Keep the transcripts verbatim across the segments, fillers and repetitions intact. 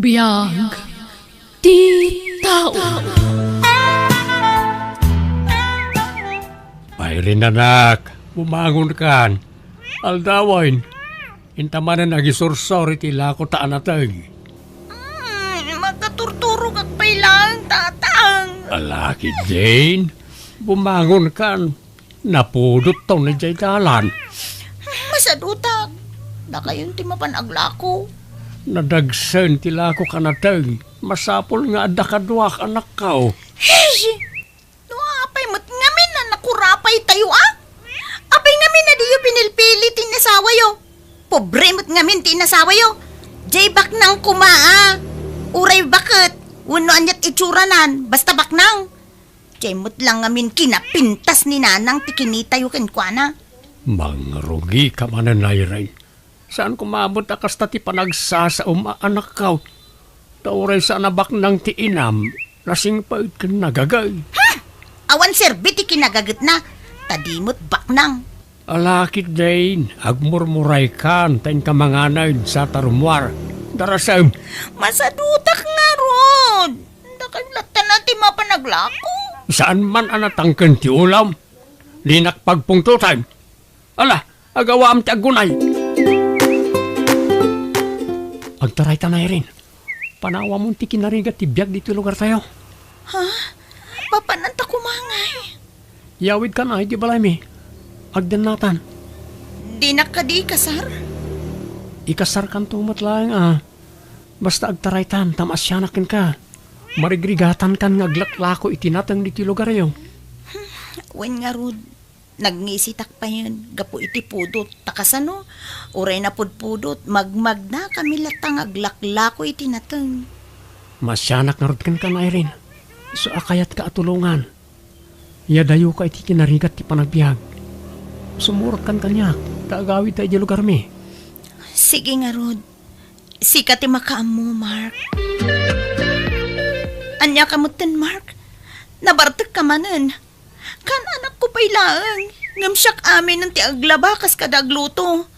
Biag ti tao. Irene, anak, bumangonkan. Aldawen, inta manen agisursor iti lako ta a nateng. Mm, makaturturogak pay laeng, Tatang. Ala ketdin, bumangonkan. Napudotton idiay dalan. Masadutak. Dakayon ti mapan aglako. Nadagsen ti lako ka nateng. Masapul nga adda kaduak, anakko. Hey! No apay met ngamin a nakurapay tayo, a? Apay ngamin a diyo pinilpili ti inasawayo? Pobre met ngamin ti inasawayo. Diay baknang koma, a. Uray baket, wenno aniat itsuranan, basta baknang. Diay met lang ngamin kinapintas ni Nanang ti kinitayo kenkuana. Mangrugika manen, Irene. Saan koma met a kasta ti panagsasaom a anakko. Ta uray saan a baknang ti inam, nasingpet ken nagagay. Hmm! Awan serbi ti kinagagetna, ta di met baknang. Ala ketdin, agmurmuraykan ta inka manganay sa tarummuar. Darasem. Masadutak ngarud. Dakayo latta ti mapan aglako. Saan man a natangken ti ulam. Dinak pagpungtoten. Ala, agawam ti aggunay. Agtaraytan, Irene. Panawamon ti kinarigat ti biag ditoy lugartayo. Ha? Papananta koma ngay? Yawidkan idiay balaymi. Agdennatan. Dinak kadi ikasar? Ikasarkanto met laeng a. Basta agtaraytan ta maasianak kenka. Marigrigatankan nga aglaklako iti nateng ditoy lugaryo. Wen ngarud, nagngisitak payen gapu iti pudot. Ta kasano? Uray napudpudot, magmagnakami latta nga aglaklako iti nateng. Maasianak ngarud kenka, Irene. Isu a kayatka a tulongan. Iyadayoka iti kinarigat ti panagbiag. Sumurotkan kaniak, ta agawidta idiay lugarmi. Sige ngarud. Sika ti makaammo, Mark. Ania ka metten, Mark? Nabartekka manen. Kaan-anakko pay laeng, ngem siak aminen ti aglaba kas kada agluto.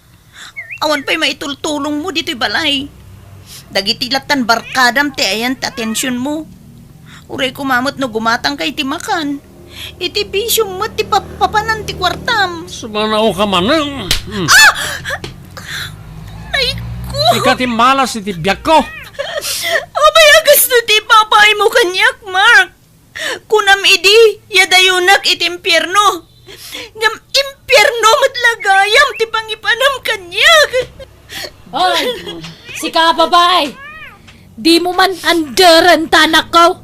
Awan pay maitultulongmo ditoy balay. Dagiti lattan barkadam ti ayan ti atensionmo. Uray koma met no gumatangka iti makan. Iti bisiom met ti pap-, papanan ti kuartam. Sumanaoka manen. Hmm. Ah! Ay ko! Ika ti malas iti biagko. Apay a kastoy ti ipapaaymo kaniak, Mark? Kunam idi, iyadayonak iti impierno. Ngem impierno met la gayam ti pangipanam kaniak. Hoy, sika a babai! Dimo man anderen ta anakko.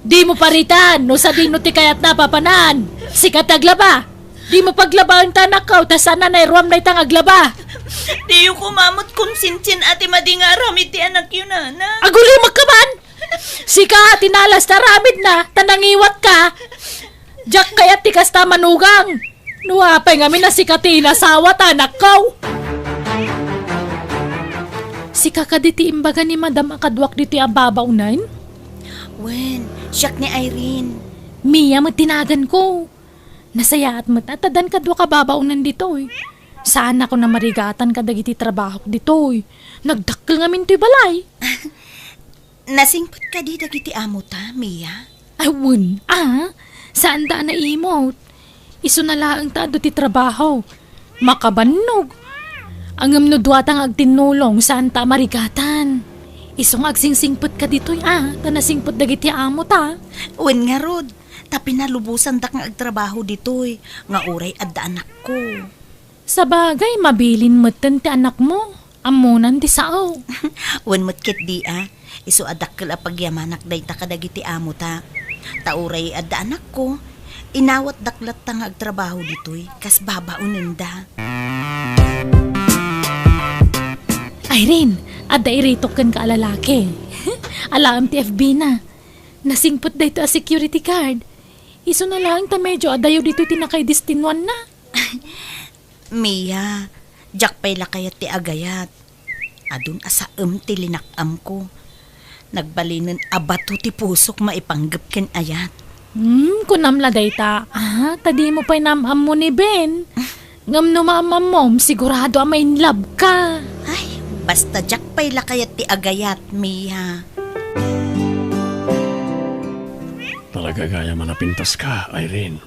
Dimo paritan no sadino ti kayatna a papanan. Sika ti aglaba. Dimo paglabaen ta anakko, ta saan a nairuam dayta nga aglaba. Diyo koma met konsensian a ti madi nga aramid ti anakyo, Nana. Agulimek ka man! Sika ti nalas ti aramidna, ta nangiwatka. Diak kayat ti kasta a manugang. No apay ngamin a sika ti inasawa ta anakko. Sika kadi ti imbaga ni Madam a kaduak ditoy a babaonen? Wen, siak ni Irene. Mia met ti naganko. Nasayaat met a ta addan kaduak a babaonen ditoy. Saanakon a marigatan kadagiti trabahok ditoy. Nagdakkel ngamin toy balay. Nasingpet kadi dagiti amota, Mia? Ay, wen, a. Saanda a naimot. Isuna laeng ta adu ti trabaho. Makabannog. Ngem no duata nga agtinnulong, saanta a marigatan. Isu nga agsingsingpet ka ditoy, a, ta nasingpet dagiti amota. Wen ngarud, ta pinalubosandak nga agtrabaho ditoy, nga uray adda anakko. Sabagay, mabilin metten ti anakmo. Ammonan ti sao. Wen met ketdi a, isu a dakkel a pagyamanak dayta kadagiti amota. Ta uray adda anakko, inawatdak latta nga agtrabaho ditoy, kas babaonenda. Irene, adda iritok kenka a lalaki. Alaem ti F B na. Nasingpet daytoy a security guard. Isuna laeng ta medio adayo ditoy ti nakaidestinuanna. Mia, diak pay la kayat ti agayat. Adun a saem ti linak-amko. Nagbalinen a bato ti pusok maipanggep ken ayat. Hmm, kunam la dayta. Ah, ta dimo pay naam-ammo ni Ben. Ngem no maam-ammom, sigurado a ma-in love ka. Ay, Basta diak pay la kayat ti agayat, Mia. Talaga gayam a napintaska, Irene.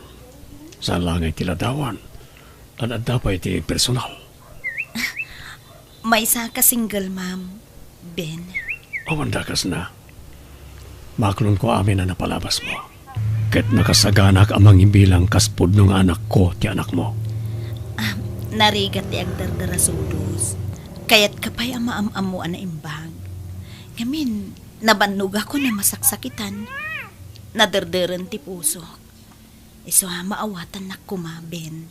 Saan la ngay ti ladawan. Ad-adda pay ti personal. Maysa ka single mom, Ben. Awan dakasna. Maklonko amin a napalabasmo. Ket nakasaganak a mangibilang kas pudno nga anakko ti anakmo. Ah, narigat ti agdardara sudos. Kayatka pay a maam-ammo a naimbag. Ngamin, nabannogakon a masaksakitan. Naderderen ti pusok. Isu a maawatannak koma, Ben.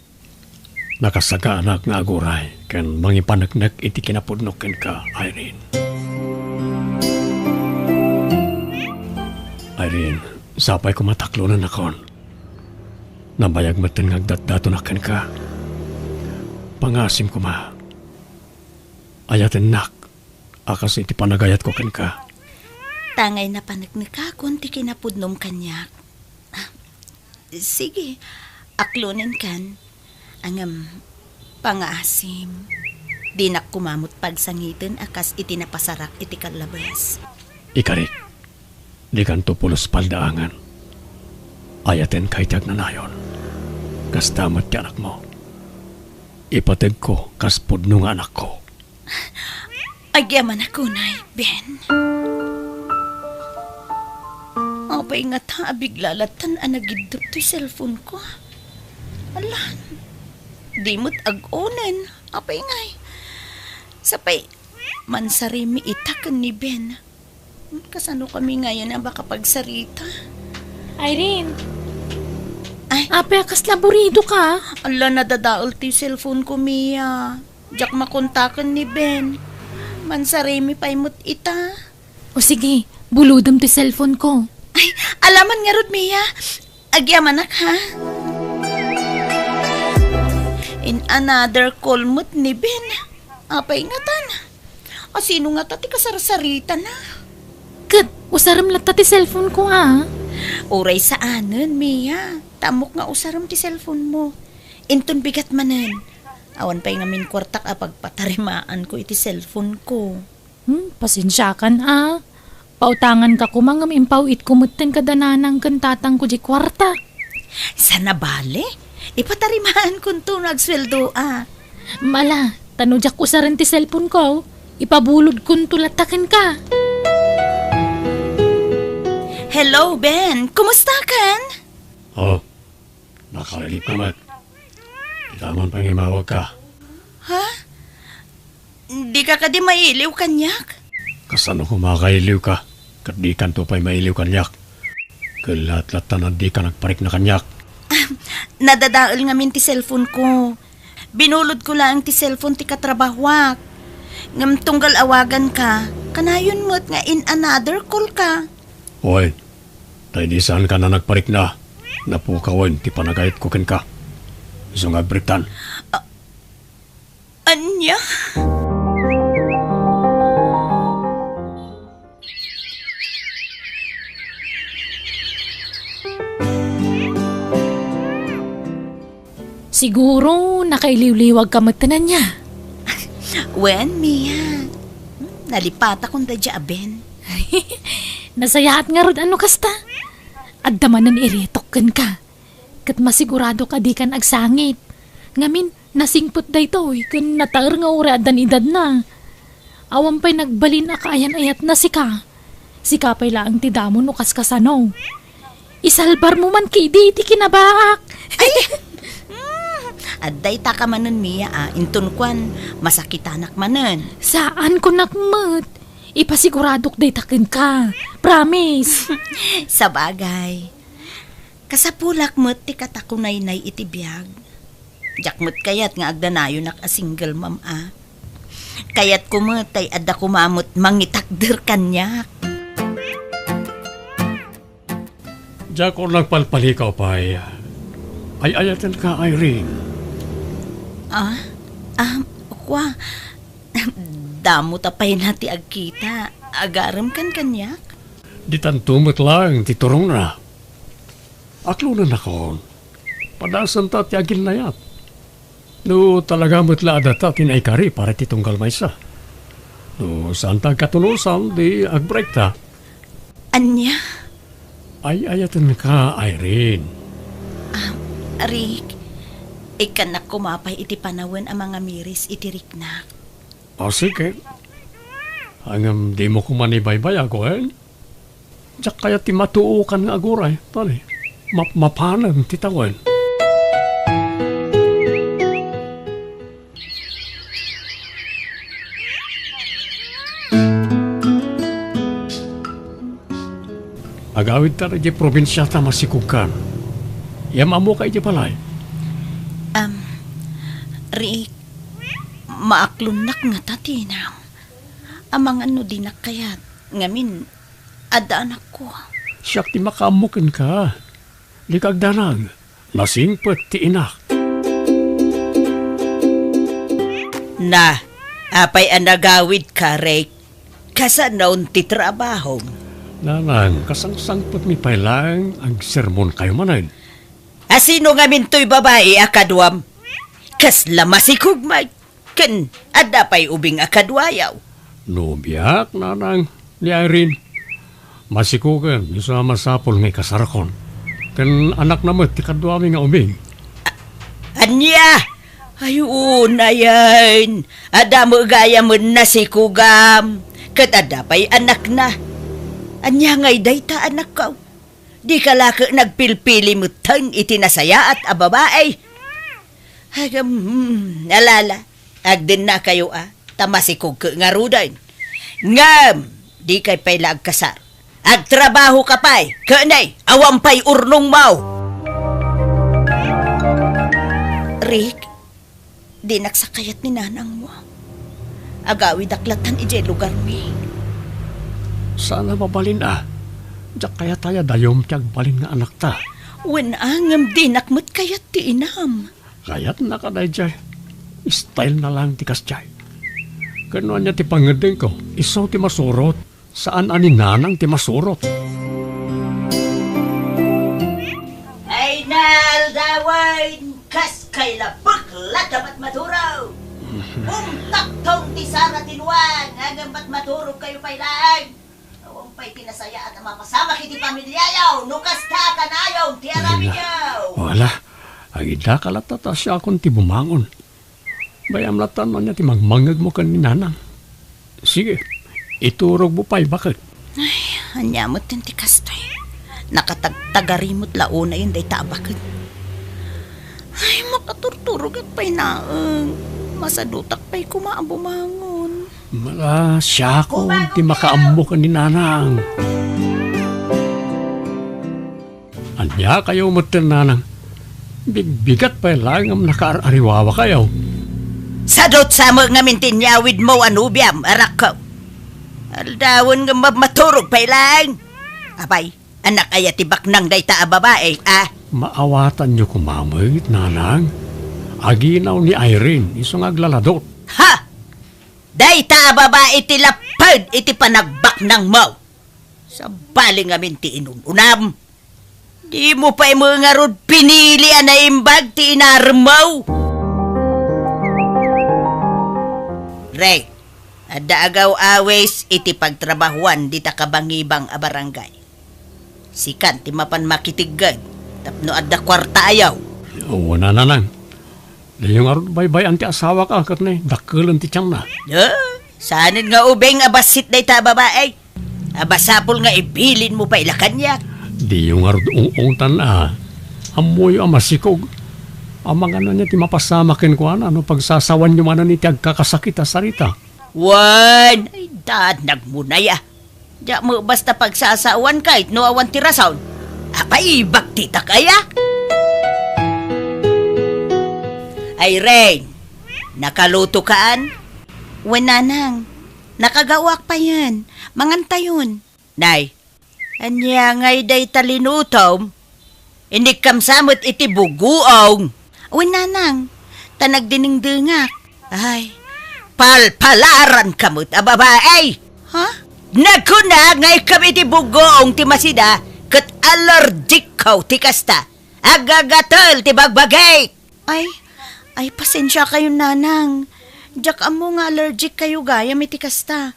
Nakasaganak nga aguray ken mangipaneknek iti kinapudnok kenka, Irene. Irene, sapay koma ta aklonennakon. Nabayag metten nga agdatdatonak kenka. Pangaasim koma. Ayatennak a kas iti panagayatko kenka. Tangay napaneknekakon ti kinapudnom kaniak. Sige, aklonenkan. Ngem, pangaasim, dinak koma met pagsangiten a kas iti napasarak iti kallabes. Ikarik, dikanto pulos paldaangen. Ayatenka iti agnanayon. Kasta met ti anakmo. Ipategko kas pudno nga anakko. Agyamanak unay, Ben. Apay ngata a bigla lattan a nagiddep toy cellphone ko? Alan, di met ag-onen. Apay ngay? Sapay, mansarimi ita ken ni Ben. Kasano kami ngayen a makapagsarita? Irene! Ay. Apay a kasla buridoka? Ala, nadadael ti cellphone ko, Mia. Diak makontaken ni Ben. Mansarimi pay met ita. O sige, bulodem ti cellphone ko. Ay, alaman ngarud, Mia. Agyamanak, ha? In another call met ni Ben. Apay ngatan? A, sino ngata ti kasarsaritana? Ket, usarem latta ti cellphone ko, a. Uray saanen, Mia. Ta ammok nga usarem ti cellphone mo. Inton bigat manen. Awan pay ngamin kuartak a pagpatarimaanko iti cellphone ko. Hmm, pasensiakan, a. Pautanganka koma ngem impaw-itko metten kada nanang ken tatangko diay kuarta. Saan a bale? Ipatarimaankonto no agsueldoak. Ala, ta no diak usaren ti cellphone ko, ipabulodkonto latta kenka. Hello, Ben. Kumustakan? Oh, Nakalagipka met. Ita man pangimawagka. Ha? Dika kadi mailiw kaniak? Kasano koma a kailiwka? Ket dikanto pay mailiw kaniak. Kellat latta a dika nagparikna kaniak. Ah, nadadael ngamin ti cellphone ko. Binulodko laeng ti cellphone ti katrabahoak. Ngem tunggal awaganka, kanayon met nga in another call ka. Oy, ta idi saankan a nagparikna, napukawen ti panagayatko kenka. Isu nga agbaliktan. A-, ania? Siguro, nakailiwliwagka met ti ania. Wen, Mia. Hmm, nalipatakon daydiay a Ben. Nasayaat ngarud a no kasta. Adda manen iretok kenka. Ket masiguradok a dikan agsangit. Ngamin, nasingpet daytoy ken nataer nga uray addan edadna. Awan pay nagbalin a kaayan-ayatna sika. Sika pay laeng ti damo no kaskasano. Isalbarmo man ketdi iti kinabaak. Ay! Mm, adda itaka manen, Mia, a. Inton kuan, masakitanak manen. Saan, kunak met. Ipasiguradok dayta kenka. Promise. Sabagay. Kasapulak met ti katakunaynay iti biag. Diak met kayat nga agdanayonak a single mom a. Kayatko met tay adda koma met mangitakder kaniak. Diak nagpalpalikaw pay. Ay-ayatenka, Irene. Ah? Ah, kua. Damo ta pay na ti agkita. Agarem kan kaniak? Ditanto met laeng ti turongna. Aklonennakon. Padasenta ti aginnayat. No talaga met la a data ti naikari para iti tunggal maysa. No saanta agkatunosan, di agbreakta. Ania? Ay-ayatenka, Irene. Ah, Rick, ikkannak koma pay iti panawen a mangamiris iti riknak. O, sige. Ngem dimo koma ibaybay-a, wen? Diak kayat ti matuokan nga aguray, tani, mapmapanen ti tawen. Agawidta idiay probinsia ta masikogkan. Am-ammoka idiay balay? Am, Rick, maaklonnak ngata ti inam. Amangan no dinak kayat, ngamin, adda anakko. Siak ti makaammo kenka. Dika agdanag. Nasingpet ti inak. Na, apay a nagawidka, Rick? Kasano ti trabahom? Nanang, kasangsangpetmi pay laeng agsermonkayo manen. A sino ngamin toy babai a kaduam? Kasla masikog met. Ken adda pay ubing a kaduayo? No biak, nanang, ni Irene. Masikogen, isu a masapul nga ikasarakon. Ken anakna met ti kaduami nga ubing. Ania? Ay, unayen. Adda met gayam nasikogam. Ket adda pay anakna. Ania ngay dayta, anakko? Dika la ket nagpilpili metten iti nasayaat a babai? Agam, hmm, alala, agdennakayo a, ta masikogka ngaruden. Ngem, dikay pay la agkasar. Agtrabahoka pay, ken nay, awan pay urnongmo. Rick, dinak sa kayat ni nanangmo. Agawidak latan idiay lugarmi. Saan a mabalin a. Diak kayat aya dayom ti agbalin nga anakta. Wen a, ngem dinak met kayat ti inam. Kayatna kadaydiay. Style na lang ti kasdiay. Ken no ania ti pangngeddengko, isu ti masurot. Saan a ni nanang ti masurot. Ay, naaldawen, kas kay labek la dapat maturo. Umtaktong ti sara ti nuang, ngem mat maturog kayo pay laeng. Awan pay ti nasayaat a mapasamak iti pamiliayo, no kasta a kanayon ti aramidyo. Wala. Agidaka latta ta siakon ti bumangon. Bay-am latta no ania ti mangmangngegmo ken ni nanang. Sige, iturogmo pay baket. Ay, ania met ti kastoy? Nakatagtagari met la unayen dayta a baket. Ay, makaturturogak pay laeng. Masadutak pay koma a bumangon. Mala, siakon ti makaammo ken ni nanang. Ania kayo metten, nanang? Bigbigat pay laeng ngem nakaar-ariwawakayo. Sadut sa met ngamin ti inyawidmo a nobiam, anakko. Aldawen ngem mabmaturog pay laeng. Apay, anak aya ti baknang dayta a babai, a? Maawatanyo koma met, nanang. Aginaw ni Irene, isu nga aglaladot. Ha! Dayta a babai ti lapped iti panagbaknangmo. Sabali ngamin ti inun-unam. Dimo pay met ngarud pinili a naimbag ti inaremmo. Re, adda agaw-awis iti pagtrabahuan dita kabangibang a barangay. Sikan ti mapan makitigged tapno adda kuarta ayaw. Wen a, nanang. Diyo ngarud baybay-an ti asawak a ket ne, dakkelen ti tianna. Eh, saanen nga ubing a bassit dayta a babai. A masapul nga ibilinmo pay la kaniak. Diyo ngarud ung-ungtan a. Ammoyo a masikog. Amangan ania ti mapasamak kenkuana no pagsasawanyo manen iti agkakasakit a sarita. Wen, ay, danagmo nay a. Diak met basta pagsasawan ket no awan ti rason. Apay, ibagtitak aya? Irene, nakalutokaan? Wen, nanang. Nakagaoak payen. Mangantayon. Nay, ania ngay dayta linutom? Inikkam sa met iti bugoong. Wen, nanang, ta nagdinengdengak. Ay, palpalaranka met a babai! Ha? Nagkuna nga ikkam iti bugoong ti masida, ket allergic-ko ti kasta. Agagatel ti bagbagik! Ay, ay, pasensiakayon, nanang. Diak ammo nga allergic kayo gayam iti kasta.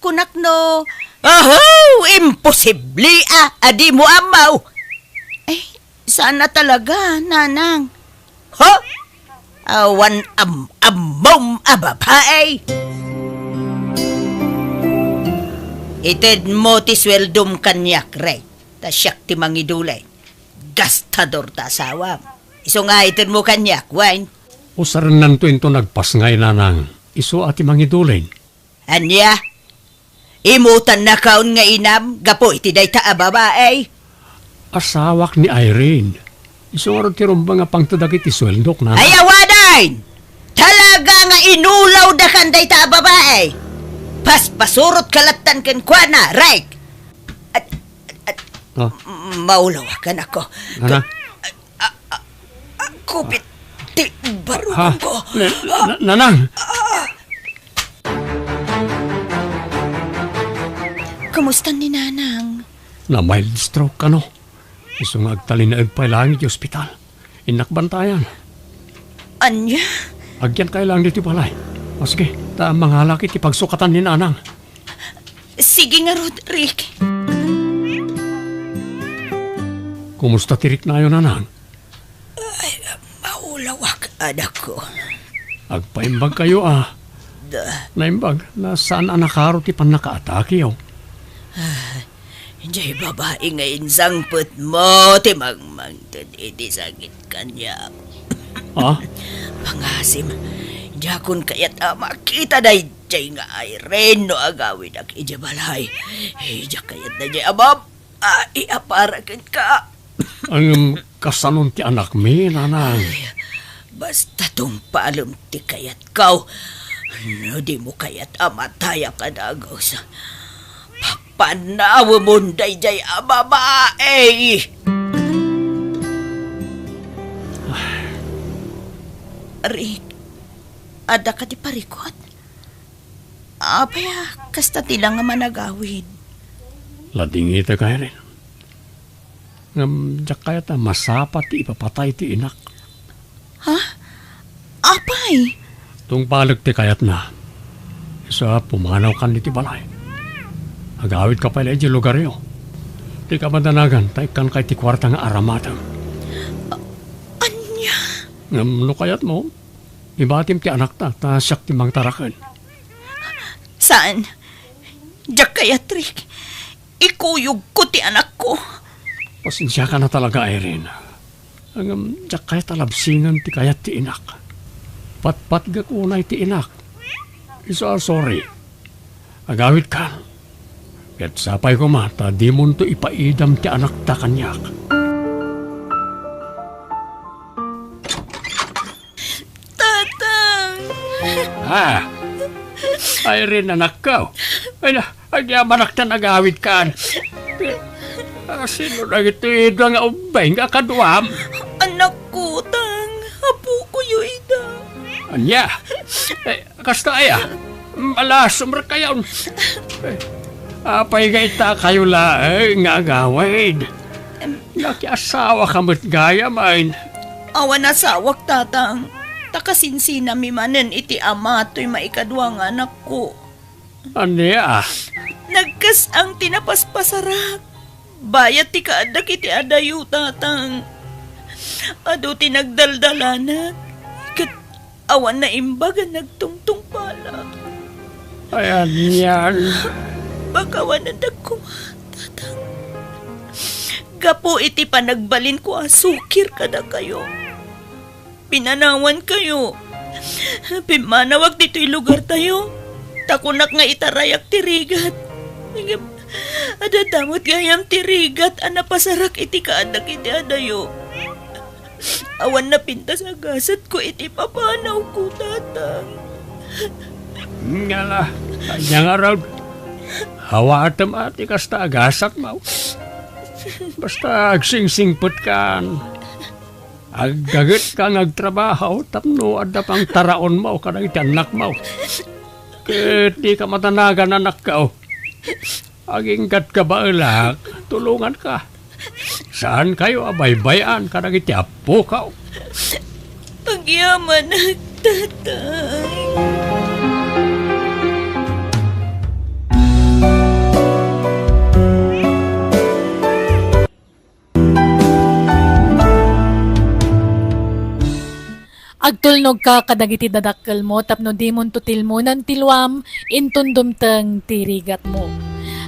Kunak no, Aho! Imposible a, a dimo ammo! Ay, saan a talaga, Nanang. Ha? Awan am-, ammom a babae! Itedmo ti sueldom kaniak, Rek, ta siak ti mangidulin. Gastador ta asawam. Isu nga itedmo kaniak, wen? Usarennanto inton agpasngay, Nanang. Isu a ti mangidulin. Ania? Imutannakon nga inam gapu iti dayta a babae? Asawak ni Irene. Isu ngarud ti rumbeng a pangted dagiti sueldok, Nanang. Ay, awanen! Talaga nga inulawdakan dayta a babae! Paspasurotka lattan kenkuana, Rek! At, at, at, Ah. Maulawak, anakko. Ana? Ka-, a, a, a, kupit ti barukongko. Na-, na-, Nanang! Kumusta ni Nanang? Na-mild stroke kano. Isu nga agtalinaed pay laeng iti ospital. Innak bantayan. Ania? Agyankayo laeng ditoy balay. O sige, ta mangalak iti pagsukatan ni Nanang. Sige ngarud, Rick. Kumusta ti riknayo, Nanang? Ay, maulawak, anakko. Agpaimbagkayo, a. Da. Naimbag, no saan a nakaro ti pannakaatakeyo. Ah, jay babai nga insangpetmo ti mangmangted iti sakit kaniak. Ah? Pangasim, diakon kayat a makita dayjay nga Irene no agawidak idiay balay. Diak kayat dayjay a bab-, a, iapara kenka. Ngem, kasanon ti anakmi, Nanang? Ay, basta tungpalem ti kayatko. No dimo kayat a matayak a dagus, papanawemon dayjay a babai! Rick, adda kadi parikut? Apay a kasta ti la nga managawid? Ladingitek, Irene. Ngem diak kayat a masapa ti ipapatay ti inak. Ha? Apay? Tungpalek ti kayatna. Isu a pumanawkan iti balay. Agawidka pay la idiay lugaryo. Dika madanagan ta ikkanka iti kuarta nga aramatem. A-, ania? Ngem no kayatmo, ibatim ti anakta ta siak ti mangtaraken. Saan? Diak kayat, Rick. Ikuyogko ti anakko. Pasensiakan a talaga, Irene. Ngem diak kayat a labsingen ti kayat ti inak. Patpatgek unay ti inak. Isu a sorry. Agawidkan. Ket sapay koma ta dimonto ipaidam ti anakta kaniak. Tatang! Ah! Irene, anakko. Ay na, agyamanak ta nagawidkan. Ah, sino dagitoy ida nga ubbing a kaduam? Anakko, Tang. Apokoyo ida. Ania? Eh, kasta aya? Malasumrek kayon. Eh, apay nga itakayo laeng nga agawid? Em. Nakiasawaka met gayam, ay. Awan asawak, Tatang. Ta kasinsinami manen iti ama toy maikadua nga anakko. Ania? Nagkas-ang ti napaspasarak. Bayat ti kaaddak iti adayo, Tatang. Adu ti nagdaldalanak. Ket awan naimbag a nagtungtungpalak. Ay, anian? Pakawanendak koma, Tatang. Gapu iti panagbalinko a sukir kadakayo, pinanawankayo. Pimmanawak ditoy lugartayo, ta kunak nga itarayak ti rigat. Ngem adda met gayam ti rigat a napasarak iti kaaddak iti adayo. Awan napintas a gasatko iti papanawko, Tatang. Ngala, ania ngarud? Awatem a ti kasta a gasatmo. Basta agsingsingpetkan. Agdagetka nga agtrabaho tapno adda pangtaraonmo kadagiti annakmo. Ket dika madanagan, anakko. Aginggatka baelak, tulonganka. Saankayo a baybay-an kadagiti appokaw. Agyamanak, Tatang. Agtulnogka kadagiti dadakkelmo tapno dimonto tilmonan ti luam inton dumteng ti rigatmo.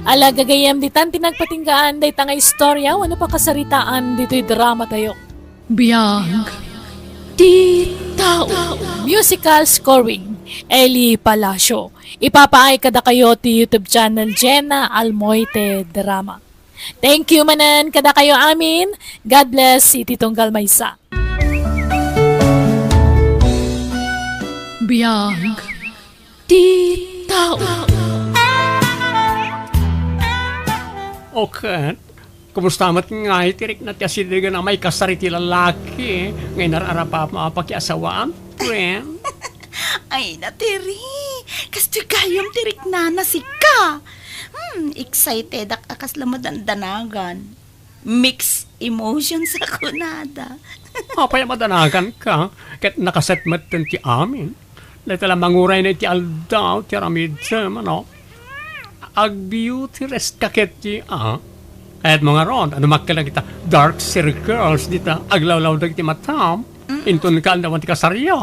Ala, gagayyem, ditan ti nagpatinggaan dayta nga istorya wenno pakasaritaan ditoy dramatayo. Biag ti tao. Musical scoring, Eli Palacio. Ipapaay kadakayo ti YouTube channel Jenna Almoite Drama. Thank you manen kadakayo amin. God bless iti tunggal maysa. Biag ti tao. Okay. Kumusta met ngay ti rikna ti asidegen a maikasar iti lalaki nga inar-arap a mapakiasawaan, friend? Ay, natiri. Kastoy gayam ti riknana sika. Hmm, excitedak a kasla madandanagan. Mixed emotions a kunada. Apay a madanaganka? Ket nakaset metten ti amin. Dayta la manguray na iti aldaw ti aramidem, ano? Ag-beauty rest ka ketdi, a? Kayatmo ngarud, no makkel dagita dark circles dita aglawlaw dagiti matam, inton kaandawan ti kasaryo.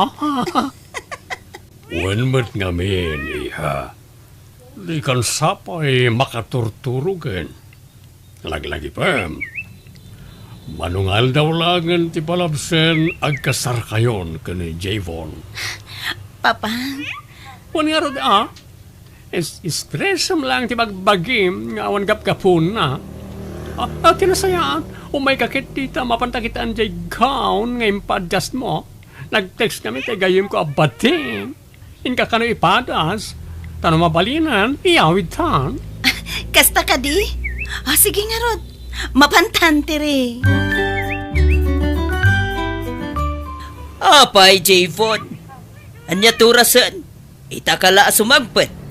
Wen met ngamin, iha. Dikan sapay makaturturogen. Laglagipem. Mano nga aldaw laengen ti palabsen agkasarkayon ken ni Javon. Papa? Wen ngarud, a? Is-, espresem laeng ti bagbagim nga awan gapgapuna. A, a, ti nasayaat, umayka ketdi ta mapanta kitaan jay gown nga impa-adjustmo. Nag-text kami ti gayyemko a batien. Inka kano ipadas, ta no mabalinen, iyawidtan. Kasta kadi? O, sige ngarud. Mapantan ti ri. Apay, Javon? Ania ti orasen? Ita ka la a sumangpet.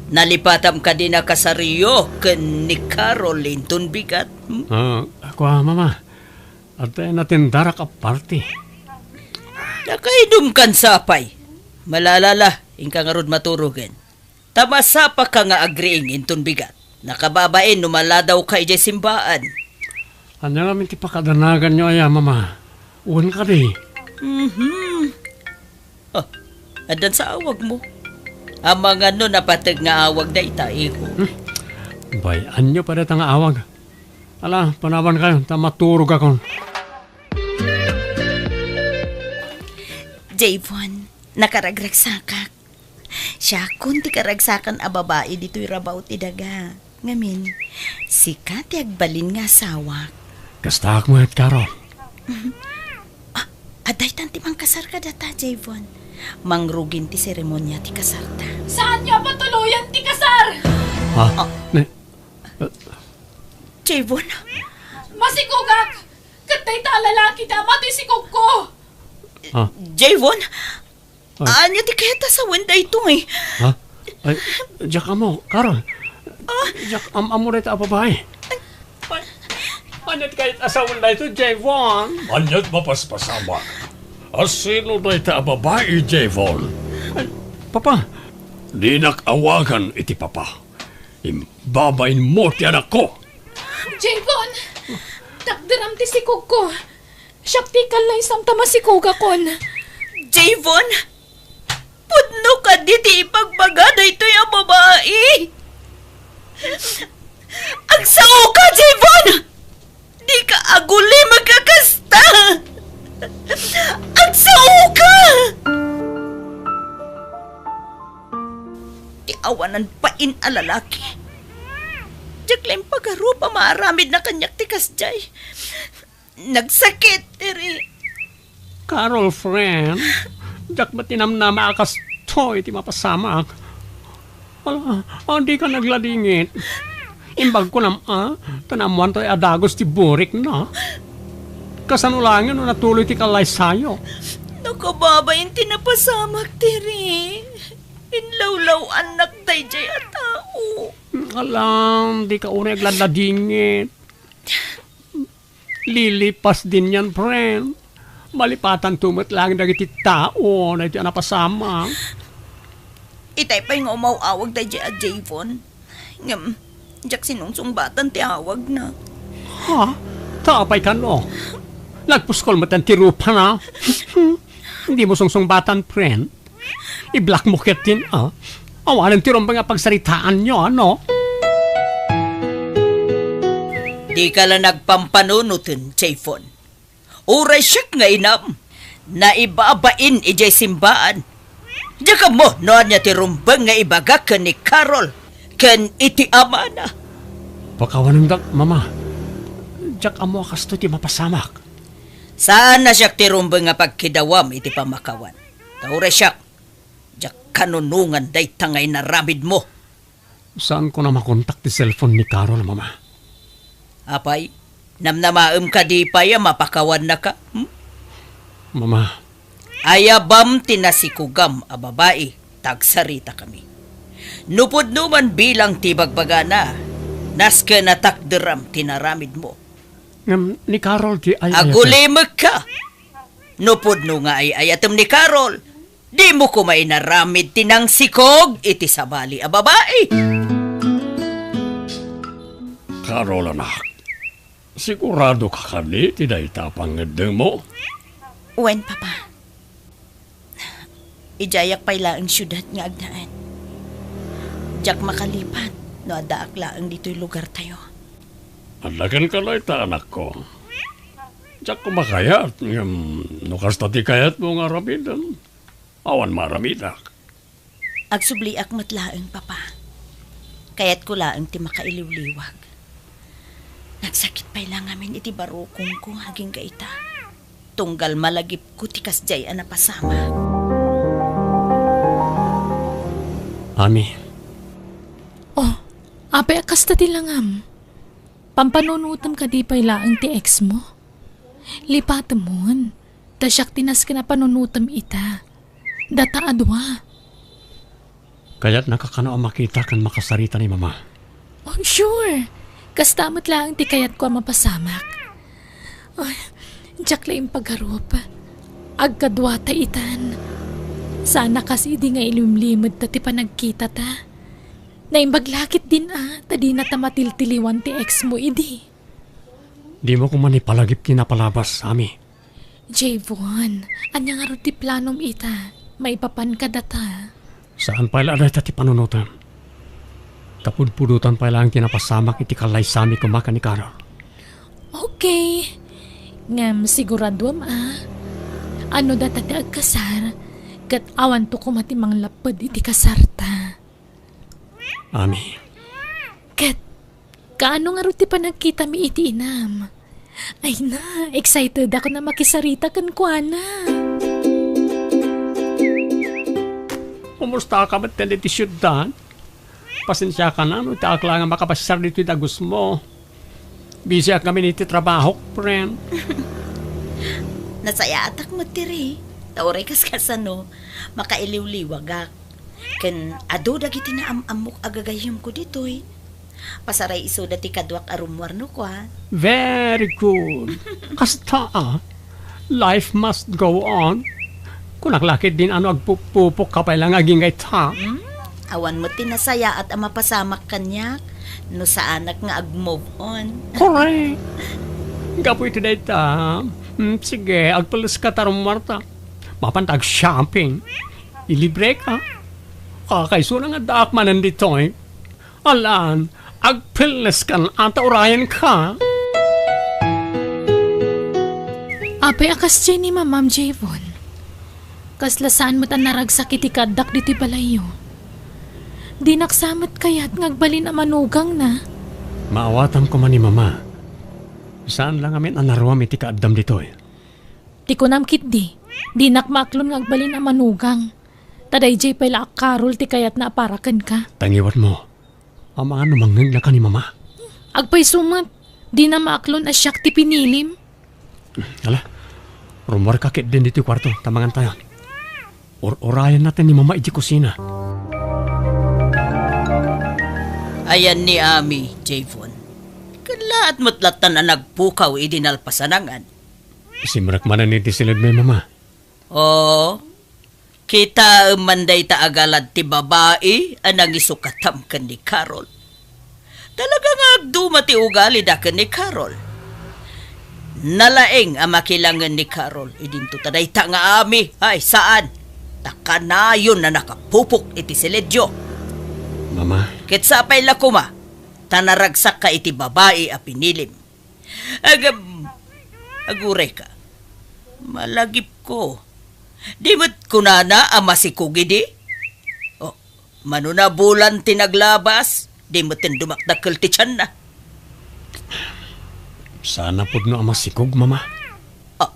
Nalipatam kadi a kasaryo ken ni Carol inton bigat? Hmm? A, kua, Mama. Adda natendarak a party. Nakaidumkan sapay. Malala la, inka ngarud maturogen. Ta masapaka nga agriing inton bigat. Nakababain no maladawka idiay simbaan. Ania ngamin ti pakadanaganyo aya, Mama? Wen kadi? Mhm. O, addan sa awagmo. Amangan no napateg nga awag dayta, iho. Hmm. Bay-anyo pay dayta nga awag. Ala, panawankayo, ta maturogakon. Javon, nakaragragsakak. Siakon ti karagsakan a babai ditoy rabaw ti daga. Ngamin, sika ti agbalin nga asawak. Kastaak met, Carol. A, adda itan ti mangkasar kadata, Javon. Mangrugin ti seremonia ti kasarta. Saanyo a patuloyan ti kasar! Ha? Ne? Javon? Masikogak! Ket dayta a lalaki ti ama ti sikogko! Ha? Javon? Ay. Ania ti kayat a sawen daytoy? Ha? Ay, diak ammo, Carol. Ah. Diak am-ammo dayta a babai. Ay. Ania ti kayat a sawen daytoy, Javon? Ania ti mapaspasamak? A sino dayta a babai, Javon? Ay, Papa. Dinak awagan iti papa. Imbabainmo ti anakko. Javon! Takderam ti sikogko. Siak ti kallaysam ta masikogakon. Javon! Pudno kadi ti ipagbaga daytoy a babai? Agsaoka, Javon! Dika agulimeg a kasta! Agsaoka! Ti awanan bain a lalaki. Diak la impagarup a maaramidna kaniak ti kasdiay. Nagsakit, diri. Carol, friend, diak met tinamnama a kastoy ti mapasamak. Ala, a, dika nagladingit. Imbag kunam, a, ta naammoanto a dagus ti burikna. Kasano laengen no natuloy ti kallaysayo? Nakababain ti napasamak, diri. Inlawlaw-annak daydiay a tao. Alam, dika unay agladladingit. Lilipas din yan, friend. Malipatanto met laeng dagiti tao daytoy a napasamak. Itay pay nga umaw-awag daydiay a Javon. Ngem, diak sinungsungbatan ti awagna. Ha? Ta apay kano? Nagpuskol met ti rupana? Dimo sungsungbatan, friend. I-block mo ketdin, ah. Awanen ti rumbeng a pagsaritaanyo, ano? Dika la nagpampanunoten, Jayvon. Uray siak nga inam, naibabain idiay simbaan. Diak ammo no ania ti rumbeng nga ibagak ken ni Carol ken iti amana. Pakawanendak, Mama. Diak ammo a kastoy ti mapasamak. Saan a siak ti rumbeng nga pagkidawam iti pammakawan. Ta uray siak, diak kanunongan dayta nga inaramidmo. Saanko a makontak ti cellphone ni Carol, Mama. Apay, namnamaem kadi pay a mapakawannaka? Hmm? Mama. Ayabam ti nasikogam a babai, ta agsaritakami. No pudno man bilang ti bagbagana, nasken a takderam ti naramidmo. Ngem ni Carol ti ay-ayatek. Agulimekka! No pudno nga ay-ayatem ni Carol, dimo koma inaramid ti nangsikog iti sabali a babai. Carol, anak, sigurado ka kadi ti dayta a pangngeddengmo? Wen, Papa. Idiayak pay laeng siudad nga agnaed. Diak makalipat no addaak laeng ditoy lugartayo. Adda kenka dayta, anakko. Diak koma kayat, ngem no kasta ti kayatmo nga aramiden, awan maaramidak. Agsubliak met laeng, Papa. Kayatko laeng ti makailiwliwag. Nagsakit pay la ngamin iti barukongko agingga ita. Tunggal malagipko ti kasdiay a napasamak. Ami. Oh, apay a kasta ti langam? Pampanunotem kadi pay laeng ti ex mo? Lipatemon, ta siak ti nasken a panunotem ita. Data a dua. Kayatnaka kano a makita ken makasarita ni Mama? Oh, sure. Kasta met laeng ti kayatko a mapasamak. Ay, diak la impagarup. Agkaduata itan. Sana kas idi nga ilimlimedta ti panagkitata. Naimbag la ketdin a, ta dinata matiltiliwan ti ex mo idi. Dimo koma ipalagip ti napalabas, Ami. Jayvon, ania ngarud ti planom ita? Maipapan kadata? Saan pay la a dayta ti panunotem. Ta pudpudotan pay laeng ti napasamak iti kallaysami koma ken ni Carol. Okay. Ngem siguraduem a, no data ti agkasar, ket awanto koma ti manglapped iti kasarta. Ami. Ket, kaano ngarud ti panagkitami iti inam? Ay na, excited ako a makisarita kenkuana. Kumusta ka met iti siudad? Pasensiakan no diak laeng a makapasiar ditoy dagusmo. Busyak ngamin iti trabahok, friend. Nasayaatak met diri. Ta uray kaskasano, makailiwliwagak. Ken adu dagiti naam-ammok a gagayyemko ditoy. Pasaray isuda ti kaduak a rummuar no kua. Very good. Kasta a, life must go on. Kunak la ketdin no agpupupok ka pay la nga agingga ita. Hmm? Awan met ti nasayaat a mapasamak kaniak no saanak nga ag-move on. Correct. Gapu iti dayta, hmm, sige, agpelleska ta rummuarta. Mapanta ag-shopping. Ilibreka. Kakaisuna nga addaak manen ditoy. Alan, agpelleskan ta urayenka. Apay a kasdiay ni Mamam, Jayvon? Kasla saan met a naragsak iti kaaddak ditoy balayyo. Dinak sa met kayat nga agbalin a manugangna. Maawatam koma ni Mama. Saan la ngamin a naruam iti kaaddam ditoy. Ti kunam ketdi, dinak maaklon nga agbalin a manugang. Ta daydiay pay la a Carol ti kayatna a para kenka. Ta ngiwatmo, amangan no mangngegna ka ni Mama. Agpayso met, dina maaklon a siak ti pinilim. Ala, rummuarka ketdin ditoy kuarto, ta mangantayon. Ur-urayenna ti ni Mama iti kusina. Ayan ni Ami, Jayvon. Ken laat met lattan a nagpukaw idi nalpasanangan. Simrek manen iti siled, Mama. Oo. Kitaem man dayta a galad ti babai a nangisukatam ken ni Carol. Talaga nga agduma ti ugalida ken ni Carol. Nalaing a makilangen ni Carol idinto ta dayta nga Ami, ay saan. Ta kanayon a nakapupok iti siledio. Mama. Ket sapay la koma, ta naragsakka iti babai a pinilim. Agam, agurayka. Malagipko. Di met kunana a masikog idi? O, mano nabulan ti naglabas, di met dumakdakkel ti tianna. Saan a pudno a masikog, Mama. Ah,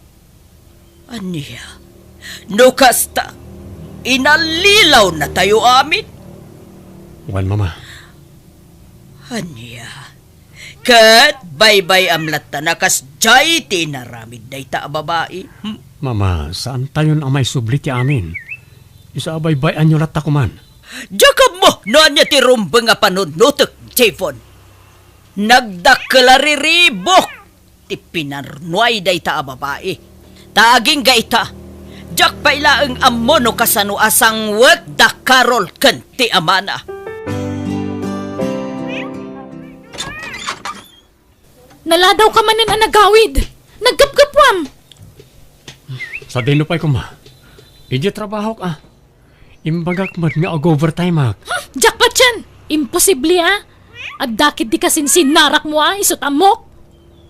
ania? No kasta, inallilawnatayo amin? Wen, Mama. Ania? Ket baybay-am latta a kasdiay ti inaramid dayta a babai. Hmm? Mama, saantayon a maisubli ti amin. Isu a baybay-anyo latta koman. Diak ammo no ania ti rumbeng a panunotek, Javon. Nagdakkel a riribuk ti pinarnuay dayta a babai. Ta agingga ita, diak pay laeng ammo no kasano a sangwek da Carol ken ti amana. Naladawka manen a nagawid. Naggapgapwam. Sadino pay koma? Idiay trabahok, a. Imbagak met nga ag-overtimeak. Hmm, diak patien! Imposible, a! Adda ketdi kasinsinnarakmo, a, isut' ammok!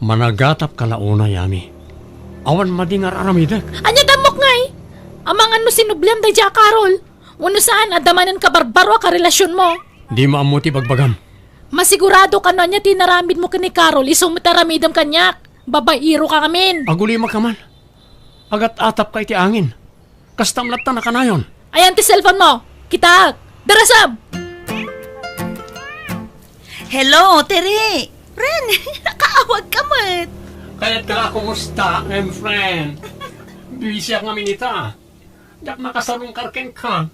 Managatapka la unay, Ami. Awan madi nga ar-aramidek. Ania ti ammok ngay? Amangan no sinubliam daydiay a Carol? Wenno saan, adda manen kabarbaro a karelasionmo? Dimo ammo ti bagbagam. Masigurado ka no ania ti inaramidmo ken ni Carol, isu met ti aramidem kaniak. Babaieroka ngamin. Agulimaka man. Agat-atapka iti angin. Kastam latta a kanayon. Ayan ti cellphone mo. Kitaek. Darasam! Hello, Tere. Ren, nakaawagka met. Kayatka a kumusta, my friend? Busyak ngamin ita. Diak makasarungkar kenka.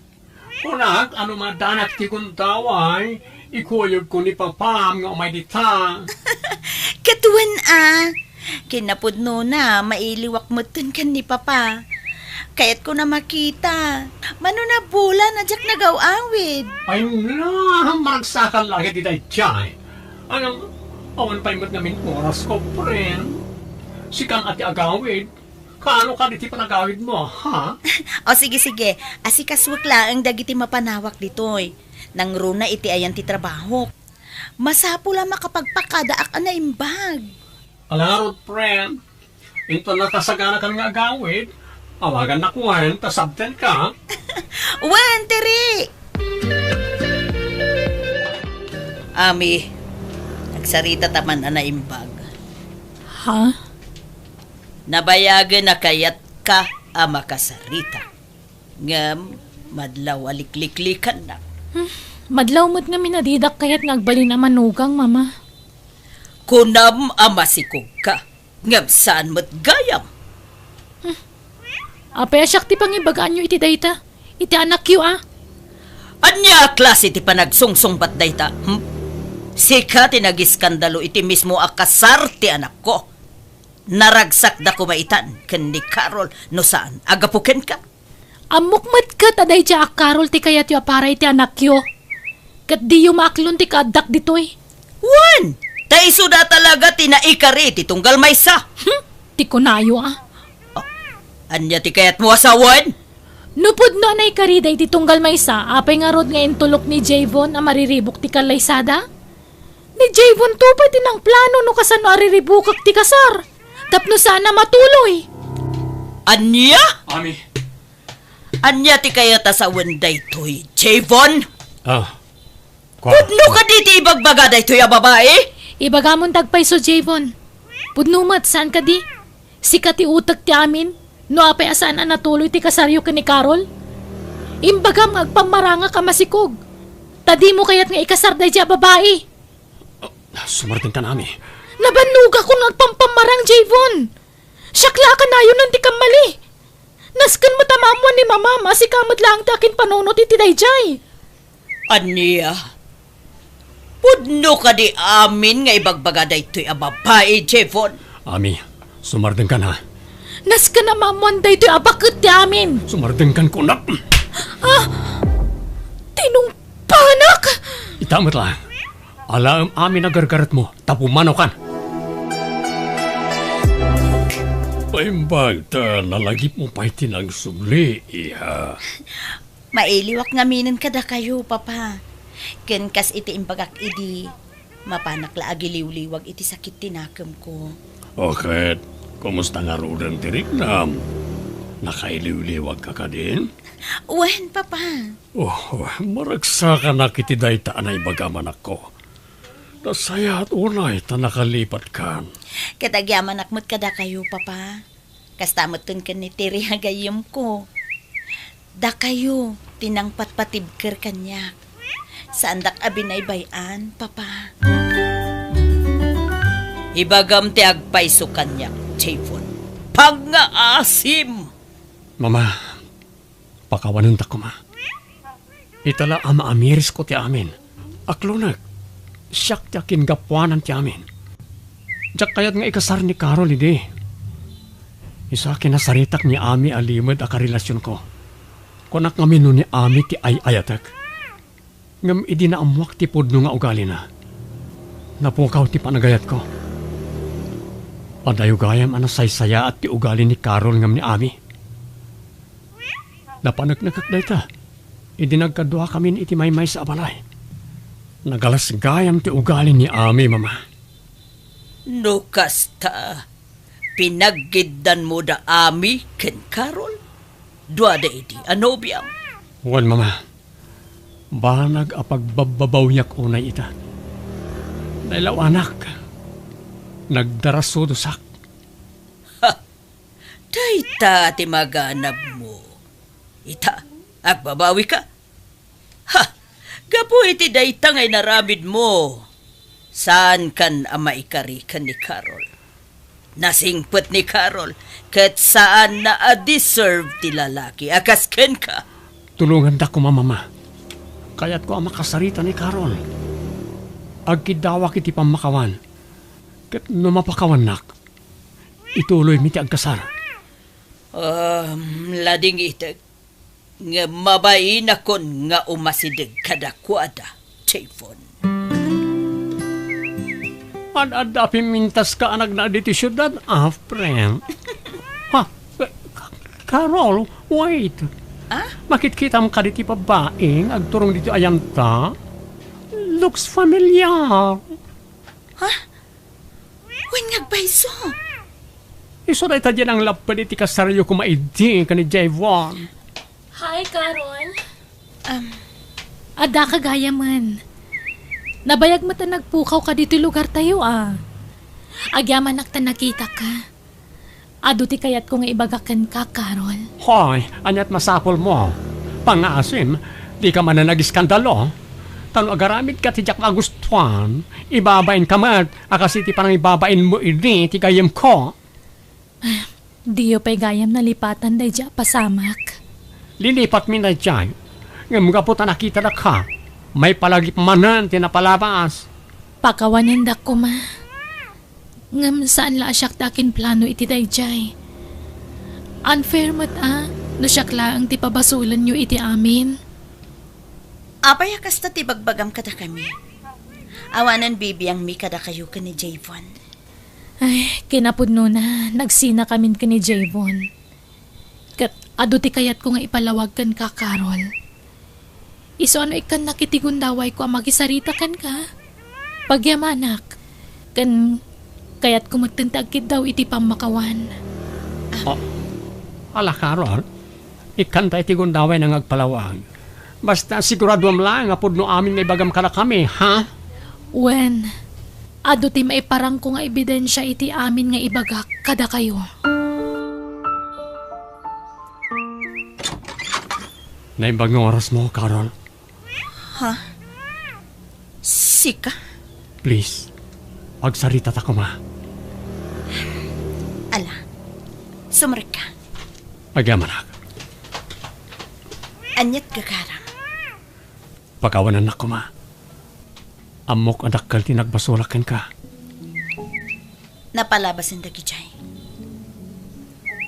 Kunak, no maaddanak ti gundaway, ikuyogko ni Papam nga umay dita. Ket wen a, kinapudnona, mailiwak metten ken ni Papa. Kayatko a makita. Mano nabulan a diak nagaw-awid. Ay na, maragsakan la ket daydiay. Ngem, awan pay met ngamin orasko, friend. Sikan a ti agawid. Kaano kadi ti panagawidmo, ha? O, sige, sige. Asikasuek laeng dagiti mapanawak ditoy. Nangruna iti ayan ti trabahok. Masapul a makapagpakadaak a naimbag. Ala ngarud, friend. Inton nakasaganakan nga agawid, awagannak wen ta sabtenka. Wen, Tiri! Ami, agsaritata man a naimbag. Ha? Nabayagen a kayatka a makasarita. Ngem, madlaw a likliklikannak. Hmm, madlaw met ngamin a didak kayat nga agbalin a manugang, Mama. Kunam a masikogka, ngem saan met gayam. Hmm. Apay a siak ti pangibagaanyo iti dayta? Iti anakyo, a? Ania a klase ti panagsungsungbat dayta, hmm? Sika ti nagiskandalo iti mismo a kasar ti anakko. Naragsakda koma itan ken ni Carol no saan a gapu kenka. Ammok met ket a daydiay a Carol ti kayatyo a para iti anakyo. Ket diyo maaklon ti kaaddak ditoy. Wen, ta isuda talaga ti naikari iti tunggal maysa. Hmm, ti kunayo, a. Oh, ania ti kayatmo a sawen? No pudno a naikarida iti tunggal maysa, apay ngarud nga intulok ni Javon a mariribuk ti kallaysada? Ni Javon to pay ti nangplano no kasano a riribukak ti kasar. Tapno saan a matuloy. Ania? Ami. Ania ti kayat a sawen daytoy, Javon? Ah, kua. Pudno kadi ti ibagbaga daytoy a babai? Ibagamontak pay isu, Javon. Pudno met, saan kadi? Sika ti utek ti amin, no apay a saan a natuloy ti kasaryo ken ni Carol? Imbagam nga agpammarangak a masikog. Ta dimo kayat nga ikasar daydiay a babai. Sumardengkan, Ami. Nabannogakon nga agpampammarang, Javon. Siak la a kanayonen ti kammali. Nasken met a maammuan ni Mamam a sika met laeng ti akinpanunot iti daydiay. Ania? Pudno kadi amin nga ibagbaga daytoy a babai, Javon? Ami, sumardengkan, ha? Nasken a maammuan daytoy a baket ti amin. Sumardengkan, kunak. Ah! Tinungpanak! Ita met la. Alaem amin a gargaretmo, ta pumanaw kan. Naimbag ta nalagipmo pay ti nagsubli, iha. Mailiwak ngaminen kadakayo, Papa. Ken kas iti imbagak idi, mapanak la agiliwliwag iti sakit ti nakemko. O ket, kumusta ngaruden ti riknam? Nakailiwliwagka kadin? Wen, Papa. Oh, maregsakanak iti dayta a naibagam, anakko. Nasayaat unay ta nakalipatkan. Ket agyamanak met kadakayo, Papa. Kasta metten ken ni Terry a gayyemko. Dakayo ti nangpatpatibker kaniak. Saandak a binaybay-an, Papa. Ibagam ti agpayso kaniak, Javon. Pangngaasim! Mama, pakawanentak koma. Ita la a maamirisko ti amin. Aklonek, siak ti akingapuanan ti amin. Diak kayat nga ikasar ni Carol idi. Isu a kinasaritak ni Ami a limed a karelasionko. Kunak ngamin no ni Ami ti ay-ayatek. Ngem idi naammoak ti pudno nga ugalina, napukaw ti panagayatko. Adayo gayam a nasaysayaat ti ugali ni Carol ngem ni Ami. Napaneknekak dayta idi nagkaduakamin iti maymaysa a balay. Nagalas gayam ti ugali ni Ami, Mama. No kasta, pinaggiddanmo da Ami ken Carol? Duada idi a nobiam? Wen, Mama. Banag a pagbabbabawiak unay ita. Nailawanak. Nagdarasudosak. Ha! Dayta ti maganabmo. Ita, agbabawika? Ha! Gapu iti dayta nga inaramidmo, saankan a maikari ken ni Carol. Nasingpet ni Carol ket saanna a deserve ti lalaki a kas kenka. Tulongandak koma, Mama. Kayatko a makasarita ni Carol. Agkiddawak iti pammakawan. Ket no mapakawannak, ituloymi ti agkasar. Um, ladingitek. Ngem mabainakon nga umasideg kadakuada, Javon. Ad-adda a pimintas ka a nagna ditoy siudad, a, friend. Ha? Eh, Carol, wait. Ah? Makitkitam kadi ti babai nga agturong ditoy ayanta? Looks familiar. Ha? Wen nga agpayso. Isu dayta diay nanglapped iti kasaryo koma idi ken ni Javon. Hi, Carol. Um, Addaka gayamen. Nabayag met a nagpukaw ka ditoy lugartayo, a. Agyamanak ta nakitaka. Adu ti kayatko nga ibagak kenka, Carol. Hoy, ania't masapulmo? Pangngaasim, dika manen agiskandalo. Ta no agaramidka ti diak magustuan, ibabainka met a kas iti panangibabainmo idi ti gayyemko. Diyo pay gayam nalipatan daydiay a pasamak. Lilipatmi daydiay, ngem gapu ta nakitada ka, maipalagip manen ti napalabas. Pakawanendak koma. Ngem saan la a siak ti akinplano iti daydiay. Unfair met a, no siak laeng ti pabasolenyo iti amin. Apay a kasta ti bagbagam kadakami? Awanen bibiangmi kadakayo ken ni Javon. Ay, kinapudnona, nagsinakamin ken ni Javon. Ket adu ti kayatko nga ipalawag kenka, Carol. Isu a no ikkannak iti gundawayko a makisarita kenka, pagyamanak. Ken kayatko metten ti agkiddaw iti pammakawan. Ah, ala, Carol, ikkanta iti gundawayna nga agpalawag. Basta siguraduam laeng a pudno amin nga ibagam kadakami, ha? Wen, adu ti maiparangko nga ebidensia iti amin nga ibagak kadakayo. Naimbag nga orasmo, Carol. Ha? Sika? Please, agsaritata koma. Ala, sumrekka. Agyamanak. Ania't gagaram? Pakawanennak koma. Ammok a dakkel ti nagbasolak kenka. Napalabasen dagidiay.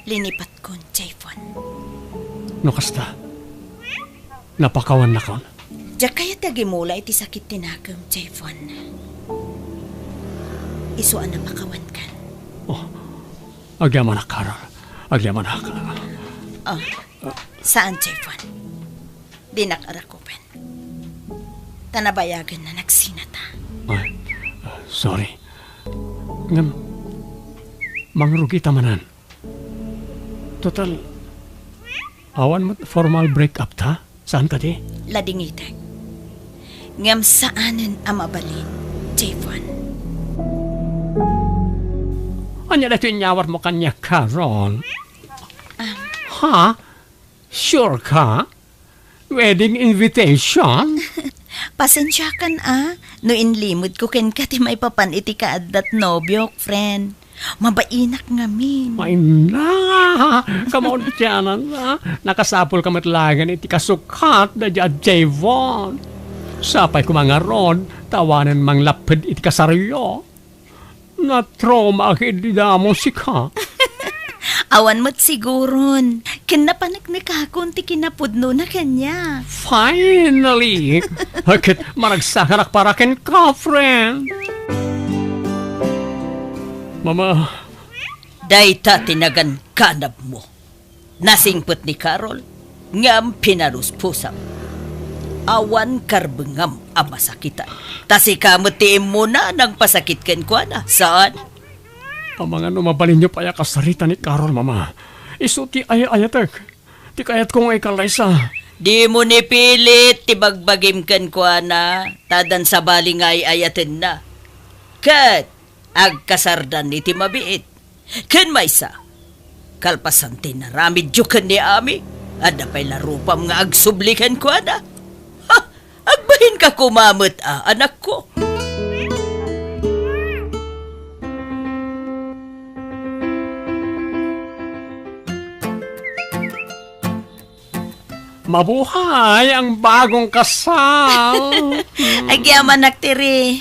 Linipatkon, Javon. No kasta, napakawannakon. Diak kayat ti agimula iti sakit ti nakem, Javon. Isu a napakawankan. Oh, Agyamanak, Carol. Agyamanak. Ah, saan, Jeffon? Dinak arakupen. Ta nabayagen na nagsinata. Ay, ah, sorry. Ngem, mangrugita manen. Total, awan met formal break-up ta? Saan kadi? Ladingitek. Ngem saanen a mabalin, Jeffon. Ania daytoy inyawatmo kaniak, Carol? Ah. Ha? Sure ka? Wedding invitation? Pasensiakan a, no inlimedko kenka ti maipapan iti kaaddat nobiok, friend. Mabainak ngamin. Ay na! Kamaudianan, a? Nakasapulka met laengen iti kasukat daydi a Jeffon. Sapay koma ngarud, ta awanen manglapped iti kasaryo. Natraumaak idi damo sika. Awan met siguron. Ken napaneknekakon ti kinapudnona kaniak. Finally! Ket maragsakanak para kenka, friend. Mama. Dayta ti naganganabmo. Nasingpet ni Carol, ngem pinarusposam. Awan karbengam a masakitan. Ta sika met ti immuna nangpasakit kenkuana, saan? Amangan no mabalinyo pay a kasarita ni Carol, Mama. Isu ti ay-ayatek. Ti kayatko nga ikallaysa. Dimo ni pilit ti bagbagim kenkuana, ta addan sabali nga ay-ayatenna. Ket agkasardan iti mabiit. Ken maysa, kalpasan ti inaramidyo ken ni Ami, adda pay la rupam nga agsubli kenkuana. Ha! Agbahinka koma met a, anakko. Mabuhay ang bagong kasal! Agyamanak, Tiri.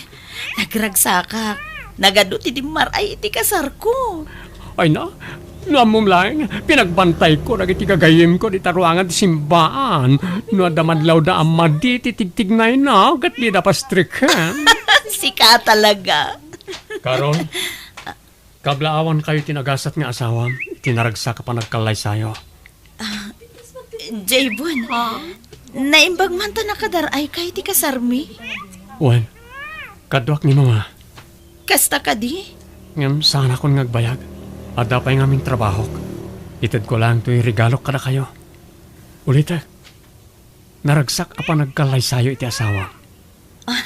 Nagragsakak. Nagadu ti dimmar-ay iti kasarko. Ay na, no ammom laeng, pinagbantayko dagiti gagayyemko dita ruangan ti simbaan. No adda madlawda a madi ti tigtignayna, ket dida pastreken. Sika talaga. Carol, kablaawankayo ti nagasat nga asawam iti naragsak a panagkallaysayo. Ah, Jayvon, naimbag man ta nakadar-aykayo ti kasarmi? Wen, kaduak ni Mama. Kasta kadi? Ngem saanakon nga agbayag. Adda pay ngamin trabahok. Itedko laeng toy regalok kadakayo. Ulitek, naragsak a panagkallaysayo iti asawam. Ah,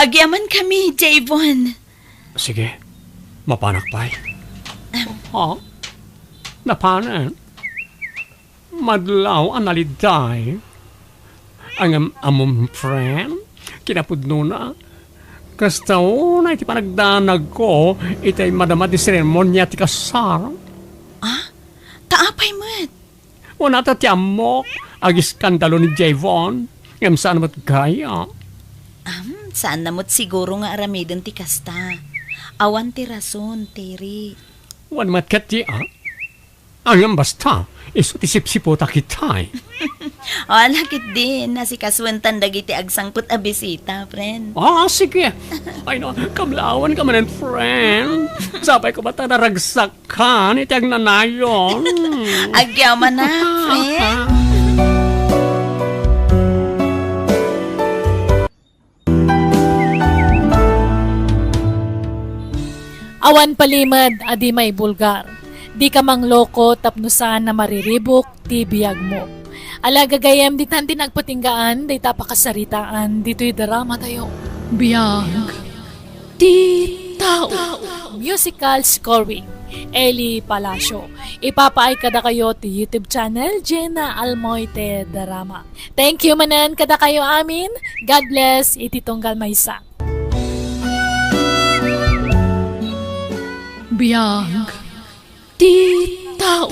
agyamankami, Jayvon. Sige, mapanak pay. Em. Ha? Napanen? Madlaw a naliday. Ngem ammom, friend, kinapudnona, kasta unay ti panagdanagko iti madama ti seremonia ti kasar. Ah? Ta apay met? Unata ti ammok, agiskandalo ni Jayvon, ngem saan met gayam. Am, saanna met siguro nga aramiden ti kasta. Awan ti rason, Terry. Wen met ket ti, a? Ngem basta, isu ti sipsiputak itay. O, ala ketdi, nasikasuentan dagiti agsangpet a bisita, friend. Ah, sige. Ay, no, kablaawanka manen, friend. Sapay koma ta naragsak kan iti agnanayon. Agyamanak, friend. Awan palimed a di maibulgar. Dika mangloko tapno saan a mariribuk ti biagmo. Ala gagayem, ditan ti nagpatinggaan dayta a pakasaritaan ditoy drama tayo. Biag ti tao. Musical scoring, Eli Palacio. Ipapaay kadakayo ti YouTube channel, Jenna Almoite Drama. Thank you manen kadakayo amin. God bless iti tunggal maysa. Biag ti tao.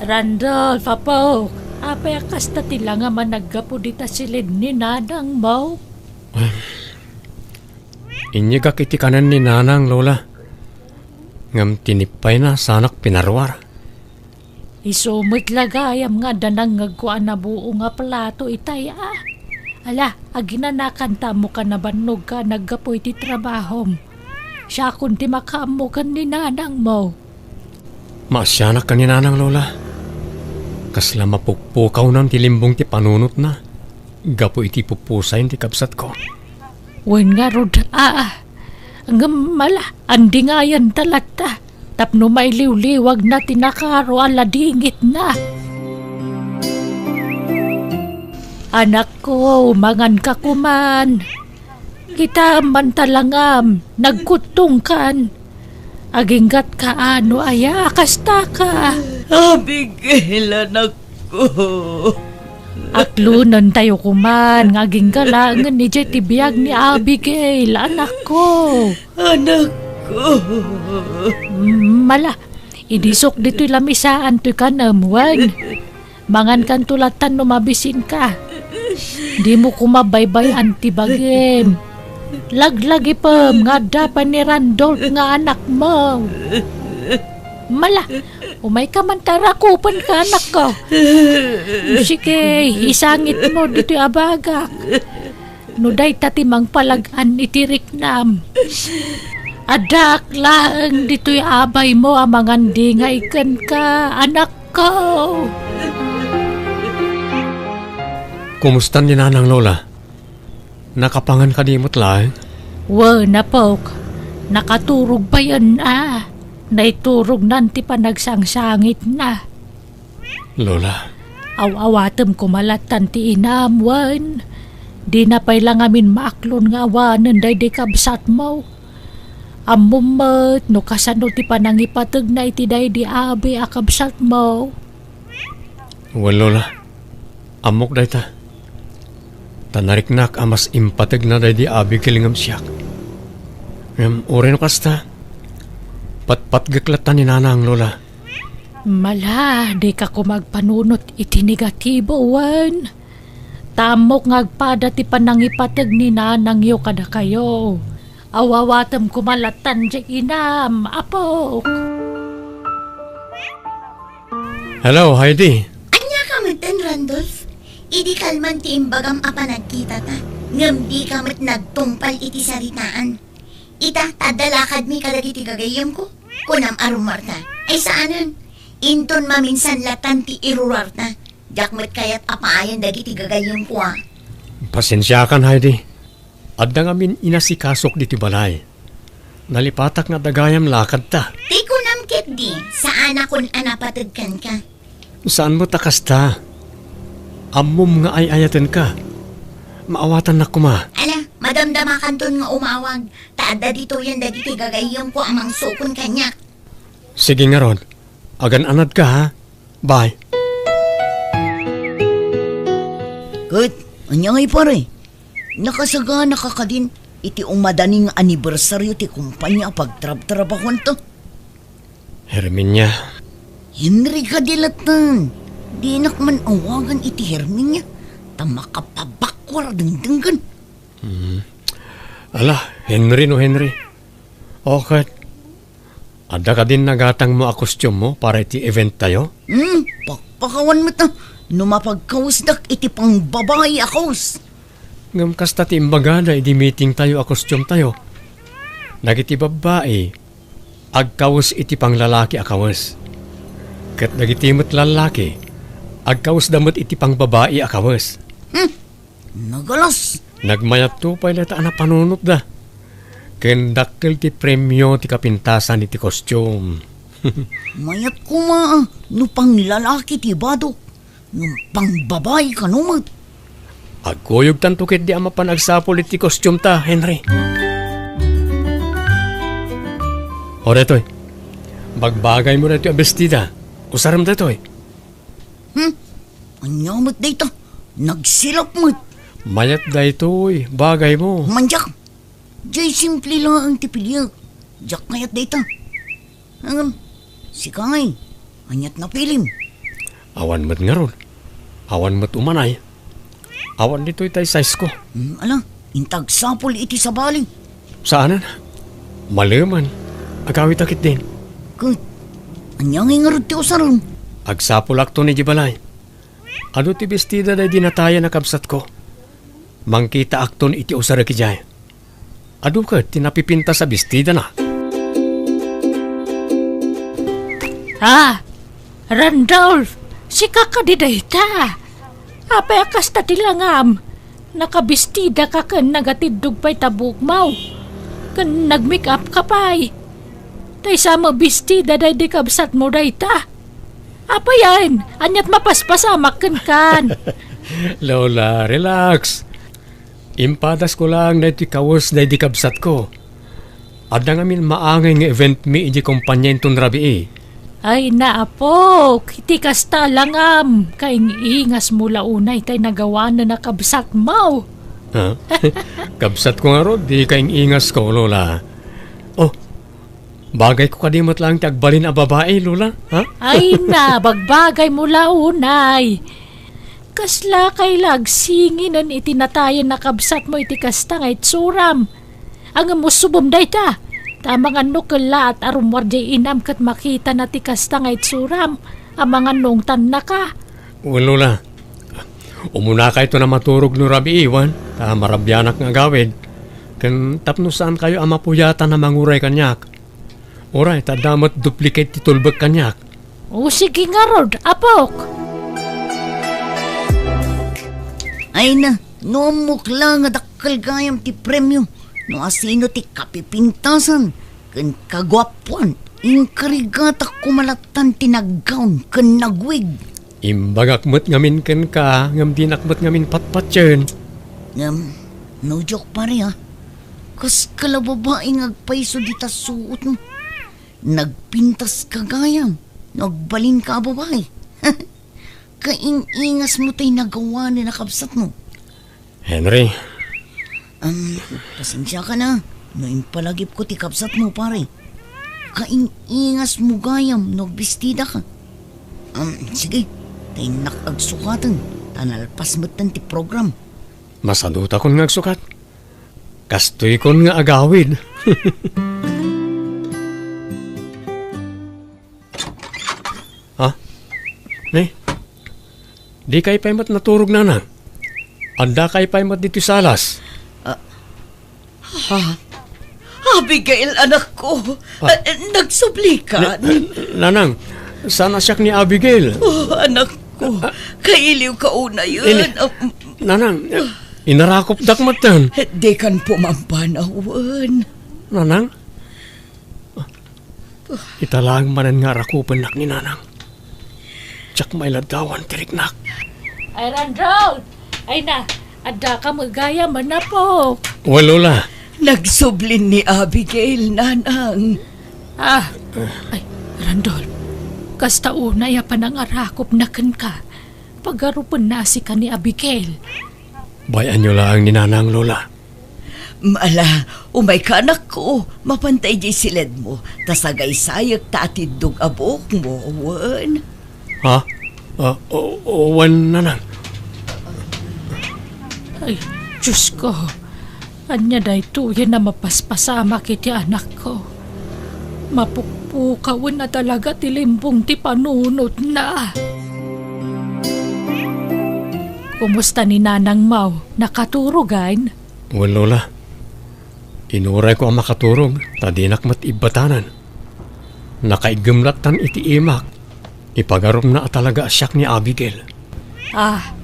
Randolph, apok, apay a kasta ti langam a naggapu dita siled ni nanangmo? Inyegak iti kanen ni nanang, Lola. Ngem ti nippayna, saanak pinaruar. Isu met la gayam nga adda nangngegko a nabuo nga plato itay a. Ala, aginanakanta ammoka nabannogka a naggapu iti trabahom. Siakon ti makaammo ken ni nanangmo. Maasianak ken ni nanang, Lola. Kasla mapukpukawnan ti limbong ti panunotna gapu iti pupusayen ti kabsatko. Wen ngarud, aa. Ngem mala, andingayan ta latta tapno mailiwliwagna ti nakaro a ladingitna. Anakko, manganka koman. Kita man talangam, nagkuttongkan. Aginggatka no aya, kastaka. Abigail, anakko. Aklonentayo koman nga agingga laengen idiay ti biag ni Abigail, anakko. Anakko. Mm, mala, idisok ditoy lamisaan toy kanem, wen. Mangankanto lattan no mabisinka. Dimo koma baybay-an ti bagim. Laglagipem nga adda pay ni Randolph nga anakmo. Mala, umayka man ta rakupenka, anakko. Sige, isangitmo ditoy a bagak. No dayta ti mangpalag-an iti riknam, addaak laeng ditoy abaymo a mangandingay kenka, anakko. Kumustan ni Nanang, Lola? Nakapangan kadi met laeng? Wen, apok. Nakaturog payen a. Naiturognan ti panagsangsangitna. Lola. Aw-awatem koma lattan ti inam, wen. Dina pay la ngamin maaklon nga awanen daydi kabsatmo. Ammom met no kasano ti panangipategna iti daydi abi a kabsatmo. Wen, Lola. Ammok dayta. Ta nariknak a mas impategna daydi Abigail ngem siak. Ngem uray no kasta, patpatgek latta ni Nanang, Lola. Mala, dika koma agpanunot iti negatibo, wen. Ta ammok nga agpada ti panangipateg ni nanangyo kadakayo. Aw-awatem koma lattan diay inam, apok. Hello, Heidi. Ania ka metten, Randolph? Idi kalman ti imbagam a panagkitata, ngem dika met nagtungpal iti saritaan. Ita, ta adda lakadmi kadagiti gagayyemko. Kunam a rummuarta. Ay, saanen. Inton maminsan lattan ti irurarta. Diak met kayat a paayan dagiti gagayyemko, a. Pasensiakan, Heidi. Adda ngamin inasikasok ditoy balay. Nalipatak nga adda gayam lakadta. Ti kunam ketdi, saanakon a napateg kenka. Saan met a kasta. Ammom nga ay-ayatenka. Maawatannak koma. Ala, madamdamakanton nga umawag, ta adda ditoyen dagiti gagayyemko a mangsukon kaniak. Sige ngarud, agan-anadka, ha? Bye. Ket, ania ngay, pare? Nakasaganaka kadin iti umadani nga anibersario ti kumpania a pagtrabtrabahuanta? Herminia. Henry kadi latten. Dinak man awagan iti Herminia, ta makapabakkor a dengdenggen. Hmm. Ala, Henry no Henry. O ket, adda kadin nagatangmo a kostiummo para iti eventtayo? Hmm, pakpakawan met a, no mapagkawesdak iti pangbabai a kawes. Ngem kasta ti imbagada idi meetingtayo a kostiumtayo. Dagiti babbai, agkawes iti panglalaki a kawes. Ket dagiti met lallaki, agkawesda met iti pangbabai a kawes. Hmm, nagalas. Nagmayatto pay dayta a napanunotda. Ken dakkel ti premio ti kapintasan iti kostium. Mayat koma a no panglalaki ti badok. Ngem pangbabai kano met. Agkuyogtanto ketdi a mapan agsapul iti kostiumta, Henry. O, daytoy. Bagbagaymo daytoy a bestida. Usarem daytoy. Hmm? Ania met dayta? Nagsirap met. Mayat daytoy. Bagaymo. Manyak. Jay simple laeng ti piliek. Diak kayat dayta. Ngem, sika ngay, aniat napilim? Awan met ngarud. Awan met umanay. Awan ditoy tay size ko. Hmm, ala, inta agsapul iti sabali. Saanen? Malemen. Agawid a ketdin. Ket, ania ngay ngarud ti usarem? Agsapulakton idiay balay. Adu ti bestida daydi natayan a kabsatko. Mangkitaakton iti usarek idiay. Adu ket ti napipintas a bestidana. Ah, Randolph, sika kadi dayta? Apay a kasta ti langam? Nakabestida ka ken nagatiddog pay ta buokmo. Ken nag-make up ka pay. Tay sa mabestida daydi kabsatmo dayta. Apayen, aniat mapaspasamak kenkan? Lola, relax. Impadasko laeng daytoy kawes daydi kabsatko. Adda ngamin maangay nga event mi idiay kompania inton rabii. Ay, naapok, iti kasta langam, kaing-ingasmo la unay tay nagawanen a kabsatmo. Ha? Kabsatko ngarud, di kaing-ingasko, Lola. Oh, bagayko kadi met laeng ti agbalin a babai, Lola? Ha? Ay na, bagbagaymo la unay. Kasla kay la agsinginen iti natayen a kabsatmo iti kasta nga itsuram. Ngem usubem dayta, ta amangan no kellaat a rummuar diay inam ket makitana ti kasta nga itsuram, amangan no ungtannaka. Wen, Lola, umunakayton a maturog no rabii, wen, ta marabianak nga agawid. Ken tapno saankayo a mapuyatan a manguray kaniak. Uray, ta adda met duplicate ti tulbek kaniak. O, sige ngarud, apok. Ay na, no ammok la nga dakkel gayam ti premio, no asino ti kapipintasan ken kaguapuan, inkarigatak koma lattan ti naggawn ken nagwig. Imbagak met ngamin kenka, ngem dinak met ngamin patpatien. Ngem, no diak pare, a, kaska la babai nga agpayso dita suotmo. Nagpintas ka gayam no agbalin ka a babai. Kaing-ingasmo tay nagawanen a kabsatmo. Henry. Am, pasensiaka na no impalagipko ti kabsatmo, pare. Kaing-ingasmo gayam no agbestida ka. Am, sige, ta innak agsukaten, ta nalpas metten ti program. Masadutakon nga agsukat. Kastoykon nga agawid. Ha? Ne? Dikay pay met naturog, nanang? Addakay pay met ditoy salas? Ah, ha? Abigail, anakko. Ah. Ah, nagsubli ka? Ne-, nanang, saan a siak ni Abigail? Oh, anakko. Ah. Kailiw ka unayen. Ini, ah, nanang, inarakopdak metten. Dikan pumampanawen. Nanang? Ita laeng manen nga arakupennak ni nanang. Diak mailaddawan ti riknak. Ay, Randall! Ay na, addaka met gayam, apo. Wen, Lola. Nagsublin ni Abigail, nanang. Ah, ay, Randall. Kasta unay a panangarakopna kenka. Pagarupenna a sika ni Abigail. Bay-anyo laeng ni nanang, Lola. Ala, umayka, anakko. Mapanta idiay siledmo, ta sagaysayek ta atiddog a buokmo, wen. Ha? Ah, o-, o-, wen, nanang. Ay, Diosko. Ania daytoyen a mapaspasamak iti anakko? Mapukpukawen a talaga ti limbong ti panunotna. Kumusta ni nanangmo? Nakaturogan? Wen, Lola. Inurayko a makaturog, ta dinak met ibbatanan. Nakaiggem lattan iti imak. Ipagarupna a talaga a siak ni Abigail. Ah,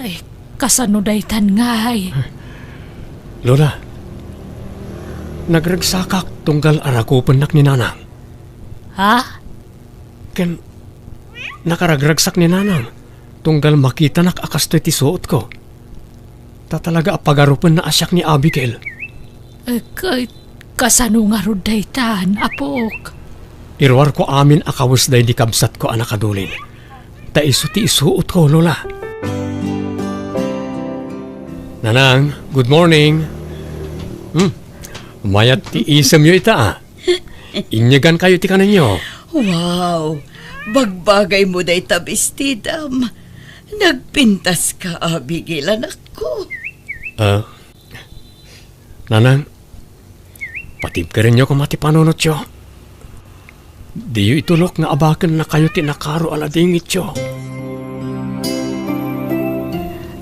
ay, kasano daytan ngay? Lola, nagragsakak tunggal arakupennak ni nanang. Ha? Ken, nakaragragsak ni nanang tunggal makitanak a kastoy ti suotko. Ta talaga a pagarupenna a siak ni Abigail. Eh, ka-, kasano ngarud daytan, apok? Iruarko amin a kawes daydi kabsatko a nakadulin. Ta isu ti isuotko, Lola. Nanang, good morning. Hmm, mayat ti isemyo ita, ah. Inyegankayo ti kanenyo. Wow! Bagbagaymo dayta bestidam. Nagpintas ka, Abigail, anakko. Ah, nanang, patibkerenyo koma ti panunotyo. Diyo itulok nga abakennakayo ti nakaro a ladingityo.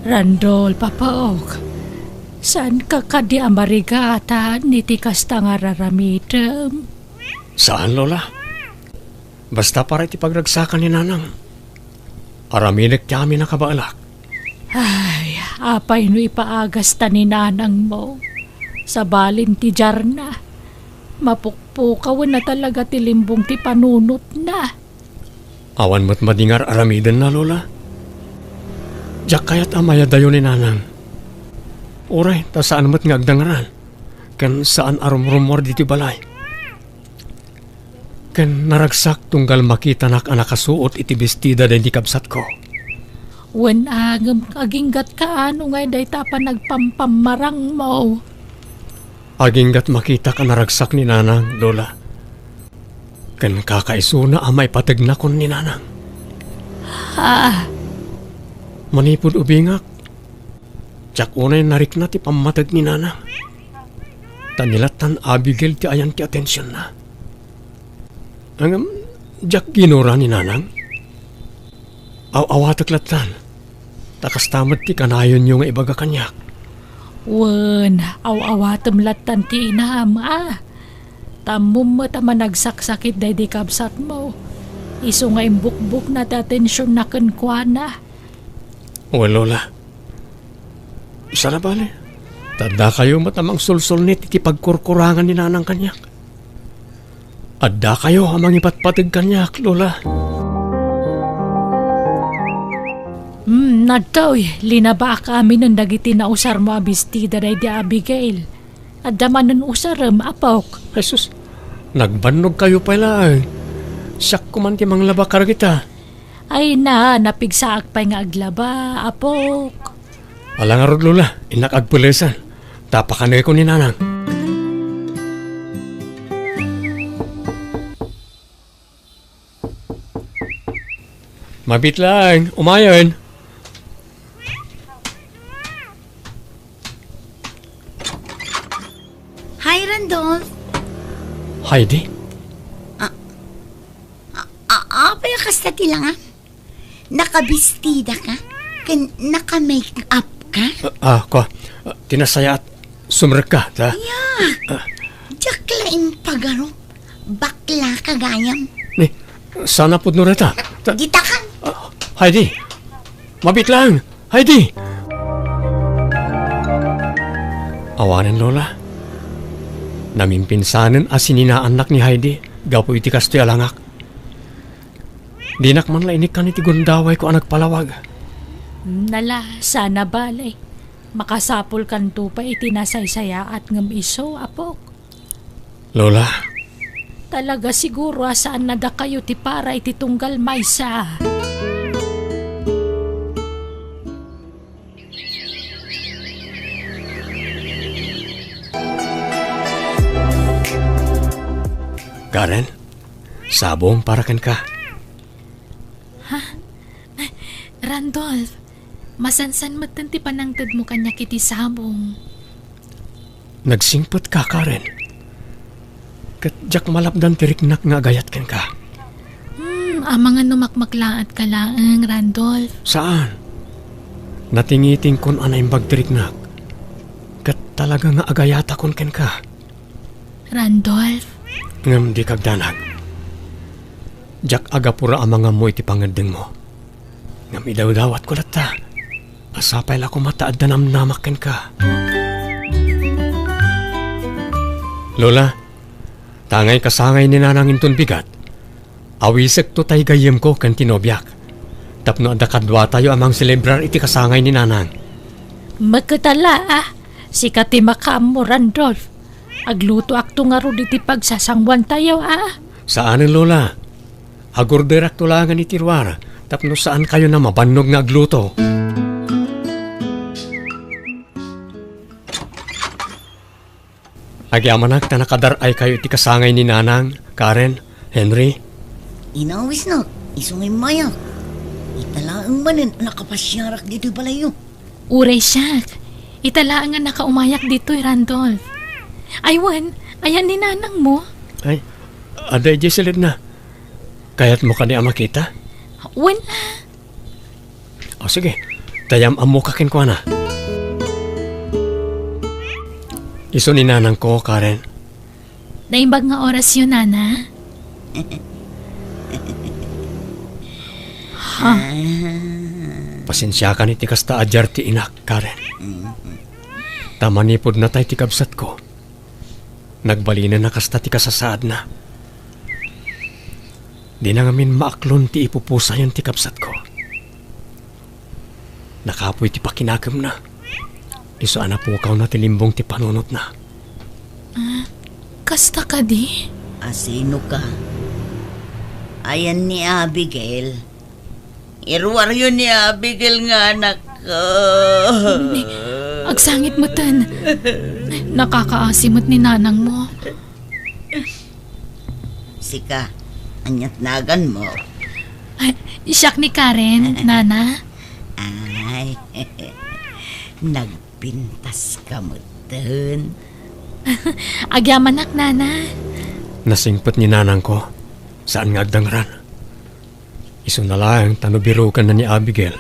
Randall, Papa Oak, Saanka kadi a marigatan iti kasta nga ar-aramidem? Saan, Lola. Basta para iti pagragsakan ni Nanang, aramidek ti amin a kabaelak. Ay, apay no ipaagasta ni nanangmo? Sabalin ti diarna, mapukpukawen na talaga ti limbong ti panunotna. Awan met madingar aramidenna, Lola. Diak kayat a mayadayo ni Nanang. Uray ta saan met nga agdangran, ken saan a rumrumuar ditoy balay. Ken naragsak tunggal makitanak a nakasuot iti bestida daydi kabsatko. Wen a, ngem aginggatka no ngay dayta a panagpampammarangmo? Aginggat makitak a naragsak ni Nanang, Lola. Ken kakaisuna a maipategnakon ni Nanang. Ah. Manipud ubingak, diak unay narikna ti pammateg ni Nanang. Ta ni lattan Abigail ti ayan ti atensionna. Ngem, diak ginura ni Nanang. Aw-awatek lattan, ta kasta met ti kanayonyo nga ibaga kaniak. Wen, aw-awatem lattan ti inam, a. Ta ammom met a managsaksakit daydi kabsatmo. Isu nga imbukbokna ti atensionna kenkuana. Wen, Lola. Saan a bale, ta addakayo met a mangsulsulnit iti pagkurkurangan ni Nanang kaniak. Addakayo a mangipatpateg kaniak, Lola. Hmm, adtoy, linabaak aminen dagiti nausarmo a bestida daydi Abigail. Adda manen usarem, apok. Jesus, nagbannogkayo pay laeng. Siak koman ti manglaba kadagita. Ay na, napigsaak pay nga aglaba, apok. Ala ngarud, Lola, innak agpelesan. Ta pakaneko ni Nanang. Mabit laeng, umayen. Hi, Randolph. Heidi? A-, a-, apay a kasta ti langan? Nakabistida ka? Ken naka-make up ka? Ah, ah, kua. Ah, ti nasayaat, sumrekka, ta? Ya. Ah. Diak la impagarup. Bakla ka gayam. Ni, saan a pudno dayta? Ta- Ditakan. Ah, Heidi. Mabit laeng. Heidi. Awanen, Lola. Namimpinsanen a sininaannak ni Heidi gapu iti kastoy a langak. Dinak man la inikkan iti gundawayko a nagpalawag. Nala, saan a bale. Makasapulkanto pay iti nasaysayaat ngem isu, apok. Lola. Talaga siguro a saan a dakayo ti para iti tunggal maysa. Karen, sabong para kenka. Ha? Randolph, masansan metten ti panangtedmo kaniak iti sabong. Nagsingpetka, Karen. Ket diak malapdan ti riknak nga agayat kenka. Hmm, amangan no makmaklaatka laeng, Randolph. Saan. Natingitingkon a naimbag ti riknak. Ket talaga nga agayatakon kenka. Randolph? Ngem dika agdanag. Diak agapura a mangammo iti pangeddengmo. Ngem idawdawatko latta a sapay la koma ta adda namnamak kenka. Lola, ta ngay kasangay ni Nanang inton bigat, awisekto tay gayyemko ken ti nobiak, tapno adda kaduatayo a mangselebrar iti kasangay ni Nanang. Maketala, a. Sika ti makaammo, Randolph. Aglutoakto ngarud iti pagsasanguantayo, a. Saanen, Lola. Agorderakto laengen iti ruar tapno saankayon a mabannog nga agluto. Agyamanak ta nakadar-aykayo iti kasangay ni Nanang, Karen, Henry. Inawisnak, isu nga immayak. Ita laeng manen a nakapasiarak ditoy balayyo. Uray siak, ita laeng nga nakaumayak ditoy, Randolph. Ay wen, ayan ni Nanangmo? Ay, adda idiay silibna. Kayatmo kadi a makita? Wen a. O, sige. Ta am-ammoka kenkuana. Isu ni nanangko, Karen. Naimbag nga orasyo, Nana? Ha? Pasensiakan iti kasta a diar ti inak, Karen. Ta manipud natay ti kabsatko, nagbalinenna kasta ti kasasaadna. Dina ngamin maaklon ti ipupusayen ti kabsatko. Nakapuy ti pakinakemna. Isu a napukawna ti limbong ti panunotna. Ah, kasta kadi? A, sino ka? Ayan ni Abigail. Iruaryo ni Abigail nga anakko. Ni, agsangit metten. Nakakaasi met ni nanangmo. Sika, ania't naganmo? Ay, siak ni Karen, Nana. Ay, nagpintas ka metten. Agyamanak, Nana. Nasingpet ni nanangko. Saan nga agdangran. Isuna laeng ta no birokenna ni Abigail,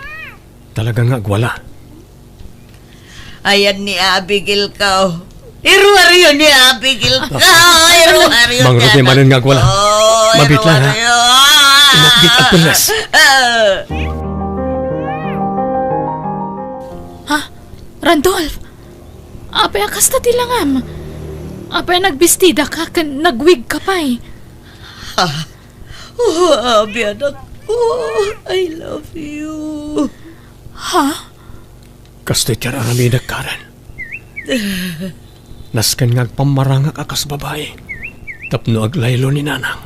talaga nga agwala. Ayan ni Abigail ka, oh. Iruaryo ni Abigail ka, oh. Iruaryo. Mangrugi manen nga agwala. Oh, mabitla nga. Iruaryo. Inak, di agpellas. Ah. Ha? Randolph? Apay a kasta ti langam? Apay a nagbestida ka ken nagwig ka pay? Ha? Oh, Abi, anak ko, I love you. Ha? Kastoy ti ar-aramidek, Karen. Nasken nga agpammarangak a kas babai tapno aglaylo ni nanang.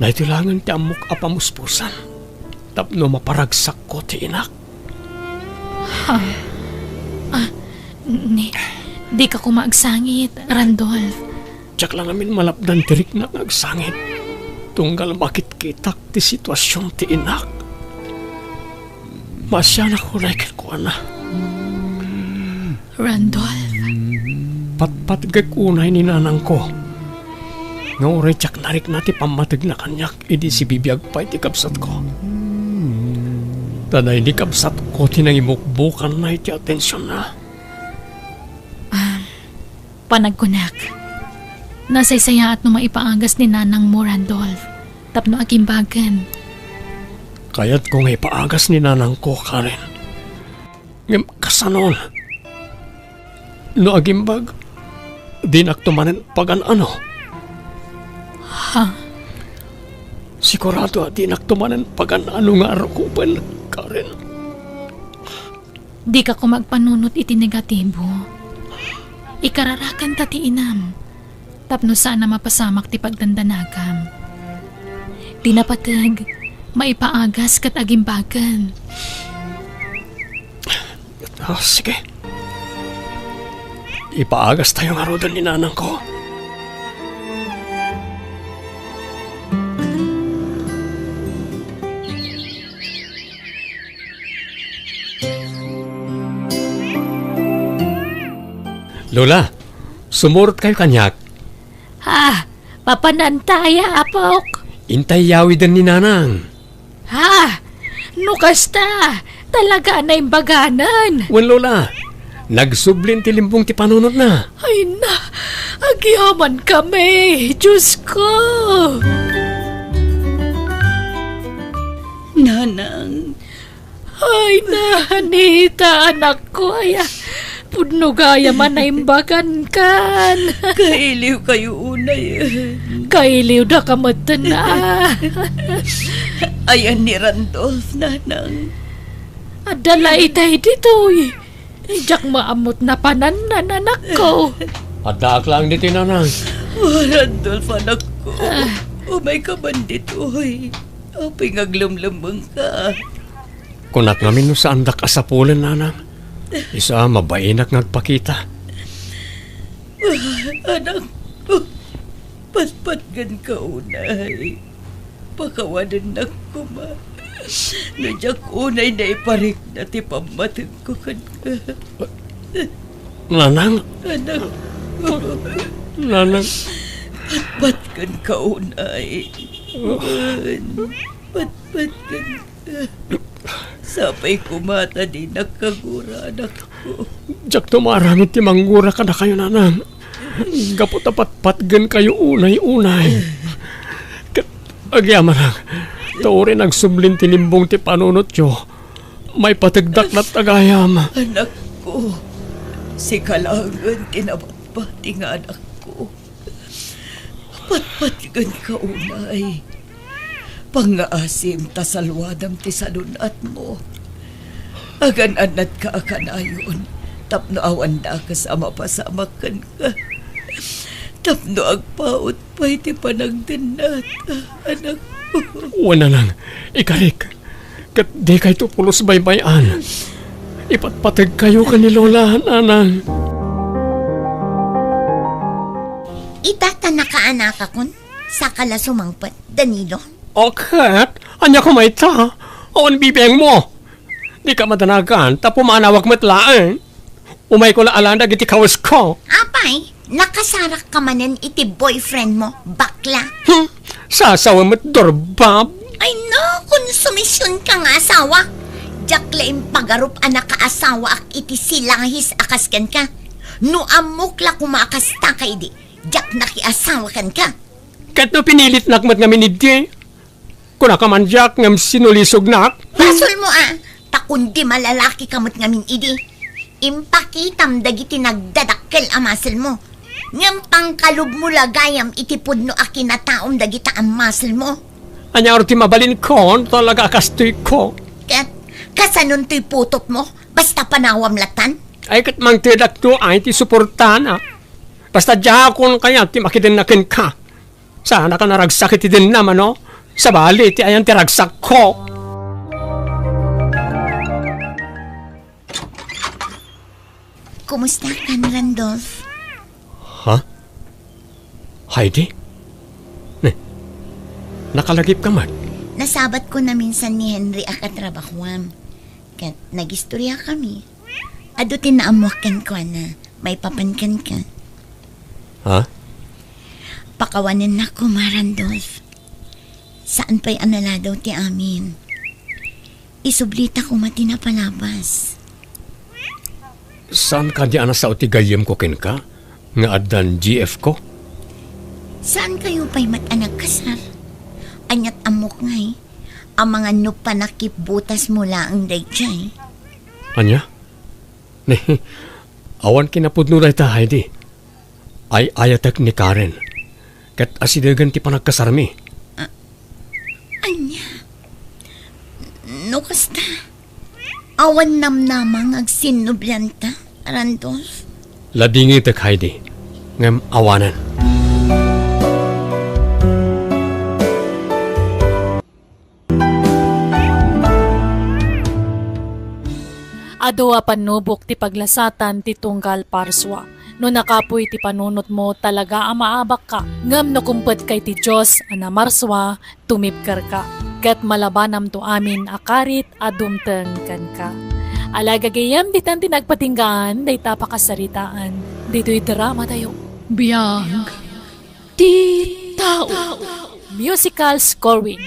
Daytoy laengen ti ammok a pamuspusan tapno maparagsakko ti inak. Ha? Ah, ni, dika koma agsangit, Randolph. Diak la ngamin malapdan ti riknak nga agsangit, tunggal makitkitak ti situasion ti inak. Maasianak unay kenkuana. Randolph. Patpatgek unay ni nanangko nga uray diak narikna ti pammategna kaniak idi sibibiag pay ti kabsatko. Ta daydi kabsatko ti nangibukbukanna iti atensionna. Ah, Panagkunak, nasaysayaat no maipaagas ni nanangmo, Randolph, tapno agimbagen. Kayatko nga ipaagas ni nanangko, Karen. Ngem kasano? No agimbag, dinakto manen pagan-ano? Ha? Sigurado a dinakto manen pagan-ano nga arukopen, Karen. Dika koma agpanunot iti negatibo. Ikararakan ta ti inam, tapno saan a mapasamak ti pagdandanagam. Ti napateg, maipaagas ket agimbagen. Ah, sige. Ipaagas tayo ngaruden ni nanangko. Lola, sumurot kayo kaniak. Ah, papananta aya, apok? Intay yawiden ni nanang. Ha? No kasta, talaga a naimbaganan. Wen, Lola, nagsublin ti limbong ti panunotna. Ay na, agyaman kami, Diyos ko. Nanang, Ay, Nanita, anakko, aya. Pudno gayam a naimbagankan. Kailiw kayo unay. Kailiw da ka metten, a. Ayan ni Randolph, nanang. Adda la itay ditoy. Diak maammot napanan, nanakko. Addaak laeng ditoy, nanang. Oh, Randolph, anakko. Ah. Umay ka man ditoy. Apay nga aglemlemmengka? Kunak ngamin no saandak a sapulen, nanang. Isu a mabainak nga agpakita. Anakko, patpatgenka unay. Pakawanennak koma. No diak unay naiparikna ti pammatengko kenka. Nanang? Anakko. Nanang? Patpatgenka unay. Wen, patpatgenka. Sapay koma ta dinak kagura, anak. Diakto maaramid ti manggura kadakayo, nanang. Gapu ta patpatgenkayo unay-unay. Ket agyamanak, ta uray nagsublin ti limbong ti panunotyo, maipategdak lat gayam. Anakko, sika laengen ti nabati nga anakko. Patpatgenka unay. Pangngaasim ta salwadam ti sadun-atmo. Agan-annadka a kanayon tapno awan dakes a mapasamak kenka. Tapno agpaut pay ti panagdennat, anakko. Wen, nanang, ikarik. Ket dikayto pulos baybay-an. Ipatpategkayo ken ni Lola, nanang. Ita ta nakaanakakon, saka la sumangpet, Danilo. O ket, ania koma ita? Awan bibiangmo. Dika madanagan, ta pumanawak met laeng. Umayko la alan dagiti kawesko. Apay, nakasarakka manen iti boyfriend mo, bakla? Hmm, sasawa met, durbab. Ay no, konsumisionka nga asawa. Diak la impagarup a nakaasawaak iti silahis a kas kenka. No ammok la koma a kasta ka idi, diak nakiasawa kenka. Ket no pinilitnak met ngamin idi, kunaka man diak ngem sinulisognak. Basolmo a, ta kundi malalakika met ngamin idi, impakitam dagiti nagdadakkel a maselmo. Ngem pangkalubmo la gayam iti pudno a kinataom dagita a maselmo. Ania ngarud ti mabalinko no talaga a kastoyko? Ket kasanontoy putotmo? Basta panawam latan? Ay, ket mangtedakto ay ti suportana. Basta diakon kayat ti makidenna kenka. Saanaka naragsak iti dennam, no? Sabali ti ayan ti ragsakko. Kumusta kan, Randolph? Ha? Heidi? Ne, nakalagipka met? Nasabatko naminsan ni Henry a katrabahoam. Ket nagistoriakami. Adu ti naammoak kenkuana. Maipapan kenka. Ha? Pakawanennak koma, Randolph. Saan pay a naladaw ti amin. Isublita koma ti napalabas. Saan kadi a nasao ti gayyemko kenka nga addan G F ko? Saankayo pay met a nagkasar? Ania't ammok ngay, amangan no panakipbutasmo laeng daydiay. Ania? Ne, awan kinapudno dayta, Heidi. Ay-ayatek ni Karen. Ket asidegen ti panagkasarmi. A-, ania? No kasta, awan namnama nga agsinnublianta, Randolph? Ladingitek, Heidi. Ngem awanen. Adu a pannubok ti paglasatan ti tunggal parsua. No nakapuy ti panunotmo, talaga a maabakka. Ngem no kumpetka iti Dios a namarsua, tumibkerka. Ket malabanamto amin a karit a dumteng kenka. Ala, gagayyem, ditan ti nagpatinggaan dayta a pakasaritaan ditoy dramatayo. Biag ti tao. Musical scoring,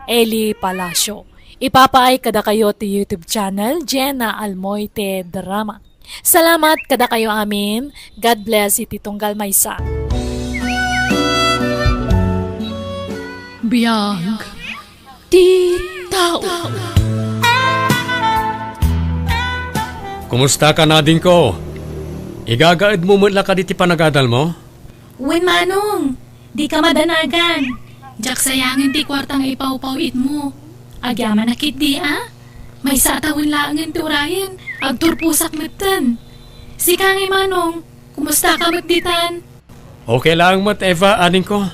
Eli Palacio. Ipapaay kadakayo ti YouTube channel, Jenna Almoite Drama. Salamat kadakayo amin. God bless iti tunggal maysa. Biag ti tao. Kumusta ka, nadingko? Igagaedmo met la kadi ti panagadalmo? Wen, Manong, dika madanagan. Diak sayangen ti kuarta nga ipawpaw-itmo. Agyamanak ketdi a? Maysa a tawen laengen ti urayen, agturposak metten. Sika ngay, Manong, kumustaka met ditan? Okay laeng met, Eva, adingko.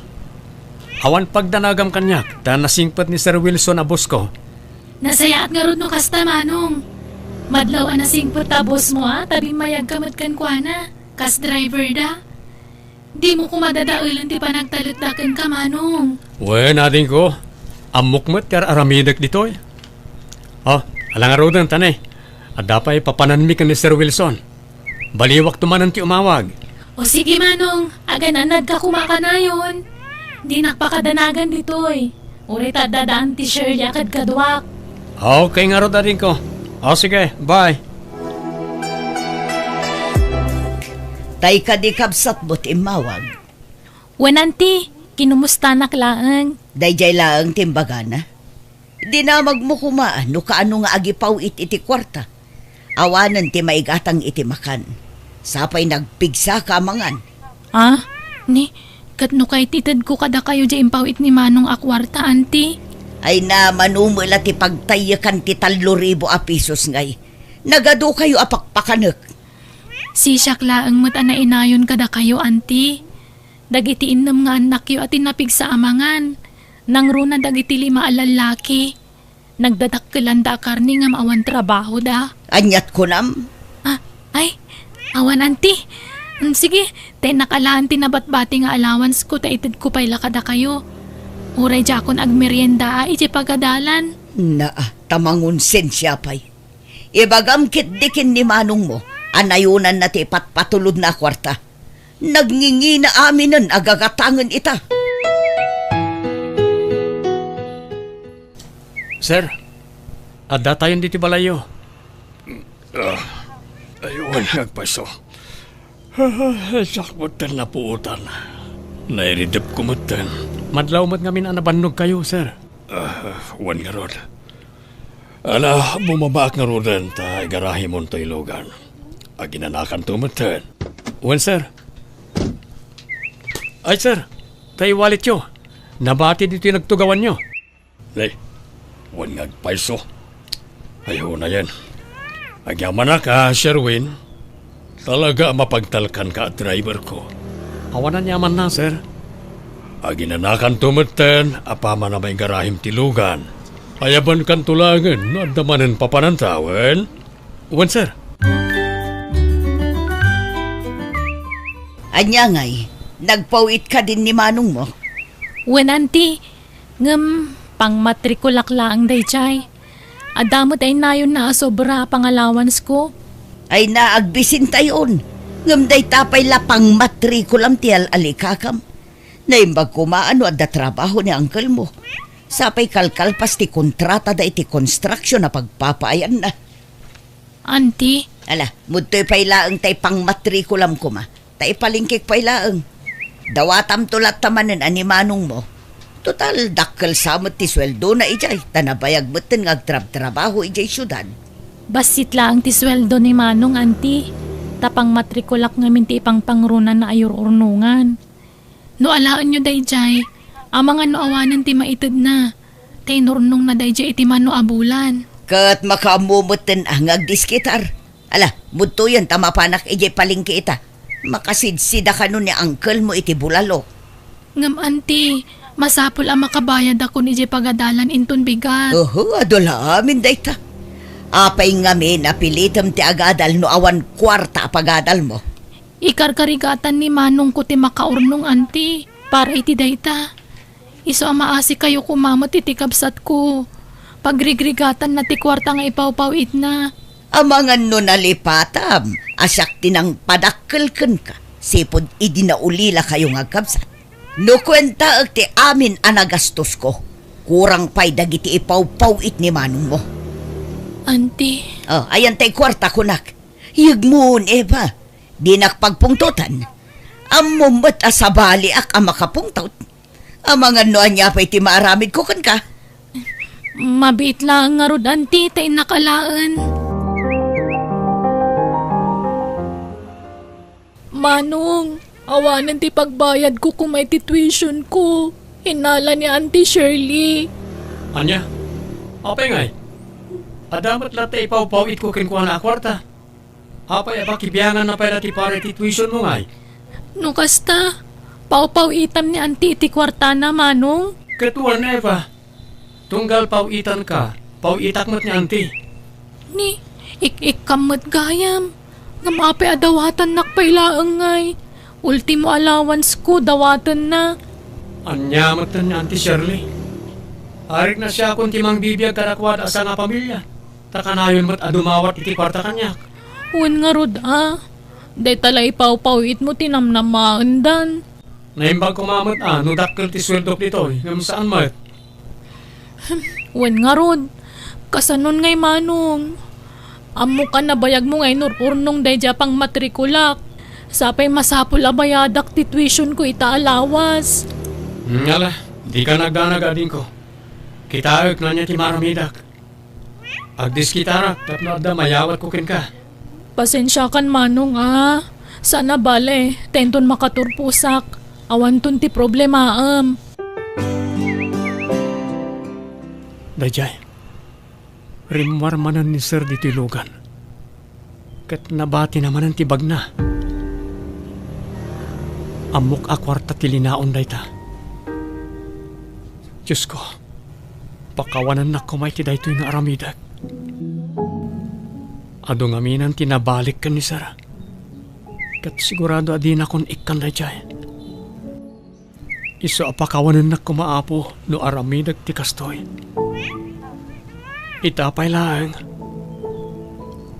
Awan pagdanagam kaniak, ta nasingpet ni Sir Wilson a bossko. Nasayaat ngarud no kasta, Manong. Madlaw a nasingpet ta bosmo a, ta bimmayagka met kenkuana, kas driver da. Dimo koma dadaelen ti panagtalekda kenka, Manong. Wen, adingko, ammok met ti ar-aramidek ditoy. O, ala ngaruden, ta ne, adda pay papananmi ken ni Sir Wilson. Baliwakto manen ti umawag. O sige, Manong, agan-annadka koma kanayon. Dinak pakadanagan ditoy. Uray ta adda daan ti Shirley a kadkaduak. Okay ngarud, adingko. O sige, bye. Tay kadi kabsatmo ti immawag? Wen, anti, kinumustanak laeng. Daydiay laeng ti imbagana. Dinamagmo koma no kaano nga agipaw-it iti kuarta. Awanen ti maigatang iti makan. Sapay nagpigsaka a mangan. Ah, ni, ket no kay ti itedko kadakayo diay impaw-it ni Manong a kuarta, anti? Ay na, mano met la ti pagtayyekan ti tallo ribu a pesos ngay. Nagadukayo a pakpakanek. Sisiak laeng met a nainayon kadakayo, anti. Dagiti innem nga annakyo a ti napigsa a mangan. Nangruna dagiti lima a lallaki. Nagdadakkelanda a karne ngem awan trabahoda. Aniat kunam? Ah, ay, awan, anti. Mm, sige, ta innak alaen ti nabatbati nga allowance ko ta itedko pay la kadakayo. Uray diakon agmerienda a idiay pagadalan. Naa, ta mangonsensia pay. Ibagam ketdi ken ni manongmo a nayonanna ti ipatpatulodna a kuarta. Nagngingina aminen a gagatangen ita. Sir, addatayon ditoy balayyo. Ah, ay, wen nga agpayso. Ah, siak metten napuotan. Nairidepko metten. Madlaw met ngamin a nabannogkayo, sir. Ah, wen ngarud. Ala, bumabaak ngaruden ta igarahimon toy lugan. Aginanakanto metten. Wen, sir. Ay, sir, tay walletyo. Nabati ditoy nagtugawanyo. Nay, wen nga agpayso. Ay, unayen. Agyamanak a, Sherwin. Talaga a mapagtalkanka a driverko. Awan aniamanna, sir. Aginanakanto metten a paman a maigarahim ti lugan. Ayabankanto laengen no adda manen papananta, wen? Wen, sir. Ania ngay, nagpaw-it kadin ni manongmo? Wen, anti. Ngem pangmatrikulak laeng daydiay. Adda met ay nayonna a sobra a pangalawansko. Ay na, agbisintayon. Ngem dayta pay la pangmatrikulam ti al-alikakam. Naimbag koma a no adda trabaho ni angkelmo. Sapay kalkalpas ti kontratada iti construction a pagpapaayanna. Anti? Ala, mudtoy pay laeng tay pangmatrikulam koma, ta ipalingkek pay laeng. Dawatamto latta manen a ni manongmo. Total, dakkel sa met ti sueldona idiay, ta nabayag metten nga agtrabtrabaho idiay siudad. Bassit laeng ti sueldo ni manong, anti, ta pangmatrikulak ngamin ti ipangpangrunana a yur-urnongan. No alaenyo daydiay, amangan no awanen ti maitedna, ta inurnongna daydiay iti mano a bulan. Ket makaammo metten a nga agdiskitar. Ala, mudtoyen ta mapanak idiay palengke ita. Makasidsidakano ni angkelmo iti bulalo. Ngem, anti, masapul a makabayadakon idiay pagadalan inton bigat. Oho, adu la amin dayta. Apay ngamin a pilitem ti agadal no awan kuarta a pagadalmo? Ikarkarigatan ni manongko ti makaurnong, anti, para iti dayta. Isu a maasikayo koma met iti kabsatko. Pagrigrigatanna ti kuarta nga ipawpaw-itna. Amangan no nalipatam a siak ti nangpadakkel kenka, sipud idi naulilakayo nga agkabsat. No kuentaek ti amin a nagastosko, kurang pay dagiti ipawpaw-it ni manongmo. Anti. Oh, ayan tay kuarta, kunak. Yegmon, Eva. Dinak pagpungtotan. Ammom met a sabaliak a makapungtot. Amangan no ania pay ti maaramidko kenka. Mabiit laeng ngarud, anti, ta innak alaen. Manong, awanen ti pagbayadko koma iti tuitionko, innala ni Auntie Shirley. Ania? Apay ngay? Adda met latta ipawpaw-itko kenkuana a kuarta. Apay a pakibianganna pay la ti para iti tuitionmo ngay? No kasta, pawpaw-itam ni Auntie iti kuartana, Manong. Ket wen, Eva, tunggal paw-itanka, paw-itak met ni Auntie. Ni, ik-ikkam met gayam. Ngem apay a dawatannak pay laeng ngay? Ultimo allowance ko, dawatenna. Ania met ni Auntie Shirley? Arik nasiakon ti mangbibiag kadakuada a sangapamilya. Ta kanayon met a dumawat iti kuarta kaniak. Wen ngarud a, dayta la ipawpaw-itmo ti namnamaendan. Naimbag koma met a no dakkel ti sueldok ditoy, ngem saan met. Wen ngarud, kasanon ngay, Manong? Ammok a nabayagmo nga inur-urnong daydiay a pangmatrikulak. Sapay masapul a bayadak ti tuition ko ita a lawas. Ngala, dika nagdanag, adingko. Kitaek no ania ti maaramidak. Agdiskitarak tapno adda mayawatko kenka. Pasensiakan, Manong, a. Saan a bale, ta inton makaturposak, awanton ti problemaem. Daydiay, rimmuar manen ni Sir ditoy lugan. Ket nabatina manen ti bagna. Ammok a kuarta ti linaon dayta. Diosko, pakawanennak koma iti daytoy nga aramidek. Adu ngamin ti nabalik ken ni Sir. Ket sigurado a dinakon ikkan daydiay. Isu a pakawanennak koma, Apo, no aramidek ti kastoy. Ita pay laeng,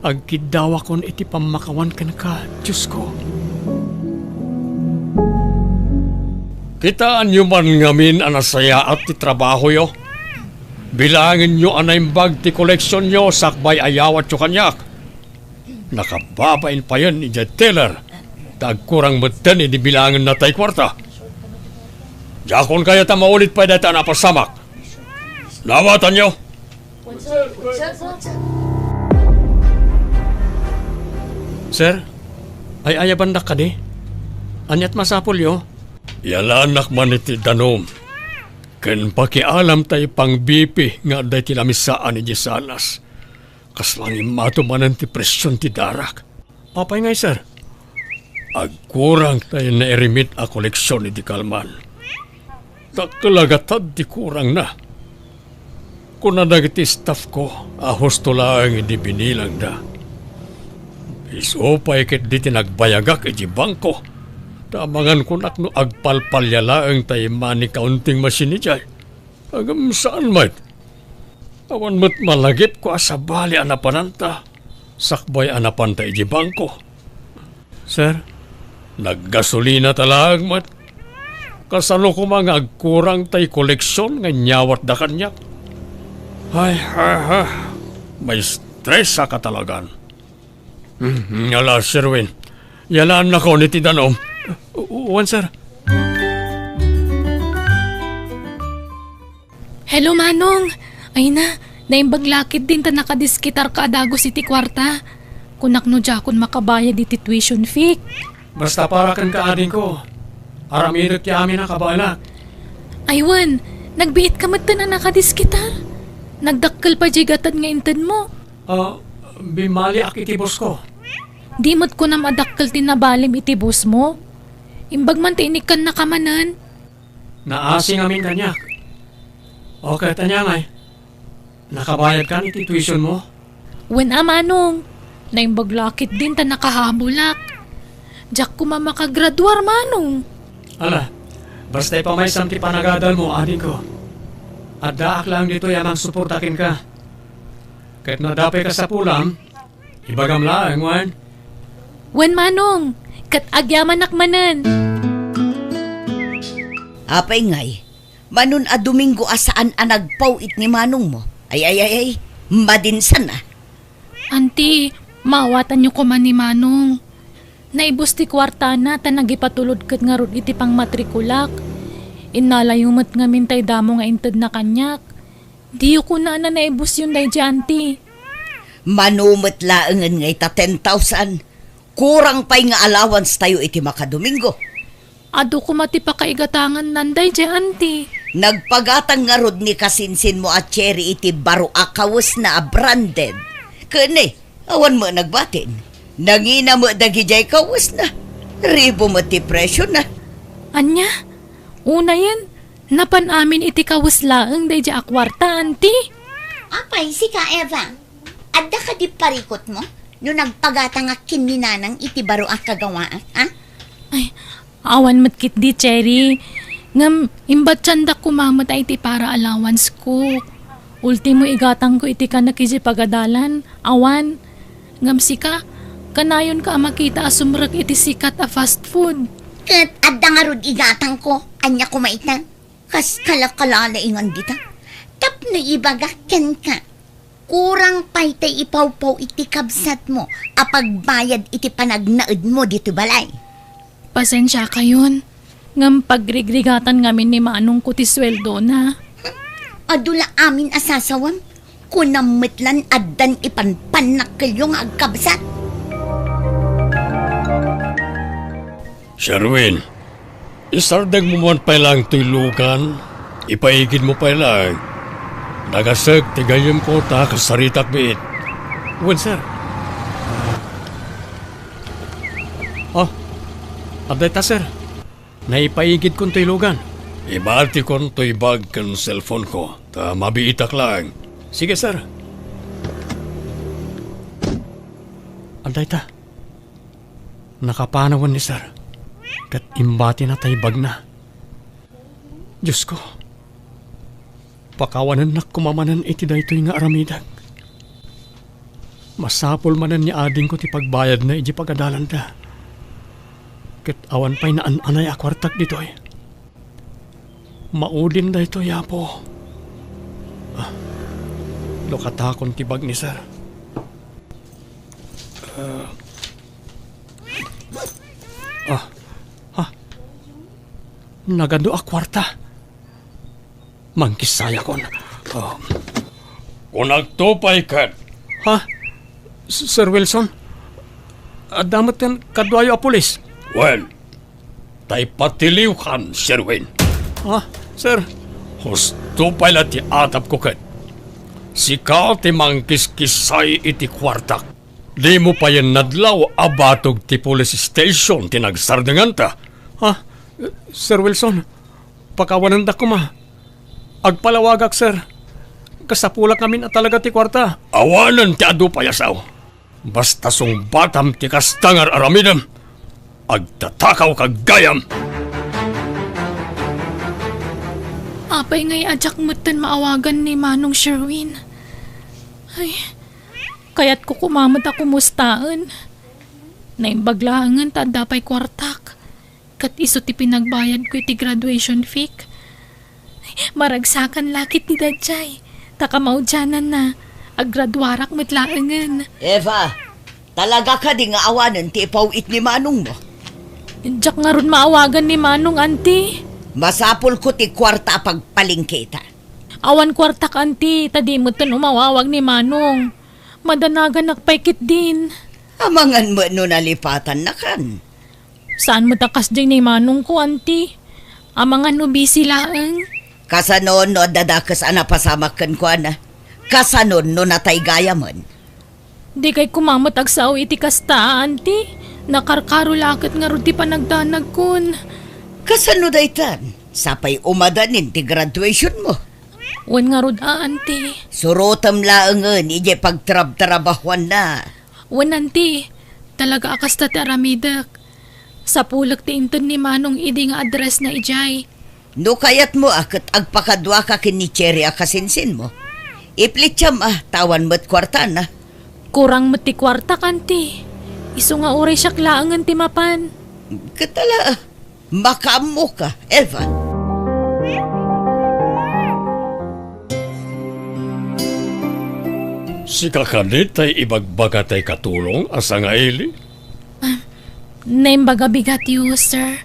agkiddawakon iti pammakawan kenka, Diosko. Kitaenyo man ngamin a nasayaat ti trabahoyo. Bilangenyo a naimbag ti koleksionyo sakbay a yawatyo kaniak. Nakababain payen idiay teller, ta agkurang metten idi bilangenna tay kuarta. Diakon kayat a maulit pay dayta a napasamak. Naawatanyo? Sir, ay-ayabandak kadi? Aniat masapulyo? Yalanak man iti danum. Ken pakialam tay pang-B P nga adda iti lamisaan idiay sanas. Kasla nga immato manen ti presion ti darak. Apay ngay, sir? Agkurang tay nairimit a koleksion iti kalman. Dakkel a gatad ti kurangna. Kuna dagiti staff ko a husto laeng idi binilangda. Isu pay ketdi ti nagbayagak iti bangko. Ta amangan kunak no agpalpalia laeng tay money counting machine idiay. Ngem saan met. Awan met malagipko a sabali a napananta, sakbay a napanta iti bangko. Sir? Naggasolina ta laeng met. Kasano koma nga agkurang tay koleksion nga inyawatda kaniak? Ay, ha, ha. Maestresaka talagan. Hmm, ala, Sir Win. Yalaannakon iti danum. U-, wen, sir. Hello, Manong. Ay na, naimbag la ketdin ta nakadiskitarka a dagus iti kuarta. Kunak no diakon makabayad iti tuition fee. Basta para kenka, adingko. Aramidek ti amin a kabaelak. Ay wen, nagbiitka metten a nakadiskitar. Nagdakkel pay diay gatad nga intedmo. Ah, bimmaliak iti busko. Di met kunam a dakkel ti nabalim iti busmo? Imbag man ti inikkannaka manen. Naasi ngamin kaniak. O ket ania ngay? Nakabayadkan iti tuitionmo? Wen a, Manong. Naimbag la ketdin ta nakahabulak. Diak koma makagraduar, Manong. Ala, basta ipamaysam ti panagadalmo, adingko. Addaak laeng ditoy a mangsuporta kenka. Ket no adda pay kasapulam, ibagam laeng, wen? Wen, Manong, ket agyamanak manen. Apay ngay, Manong a Domingo a saan a nagpaw-it ni manongmo? Ay, ay, ay, ay, madinsan a. Anti, maawatanyo koma ni Manong. Naibus ti kuartana ta nagipatulod ket ngarud iti pangmatrikulak. Innalayo met ngamin tay damo nga intedna kaniak. Diyo kunana naibusyon daydiay, anti. Mano met laengen nga ita ten thousand. Kurang pay nga allowance tayo iti makadomingo. Adu koma ti pakaigatangannan daydiay, anti. Nagpagatang ngarud ni kasinsinmo a Cherry iti baro a kawesna a branded. Ken, awan met nagbatin. Nangina met dagidiay kawesna. Ribo met ti presiona. Ania? Unayen, napan amin iti kawes laeng daydiay a kuarta, anti? Apay, sika, Eva? Adda kadi parikutmo no nagpagatangak ken ni Nanang iti baro a kagawaak, a? Ay, awan met ketdi, Cherry. Ngem, imbatsandak koma met a iti para allowance ko. Ultimo igatangko iti kanak idiay pagadalan, awan. Ngem sika, kanayonka a makita a sumrek iti sikat a fast food. Ket adda ngarud igatangko, ania koma ita? Kas kalakalaingan dita. Tapno ibagak kenka, kurang pay tay ipawpaw iti kabsatmo a pagbayad iti panagnaedmo ditoy balay. Pasensiakayon, ngem pagrigrigatan ngamin ni manongko ti sueldona. Adu la amin a sasawem. Kunam met lan addan ipanpannakkelyo nga agkabsat. Sherwin, isardengmo man pay laeng toy lugan, ipaigidmo pay laeng. Nagasek ti gayyemko ta kasaritak biit. Wen, sir. Ah, adda ita, sir. Naipaigidkon toy lugan. Ibatikon toy bag ken cellphone-ko, ta mabiitak laeng. Sige, sir. Adda ita. Nakapanawen ni sir. Ket imbatina tay bagna. Diosko, pakawanennak koma manen iti daytoy nga aramidek. Masapul manen ni adingko ti pagbayadna idiay pagadalanda. Ket awan pay naan-anay a kuartak ditoy. Maudin daytoy, Apo. Ah, lukatakon ti bag ni sir. Ah. Ah. Ha? Nagadu a kuarta. Mangkissayakon. Ah. Kunakto pay ket. Ha? S-, Sir Wilson? Adda met ken kaduayo a pulis? Wen, tay patiliwkan, Sherwin. Ah, sir. Husto pay la ti atapko ket. Sika ti mangkiskisay iti kuartak. Dimo payen nadlaw a batog ti police station ti nagsardenganta. Ah, Sir Wilson, pakawanendak koma. Agpalawagak, sir. Kasapulak ngamin a talaga ti kuarta. Awanen ti adu pay a sao. Basta sungbatam ti kasta nga ar-aramidem, agtatakaw ka gayam. Apay ngay a diak metten maawagan ni Manong Sherwin? Ay, kayatko koma met a kumustaen. Naimbag laengen ta adda pay kuartak. Ket isu ti pinagbayadko iti graduation fee. Maragsakan la ketdi daydiay, ta kamaudiananna, aggraduarak met laengen. Eva, talaga kadi nga awanen ti ipaw-it ni manongmo? Diak ngarud maawagan ni Manong, Auntie. Masapulko ti kuarta a pagpalengketa. Awan kuartak, Auntie, ta di metten umawawag ni Manong. Madanaganak pay ketdin. Amangan met no nalipatannakan. Saan met a kasdiay ni manongko, Auntie? Amangan no busy laeng. Kasano no adda dakes a napasamak kenkuana? Kasano no natay gayamen? Dikay koma met agsao iti kasta, Auntie. Nakarkaro la ket ngarud ti panagdanagkon. Kasano daytan? Sapay umadanin ti graduationmo. Wen ngarud a, Auntie. Surotem laengen idiay pagtrabtrabahoanna. Wen, Auntie, talaga a kasta ti aramidek. Sapulek ti inted ni Manong idi nga addressna idiay. No kayatmo a ket agpakaduaka ken ni Cherry a kasinsinmo, iplittiam a ta awan met kuartana. Kurang met ti kuartak, Auntie. Isu nga uray siak laengen ti mapan. Ket ala, makaammoka, Eva. Sika kadi tay ibagbaga tay katulong a sangaili? Ah, naimbag a bigatyo, sir.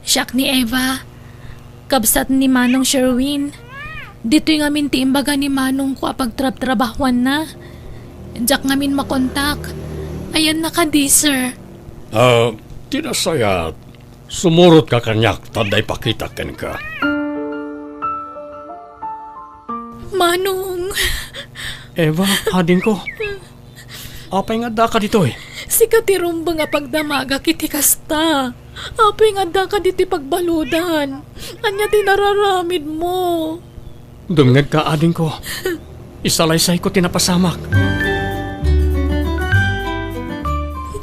Siak ni Eva, kabsat ni Manong Sherwin. Ditoy ngamin ti imbaga ni manongko a pagtrabtrabahuanna. Diak ngamin makontak. Ayanna kadi, sir? Ah, ti nasayaat, sumurotka kaniak ta adda ipakitak kenka. Manong! Eva, adingko. Apay nga addaka ditoy? Sika ti rumbeng a pagdamagak iti kasta. Apay nga addaka ditoy pagbaludan? Ania ti nararamidmo? Dumngegka, adingko. Isalaysayko ti napasamak.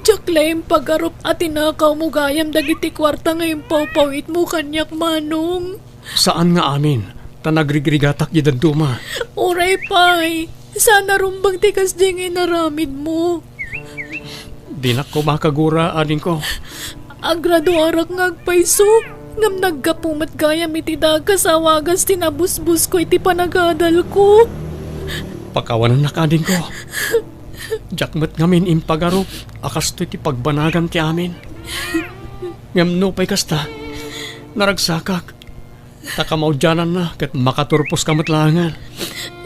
Diak la impagarup a tinakawmo gayam dagiti kuarta nga impawpaw-itmo kaniak, Manong. Saan nga amin, ta nagrigrigatak diay dadduma. Uray pay, saan a rumbeng ti kasdiay nga inaramidmo. Dinak koma kagura, adingko. Agraduarak nga agpayso, ngem naggapu met gayam iti dakes a wagas ti nabusbusko iti panagadalko. Pakawanennak, adingko. Diak met ngamin impagarup a kastoy ti pagbanagan ti amin. Ngem nupay kasta, naragsakak. Ta kamaudiananna ket makaturposka met laengen.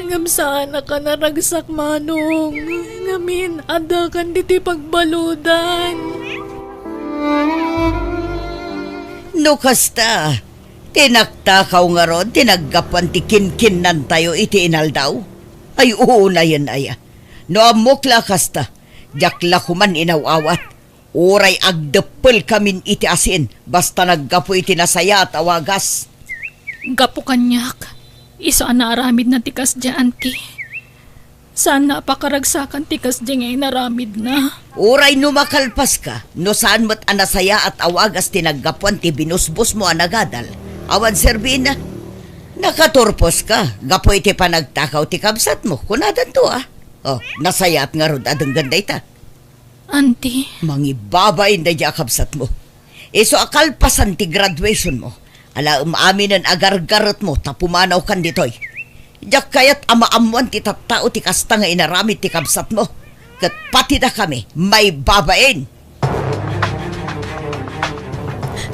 Ngem saannak a naragsak, Manong. Ngamin, addakan ditoy pagbaludan. No kasta, ti naktakaw ngarud ti naggapuan ti kinkinnantayo iti inaldaw? Ay, unayen aya. No ammok la kasta, diak la koman inaw-awat. Uray agdeppelkamin iti asin, basta naggapu iti nasayaat a wagas. Gapu kaniak, isu a naaramidna ti kasdiay, Auntie. Saanna a pakaragsakan ti kasdiay nga inaramidna. Uray no makalpaska, no saan met a nasayaat a wagas ti naggapuan ti binusbosmo a nagadal, awan serbienna. Nakaturposka gapu iti panagtakaw ti kabsatmo, kunadanto a. Oh, nasayaat ngarud a denggen dayta. Auntie. Mangibabain daydiay a kabsatmo. Isu a kalpasan ti graduationmo, alaem aminen a gargaretmo ta pumanawkan ditoy. Diak kayat a maammoan ti tattao ti kasta nga inaramid ti kabsatmo. Ket patidakami, maibabain.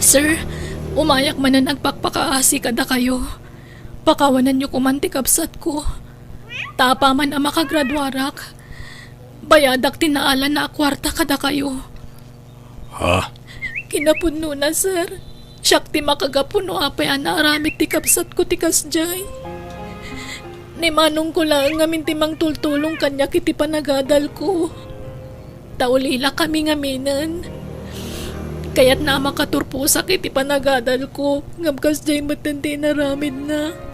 Sir, umayak manen agpakpakaasi kadakayo. Pakawananyo koman ti kabsatko. Ta apaman a makagraduarak, bayadak ti naalanna a kuarta kadakayo. Ha? Kinapudnona, sir. Siak ti makagapu no apay a naaramid ti kabsatko ti kasdiay. Ni manongko laeng ngamin ti mangtultulong kaniak iti panagadalko. Ta ulilakami ngaminen. Kayatna a makaturposak iti panagadalko, ngem kasdiay metten ti inaramidna.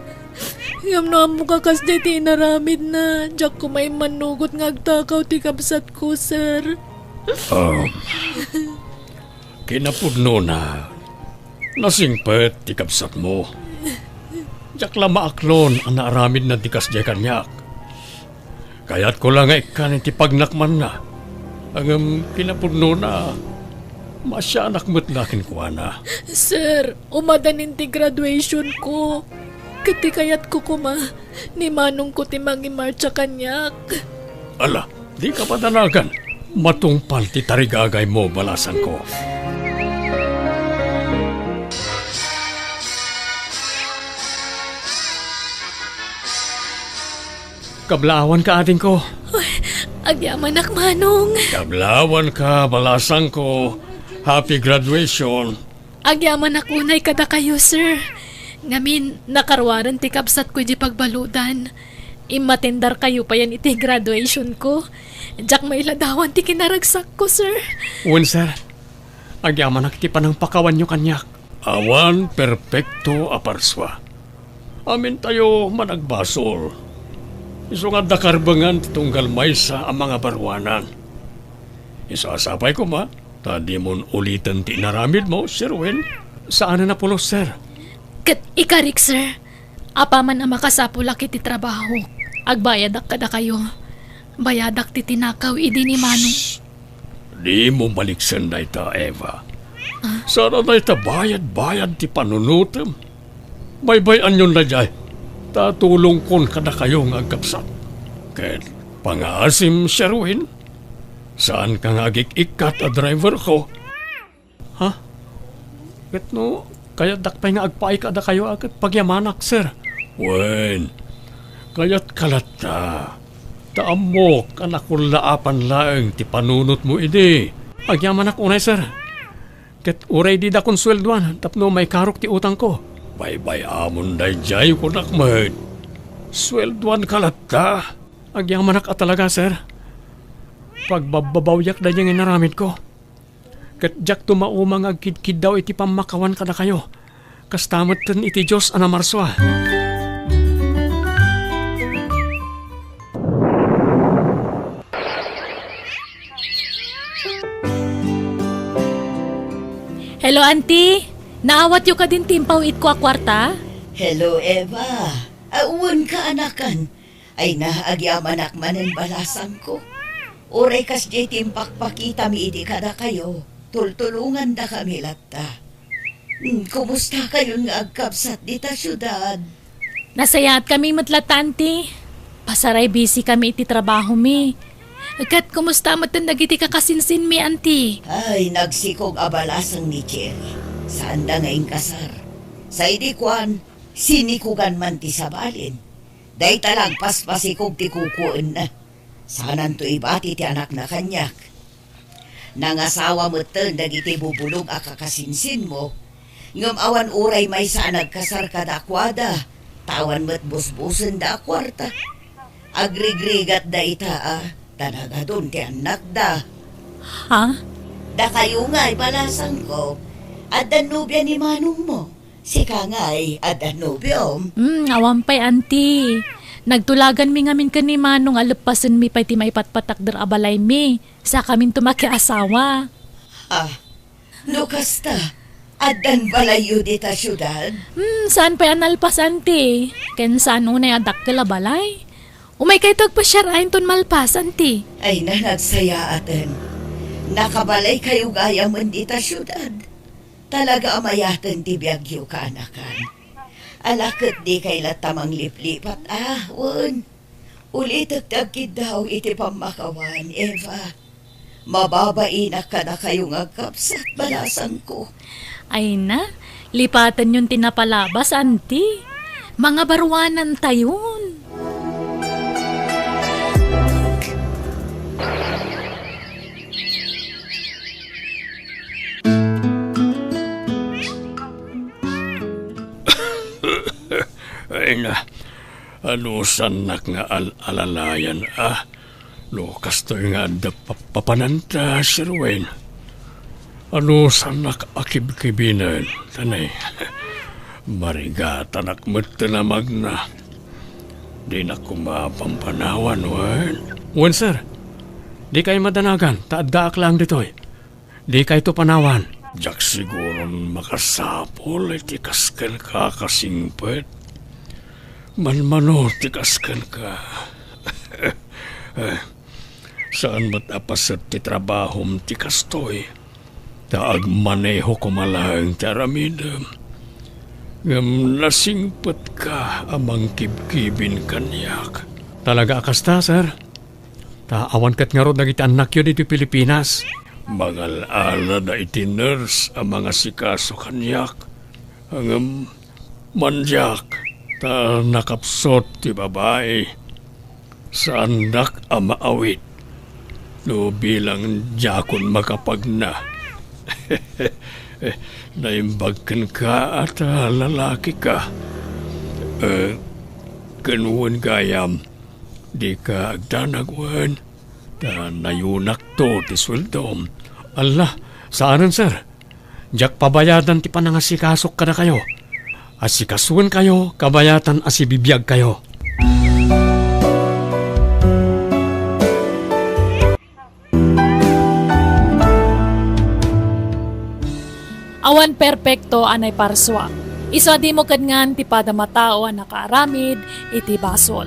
Ngem no ammok a kasdiay ti inaramidna, diak koma immannugot nga agtakaw ti kabsatko, sir. Um, kinapudnona, nasingpet ti kabsatmo. Diak la maaklon a naaramidna ti kasdiay kaniak. Kayatko la nga ikkan iti pagnakmanna. Ngem kinapudnona, maasianak met la kenkuana. Sir, umadanin ti graduationko. Ket ti kayatko koma, ni manongko ti mangimartsa kaniak. Ala, dika padanagan. Matungpal ti tarigagaymo, balasangko. Kablaawanka, adingko. Ay, agyamanak, manong. Kablaawanka, balasangko. Happy graduation. Agyamanak unay kadakayo, sir. Ngamin, nakaruaren ti kabsatko idiay pagbaludan. Immatendarkayo payen iti graduationko. Diak mailadawan ti kinaragsakko, sir. Wen, sir. Agyamanak ti panangpakawanyo kaniak. Awan perpekto a parsua. Amintayo managbasol. Isu nga adda karbengan ti tunggal maysa a mangabaruanan. Isu a sapay koma, ta dimon uliten ti inaramidmo, Sir Win. Saanen a pulos, sir. Ket ikarik, sir. Apaman a makasapulak iti trabahok, agbayadak kadakayo. Bayadak ti tinakaw idi ni Manong. Shh! Dimo maliksen dayta, Eva. Ah? Saan a dayta bayad-bayad ti panunotem. Baybay-anyon daydiay, ta tulongkon kadakayo nga agkabsat. Ket pangaasim, Sherwin, saanka nga agik-ikkat a driverko. Ha? Ket no kayatdak pay nga agpaay kadakayo a ket pagyamanak, sir. Wen, kayatka latta. Ta ammok a nakullaapan laeng ti panunotmo idi. Agyamanak unay, sir. Ket uray dida konsueldoan tapno maikarok ti utangko. Baybay-amon daydiay, kunak met. Sueldoanka latta. Agyamanak a talaga, sir. Pagbabbabawiak daydiay nga inaramidko. Ket diakto mauma nga agkidkiddaw iti pammakawan kadakayo. Kasta metten iti Dios a namarsua. Hello, Auntie. Naawatyo kadin ti impawitko a kuarta? Hello, Eva. Awan ka, anakan. Ay na, agyamanak manen, balasangko. Uray kasdiay ti impakpakitami idi kadakayo, tultulongandakami latta. Hmm, kumustakayon nga agkabsat dita siudad? Nasayaatkami met latta, Auntie. Pasaray busy kami iti trabahomi. Ket kumusta metten dagiti kakasinsinmi, anti? Ay, nagsikog a balasang ni Cherry. Saanda nga inkasar. Sa idi kuan, sinikugan man ti sabalin. Dayta la agpaspasikog ti kukuenna. Saananto ibati ti anakna kaniak. Nangasawa metten dagiti bubulog a kakasinsinmo, ngem awan uray maysa a nagkasar kadakuada, ta awan met busbusenda a kuarta. Agrigrigatda ita a, ta nagadun ti annakda. Ha? Dakayo ngay, balasangko, addan nobia ni manongmo. Sika ngay, adda nobiom? Hmm, awan pay, anti. Nagtulaganmi ngamin ken ni Manong a leppasenmi pay ti maipatpatakder a balaymi. Sakaminto makiasawa. Ah, no kasta, addan balayyo dita siudad? Hmm, saan pay a nalpas, anti? Ken saan unay a dakkel a balay? Umaykayto agpasiar inton malpas, anti? Ay na, nagsayaaten. Nakabalaykayo gayam dita siudad. Talaga a mayaten ti biagyo, kaanakan. Ala ket dikay latta mangliplipat, a, wen? Ulitek ti agkiddaw iti pammakawan, Eva. Mababainak kadakayo nga agkabsat, balasangko. Ay na, lipatenyon ti napalabas, anti. Mangabaruanantayon. Ay na, anusannak nga al-alalayan, a? No kastoy nga adda pa-, papananta, Sir Wayne. Anusannak a kibkibinen, tanay. Marigatanak met ti namagna. Dinak koma pampanawan, wen? Wen, sir. Dikay madanagan, ta addaak laeng ditoy. Dikayto panawan. Diak siguron makasapul iti kas kenka a kasingpet. Manmano ti kas kenka. Eh, saan met a paset ti trabahom ti kastoy. Ta agmaneho koma laeng ti aramidem. Ngem nasingpetka a mangkibkibin kaniak. Talaga a kasta, sir? Ta awan ket ngarud dagiti annakyo ditoy Pilipinas. Mangal-alada iti nurse a mangasikaso kaniak. Ngem mandiak, ta nakapsut ti babai. Saandak a maawit no bilang diakon makapagna. Naimbag kenka a ta lalakika. Eh, ken wen gayam, dika agdanag wen, ta nayonakto ti sueldom. Alla, saanen, sir. Diak pabayadan ti panangasikasok kadakayo. Asikasuenkayo kabayatan a sibibiagkayo. Awan perpekto a naiparsua. Isu a dimo kidngan ti padam a tao a nakaaramid iti basol.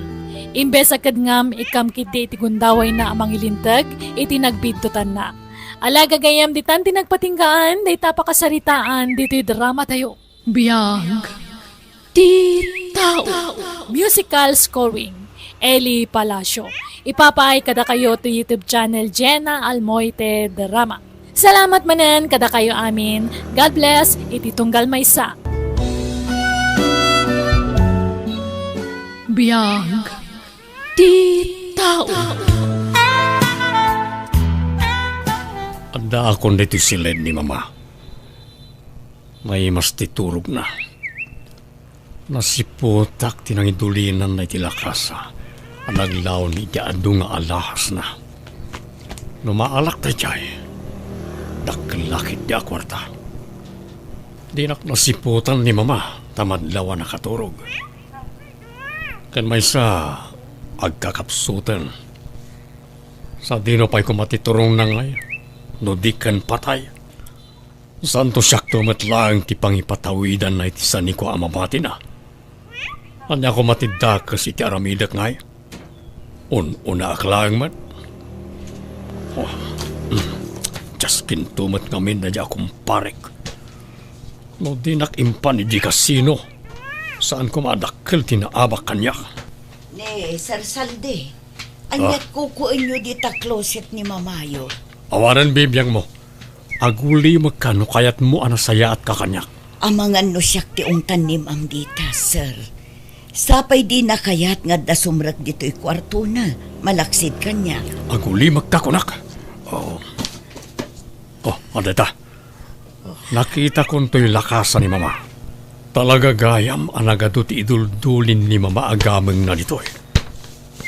Imbes a kidngam, ikkam ketdi iti gundawayna a mangilinteg iti nagbiddutanna. Ala, gagayyem, ditan ti nagpatinggaan dayta a pakasaritaan ditoy dramatayo. Biag ti tao. Musical scoring, Eli Palacio. Ipapaay kadakayo ti YouTube channel Jenna Almoite Drama. Salamat manen kadakayo amin. God bless iti tunggal maysa. Biag ti tao. Addaakon ditoy siled ni Mama. Naimas ti turogna. Nasiputak ti nangidulinanna iti lakasa a naglaon iti adu nga alahasna. No maalak daydiay, dakkel la ketdi a kuarta. Dinak nasiputan ni Mama ta madlaw a nakaturog. Ken maysa, agkakapsuten. Sadino pay koma ti turongna ngay, no di ken patay? Santo siakto met laeng ti pangipatawidanna iti saniko a mabatina. Ania koma ti dakes iti aramidek ngay? Un-unaak laeng met. Oh, mm. Diaskinto met ngamin daydi a kumparek. No dinak impan idi kasino, saan koma a dakkel ti naabak kaniak. Ni Sir Saldi, Ania ti kukuenyo dita closet ni mamayo? Awanen bibiangmo. Agulimekka no kayatmo a nasayaatka kaniak. Amangan no siak ti ungtannim dita, sir. Sapay dina kayat nga adda sumrek ditoy kuartona, malaksid kaniak. Agulimekka, kunak. Oh. Oh, adda ita. Nakitakon toy lakasa ni Mama. Talaga gayam a nagadu ti iduldulin ni Mama a gamengna ditoy.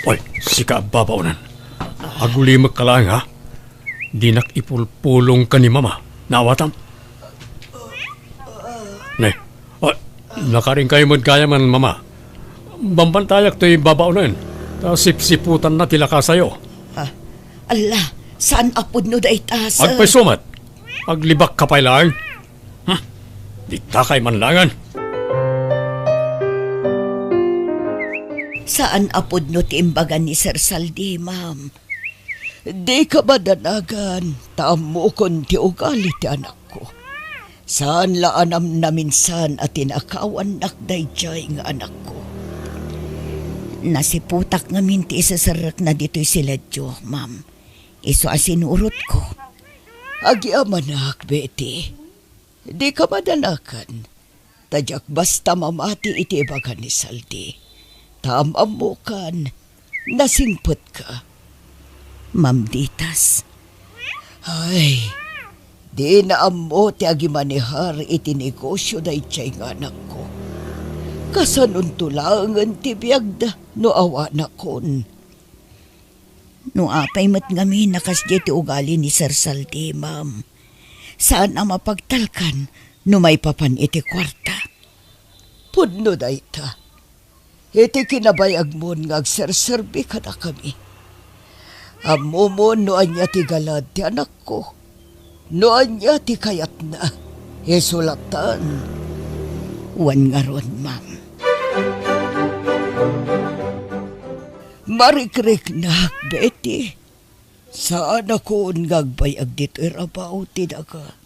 Oy, sika a babaonen. Agulimekka laeng, ha? Dinak ipulpulong ken ni Mama. Naawatam? Ne, oy, nakarinkayo met gayamen, Mama. Bambantayak toy babaonen. Ta sipsiputanna ti lakasayo. Ah, ala, saan a pudno dayta, sir? Agpayso met. Aglibakka pay laeng. Hmm, ditakay man laengen. Saan a pudno ti imbaga ni Sir Saldi, ma'am. Dika madanagan, ta ammokon ti ugali ti anakko. Saan la a namnaminsan a tinakawannak daydiay nga anakko. Nasiputak ngamin ti iseserrekna ditoy siledyo, ma'am. Isu a sinurotko. Agyamanak, Betty. Dika madanagan, ta diak basta mamati iti ibaga ni Saldi. Ta am-ammokan, nasingpetka. Ma'am Ditas. Ay, dina ammo ti agimanehar iti negosio daydiay nga anakko. Kasanonto laengen ti biagda no awanakon? No apay met ngamin a kasdiay ti ugali ni Sir Saldi, ma'am, saan a mapagtalkan no maipapan iti kuarta. Pudno dayta. Iti kinabayagmon nga agserserbi kadakami. Ammomon no ania ti galad ti anakko. No ania ti kayatna, isu latta. Wen ngarud, ma'am. Marikriknak, Betty. Saanakon nga agbayag ditoy rabaw ti daga.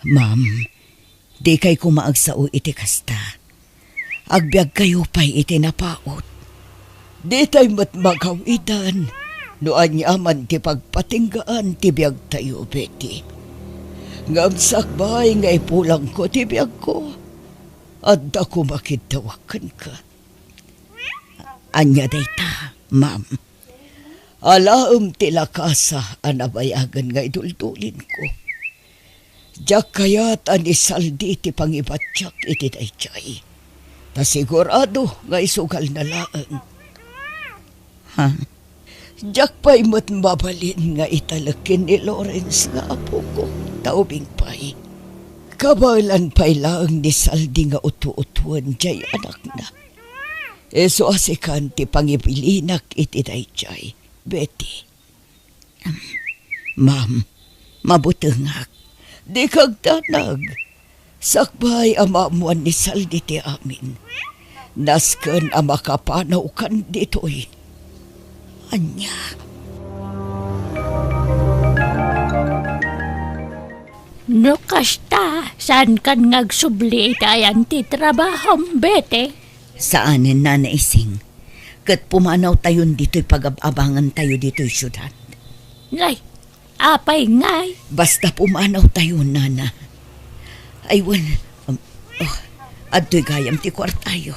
Ma'am, dikay koma agsao iti kasta. Agbiagkayo pay iti napaut. Ditay met magawidan no aniaman ti pagpatinggaan ti biagtayo, Betty. Ngem sakbay nga ipulangko ti biagko, adda koma kiddawak kenka. Ania dayta, ma'am? Alaem ti lakasa a nabayagen nga iduldulinko. Diak kayat a ni Saldi ti pangibatiak iti daydiay. Ta sigurado nga isugalna laeng. Ha? Diak pay met mabalin nga italek ken ni Lawrence nga apoko, ta ubing pay. Kabaelan pay laeng ni Saldi nga utuotuon diay anakna. Isu a sikan ti pangibilinak iti daydiay, Betty. Ma'am, mabutengak. Dika agdanag. Sakbay a maammoan ni Saldi ti amin, nasken a makapanawkan ditoy. Ania? No kasta, saankan nga agsubli iti ayan ti trabahom, Betty? Saanen, Nana Ising. Ket pumanawtayon ditoy pagab-abangantayo ditoy siudad. Nay, apay ngay? Basta pumanawtayo, Nana. Ay, wen, um, oh, adtoy gayam ti kuartayo.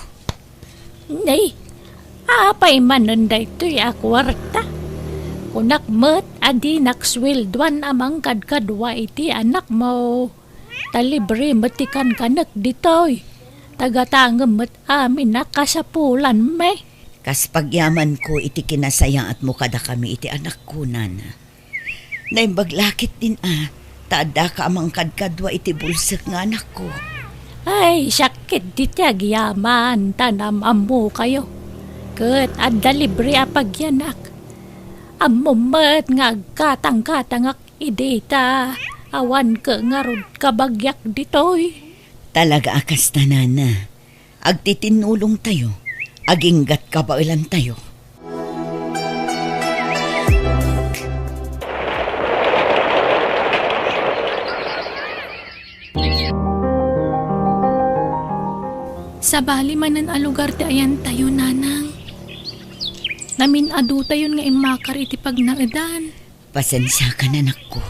Nay, apay manen daytoy a kuarta? Kunak met a dinak sueldoan a mangkadkadua iti anakmo. Ta libre met ti kankanek ditoy. Ta gatangem met amin a kasapulanmi. Kas pagyamanko iti kinasayaatmo kadakami iti anakko, Nana. Naimbag la ketdin a, ta addaka a mangkadkadua iti bulsek nga anakko. Ay, siak ketdi ti agyaman, ta naam-ammokayo. Ket adda libre a pagyanak. Ammom met nga agkatangkatangak idi ta awan ket ngarud kabagiak ditoy. Talaga a kasta, Nana. Agtitinnulongtayo, aginggat kabaelantayo. Sabali manen a lugar ti ayantayo, Nanang. Namin-adutayon nga immakar iti pagnaedan. Pasensiakan, anakko.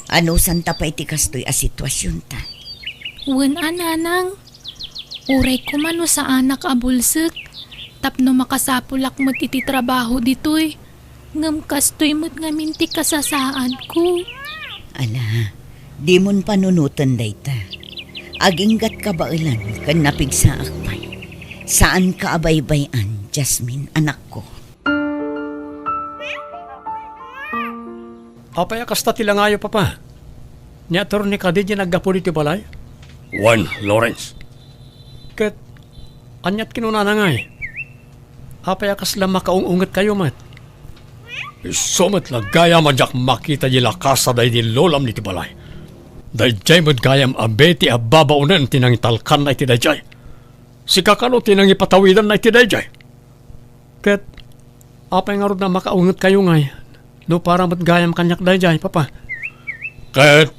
Anusanta pay ti kastoy a situasionta. Wen a, nanang. Uray koma no saanak a bulsek, tapno makasapulak met iti trabaho ditoy. Ngem kastoy met ngamin ti kasasaadko. Ala, dimon panunoten dayta. Aginggat kabaelan ken napigsaak pay. Saanka a baybay-an, Jasmine, anakko. Apay a kasta ti langayo, Papa? Ni attorney kadi diay naggapu ditoy balay? Wen, Lawrence. Ket aniat kinunana ngay? Apay a kasla makaung-ungetkayo met? Isu met la gayam a diak makita diay lakasa daydi lolam ditoy balay. Daydiay met gayam a Betty a babaonen ti nangitalkanna iti daydiay. Sika kano ti nangipatawidanna iti daydiay. Ket apay ngarud a makaungetkayo ngay no para met gayam kaniak daydiay, Papa? Ket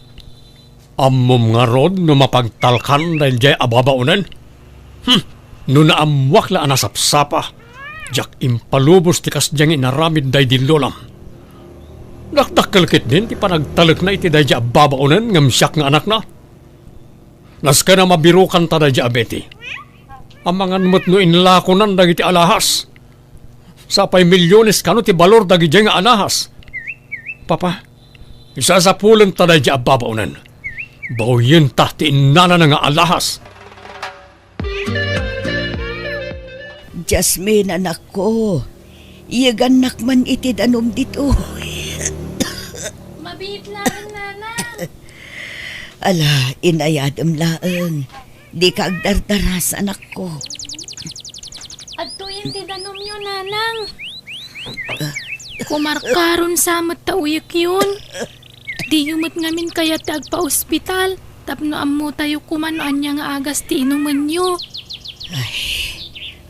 ammom ngarud no mapagtalkan daydiay a babaonen? Hmm, no naammoak la a nasapsapa, diak impalubos ti kasdiay nga inaramid daydi lolam. Dakdakkel ketdin ti panagtalekna iti daydiay a babaonen ngem siak nga anakna. Nasken a mabirokanta daydiay a Betty. Amangan met no inlakonan dagiti alahas. Sapay milyones kano ti balor dagidiay nga alahas. Papa, isasapulenta daydiay a babaonen. Bawiyenta ti innanana nga alahas. Jasmine, anakko, iyegannak man iti danum ditoy. Mabiit laeng, Nana. Ala, inayadem laeng. Dika agdardaras, anakko. Adtoyen ti danumyo, Nanang. Kumarkaron sa met ta uyekyon. Diyo met ngamin kayat ti agpaospital tapno ammotayo koma no ania nga agas ti inumenyo. Ay,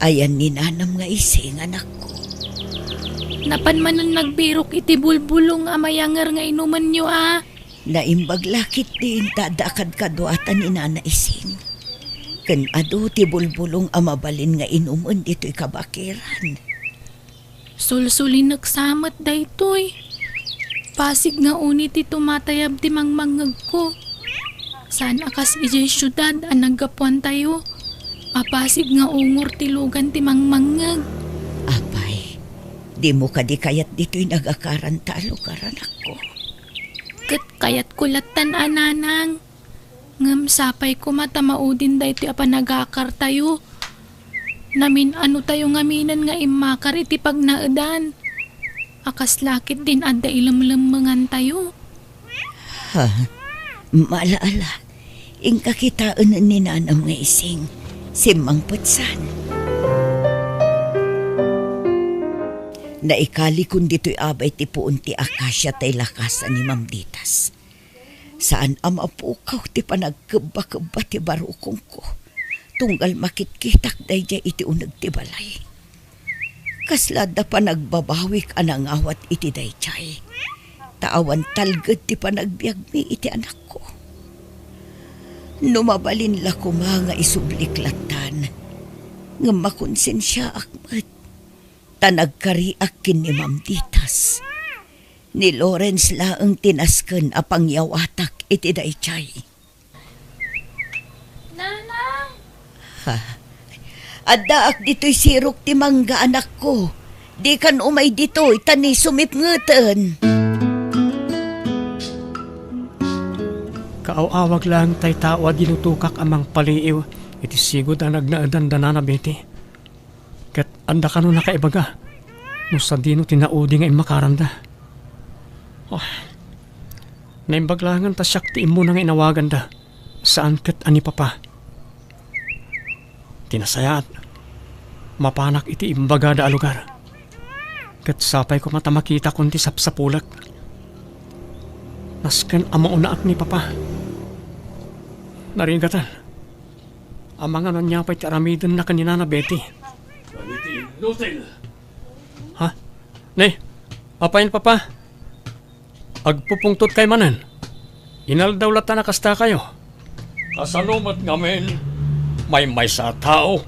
ayan ni Nanam nga Ising, anakko. Napan manen nagbirok iti bulbulong a mayanger nga inumenyo, a. Naimbag la ketdin ta adda kadkaduata ni Nana Ising. Ken adu ti bulbulong a mabalin nga inumen ditoy kabakiran. Sulsulinek sa met daytoy. Pasig nga uni ti tumatayab ti mangmangngegko. Saan a kas idiay siudad a naggapuantayo. A pasig nga ungor ti lugan ti mangmangngeg. Apay, dimo kadi kayat ditoy nagakaranta a lugar, anakko? Ket kayatko lattan a, Nanang. Ngem sapay koma ta maudin daytoy a panagakartayo. Namin-anotayo ngaminen nga immakar iti pagnaedan. A kasla ketdin adda ilemlemmengantayo. Ha? Mala-ala. Inka kitaen ni Nanam nga Ising. Simmangpetsan. Naikalikon ditoy abay ti puon ti akasia tay lakasa ni Ma'am Ditas. Saan a mapukaw ti panagkebbakebba ti barukongko, tunggal makitkitak daydiay iti uneg ti balay. Kasla adda panagbabawik a nangawat iti daydiay, ta awan talged ti panagbiagmi iti anakko. No mabalin la koma nga isublik lattan, ngem makonsensiaak met, ta nagkariak ken ni Ma'am Ditas. Ni Lawrence laeng ti nasken a pangyawatak iti daydiay. Nanang! Ha? Addaak ditoy sirok ti mangga, anakko. Dikan umay ditoy ta ni sumipngeten. Kaaw-awag laeng tay tao a dinutokak a mangpaliiw iti sigud a nagnaedan da Nana Betty. Ket adda kano nakaibaga no sadino ti naudi nga immakaranda. Ah, naimbag laengen ta siak ti immuna nga inawaganda, saan ket a ni Papa. Ti nasayaat, mapanak iti imbagada a lugar. Ket sapay koma ta makitakon ti sapsapulek. Nasken a maunaak ni Papa. Narigatan. Amangan ania pay ti aramidenna ken ni Nana Betty. Dagiti innutil! Ha? Ne, apayen, Papa? Agpupungtotkay manen? Inaldaw latta a kastakayo. Kasano met ngamin? Maymaysa a tao,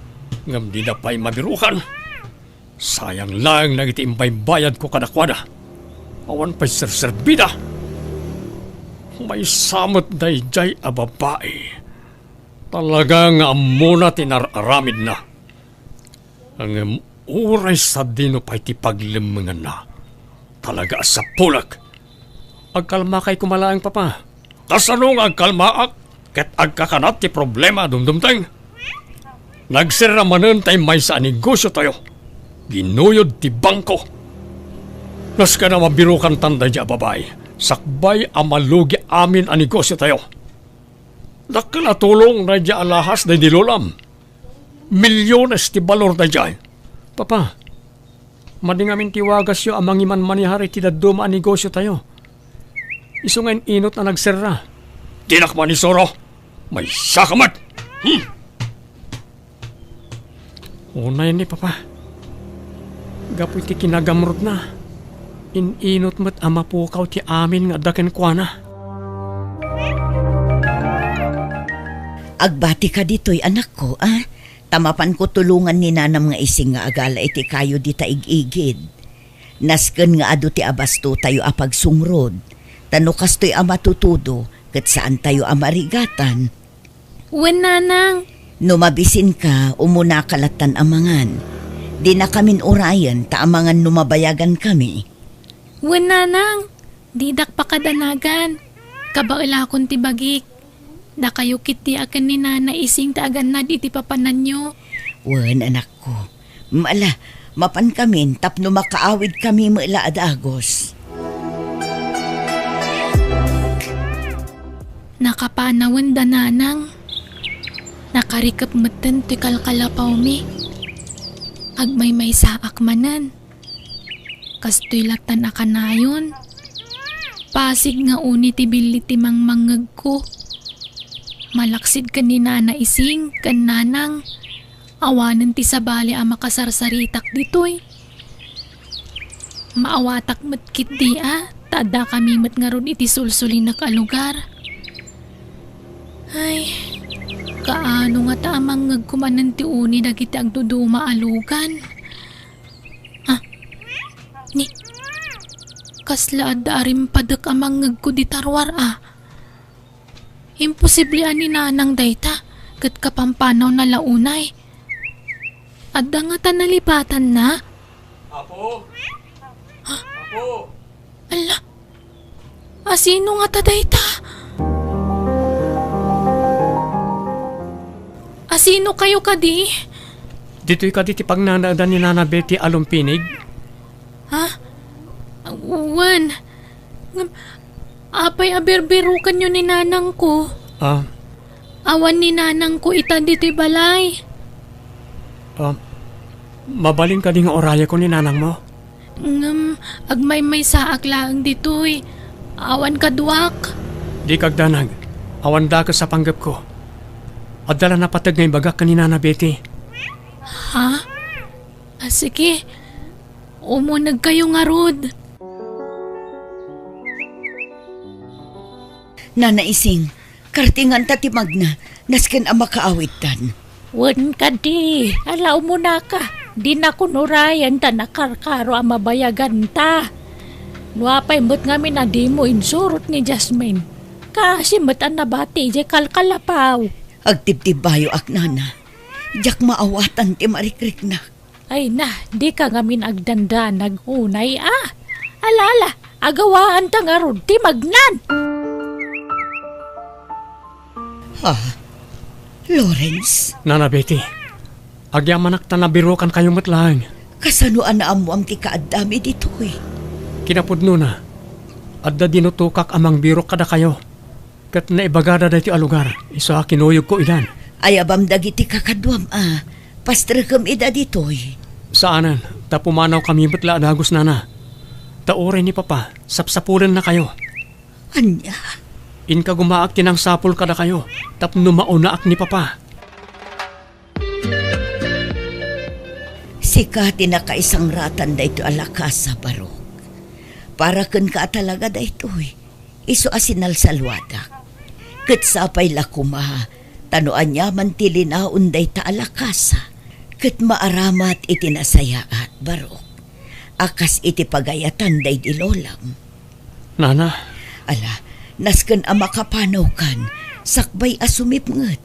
ngem dida pay mabirukan. Sayang laeng dagiti imbaybayadko kadakuada. Awan pay serserbida. Maysa met daydiay a babai. Talaga nga ammona ti nar-aramidna. Ngem uray sadino pay ti paglemmenganna, talaga a sapulek. Agkalmakay koma laeng, Papa. Kasano nga agkalmaak ket agkakanat ti problema a dumdumteng? Nagserra manen tay maysa a negosiotayo. Ginuyod ti bangko. Nasken a mabirukantan daydiay a babai, sakbay a malugi amin a negosiotayo. Dakkel a tulong daydiay a lahas daydi lolam. Milyones ti balor daydiay. Papa, madi ngamin ti wagasyo a mangimanmanehar iti dadduma a negosiotayo. Isu nga in-inot a nagserra. Dinak manisuro. Maysaka met. Hmm. Unayen ni Papa. Gapu iti kinagamrudna, in-inot met a mapukaw ti amin nga adda kenkuana. Agbatika ditoy, anakko, a? Ta mapanko tulongan ni nanam nga ising nga agala iti kayo dita ig-igid. Nasken nga adu ti abastotayo a pagsungrod, ta no kastoy a matutudo, ket saantayo a marigatan. Wen, nanang. No mabisinka, umunaka lattan a mangan. Dinakamin urayen, ta amangan no mabayagankami. Wen, nanang. Didak pakadanagan. Kabaelakon ti bagik. Dakayo ketdi a ken ni Nana Ising ti agannad iti papananyo. Wen, anakko. Ala, mapankamin tapno makaawidkami met la a dagus. Nakapanawen da, nanang. Nakarikep metten ti kalkalapawmi. Agmaymaysaak manen. Kastoy lattan a kanayon. Pasig nga uni ti billi ti mangmangngegko. Malaksid ken ni Nana Ising ken Nanang, awanen ti sabali a makasarsaritak ditoy. Maawatak met ketdi a, ta addakami met ngarud iti sulsulinek a lugar. Ay, kaano ngata a mangngegko manen ti uni dagiti agduduma a lugan? Ah, ni, kasla adda a rimpadek a mangngegko dita ruar a. Imposible a ni Nanang dayta, ket kapampanaw na la unay. Adda ngata nalipatanna? Apo? Ha? Apo? Ala, asino ngata dayta? Asino kayo kadi? Ditoy kadi ti pagnanaedan ni Nana Betty a lumpinig? Ha? Wen. Ngem, apay a birbirokanyo ni nanangko? Ah. Awan ni nanangko ita ditoy balay. Ah, mabalin kadi nga urayeko ni nanangmo? Ngem, agmaymaysaak laeng ditoy. Awan kaduak. Dika agdanag. Awan dakes a panggepko. Adda la napateg nga ibagak ken ni Nana Betty. Ha? Ah, sige. Umunegkayo ngarud. Nana Ising, kartinganta ti magna, nasken a makaawidtan. Wen kadi, ala umunaka, dinakon urayen ta nakarkaro a mabayaganta. No apay met ngamin a dimo insurot ni Jasmine, kaasi met a nabati idiay kalkalapaw. Agtibtibbayoak, nana. Diak maawatan ti marikriknak. Ay na, dika ngamin agdandanag unay a. Ala, ala, agawaanta ngarud ti magnan. Ha? Lawrence? Nana Betty, agyamanak ta nabirokankayo met laeng. Kasano a naammoam ti kaaddami ditoy? Kinapudnona, adda dinutokak a mangbirok kadakayo. Ket naibagada daytoy a lugar, isu a kinuyogko idan. Ayabam dagiti kakaduam a pastrekem ida ditoy. Saanen, ta pumanawkami met la a dagus, nana. Ta uray ni Papa, sapsapulennakayo. Ania? Inka gumaak ti nangsapul kadakayo, tapno maunaak ni Papa. Sika ti nakaisangratan daytoy a lakasa, Barok. Para kenka a talaga daytoy, isu a sinalsaluadak. Ket sapay la koma, ta no aniaman ti linaon dayta a lakasa, Ket maaramat iti nasayaat, Barok, a kas iti pagayatan daydi lolam. Nana. Ala, nasken a makapanawkan, sakbay a sumipnget.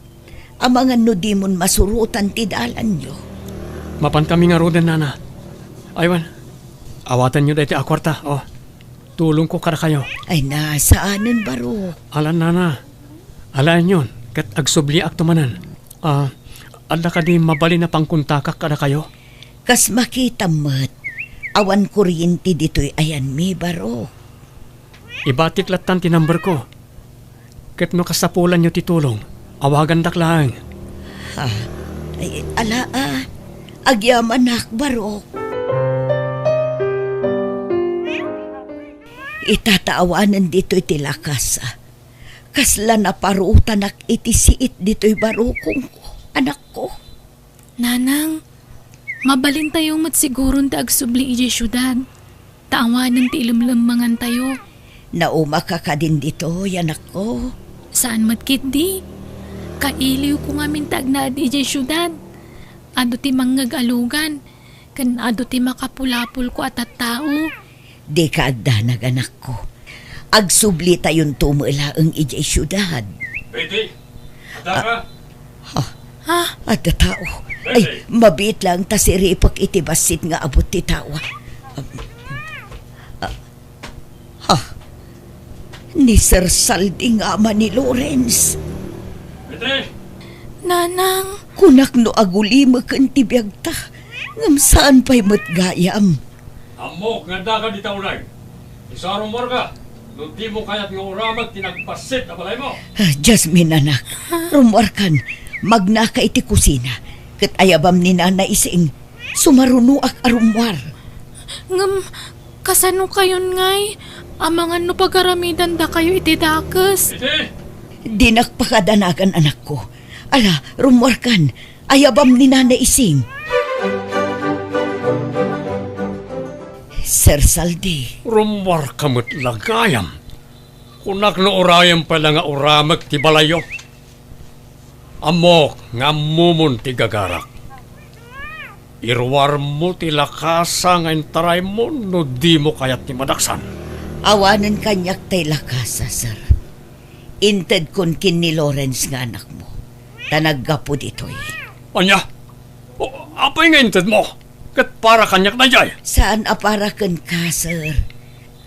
Amangan no dimon masurotan ti dalanyo. Mapankami ngaruden, Nana. Aywan, awatenyo daytoy a kuarta, o. Tulongko kadakayo. Ay na, saanen, Barok. Ala, Nana. Alaenyon, ket agsubliakto manen. Ah, adda kadi mabalin a pangkontakak kadakayo? Kas makitam met, awan kuryente ditoy ayanmi, Barok. Ibatik lattan ti numberko. Ket no kasapulanyo ti tulong, awagandak laeng. Ha? Ay, ala, a. Agyamanak, Barok. Ita ta awanen ditoy ti lakas, a. Kasla naparotanak iti siit ditoy barukongko, anakko. Nanang, mabalintayo met siguron ti agsubli idiay siudad, ta awanen ti ilemlemmengantayo. Naumaka kadin ditoy, anakko? Saan met ketdi. Kailiwko ngamin ti agnaed idiay siudad. Adu ti mangngeg a lugan, ken adu ti makapulapolko a tattao. Dika agdanag, anakko. Agsublitayonto met laeng idiay siudad. Betty, adda ka? Ah, ha? Ha? Adda tao. Ay, Betty, mabiit laeng ta siripek iti bassit nga abut ti tao. Ah, ha? Ni Sir Saldi nga ama ni Lawrence. Betty! Nanang! Kunak no agulimeken ti biagta, ngem saan pay met gayam. Ammok nga addaka dita uneg. Isu a rummuarka, no dimo kayat nga uramek ti nagbassit a balaymo. Ah, Jasmine, anak, rummuarkan, magnaka iti kusina, ket ayabam ni Nana Ising, sumarunoak a rummuar. Ngem, kasano kayon ngay? Amangan no pagaramidandakayo iti dakes. Iti? Dinak pakadanagan, anakko. Ala, rummuarkan, ayabam ni Nana Ising. Sir Saldi. Rummuarka met la gayam. Kunak no urayem pay la nga uramek ti balayyo. Ammok nga ammomon ti gagarak. Iruarmo ti lakasa nga intaraymo no dimo kayat ti madaksan. Awanen kaniak tay lakasa, sir. Intedkon ken ni Lawrence nga anakmo, ta naggapu ditoy. Ania? O, apay nga intedmo? Ket para kaniak daydiay? Saan a para kenka, sir.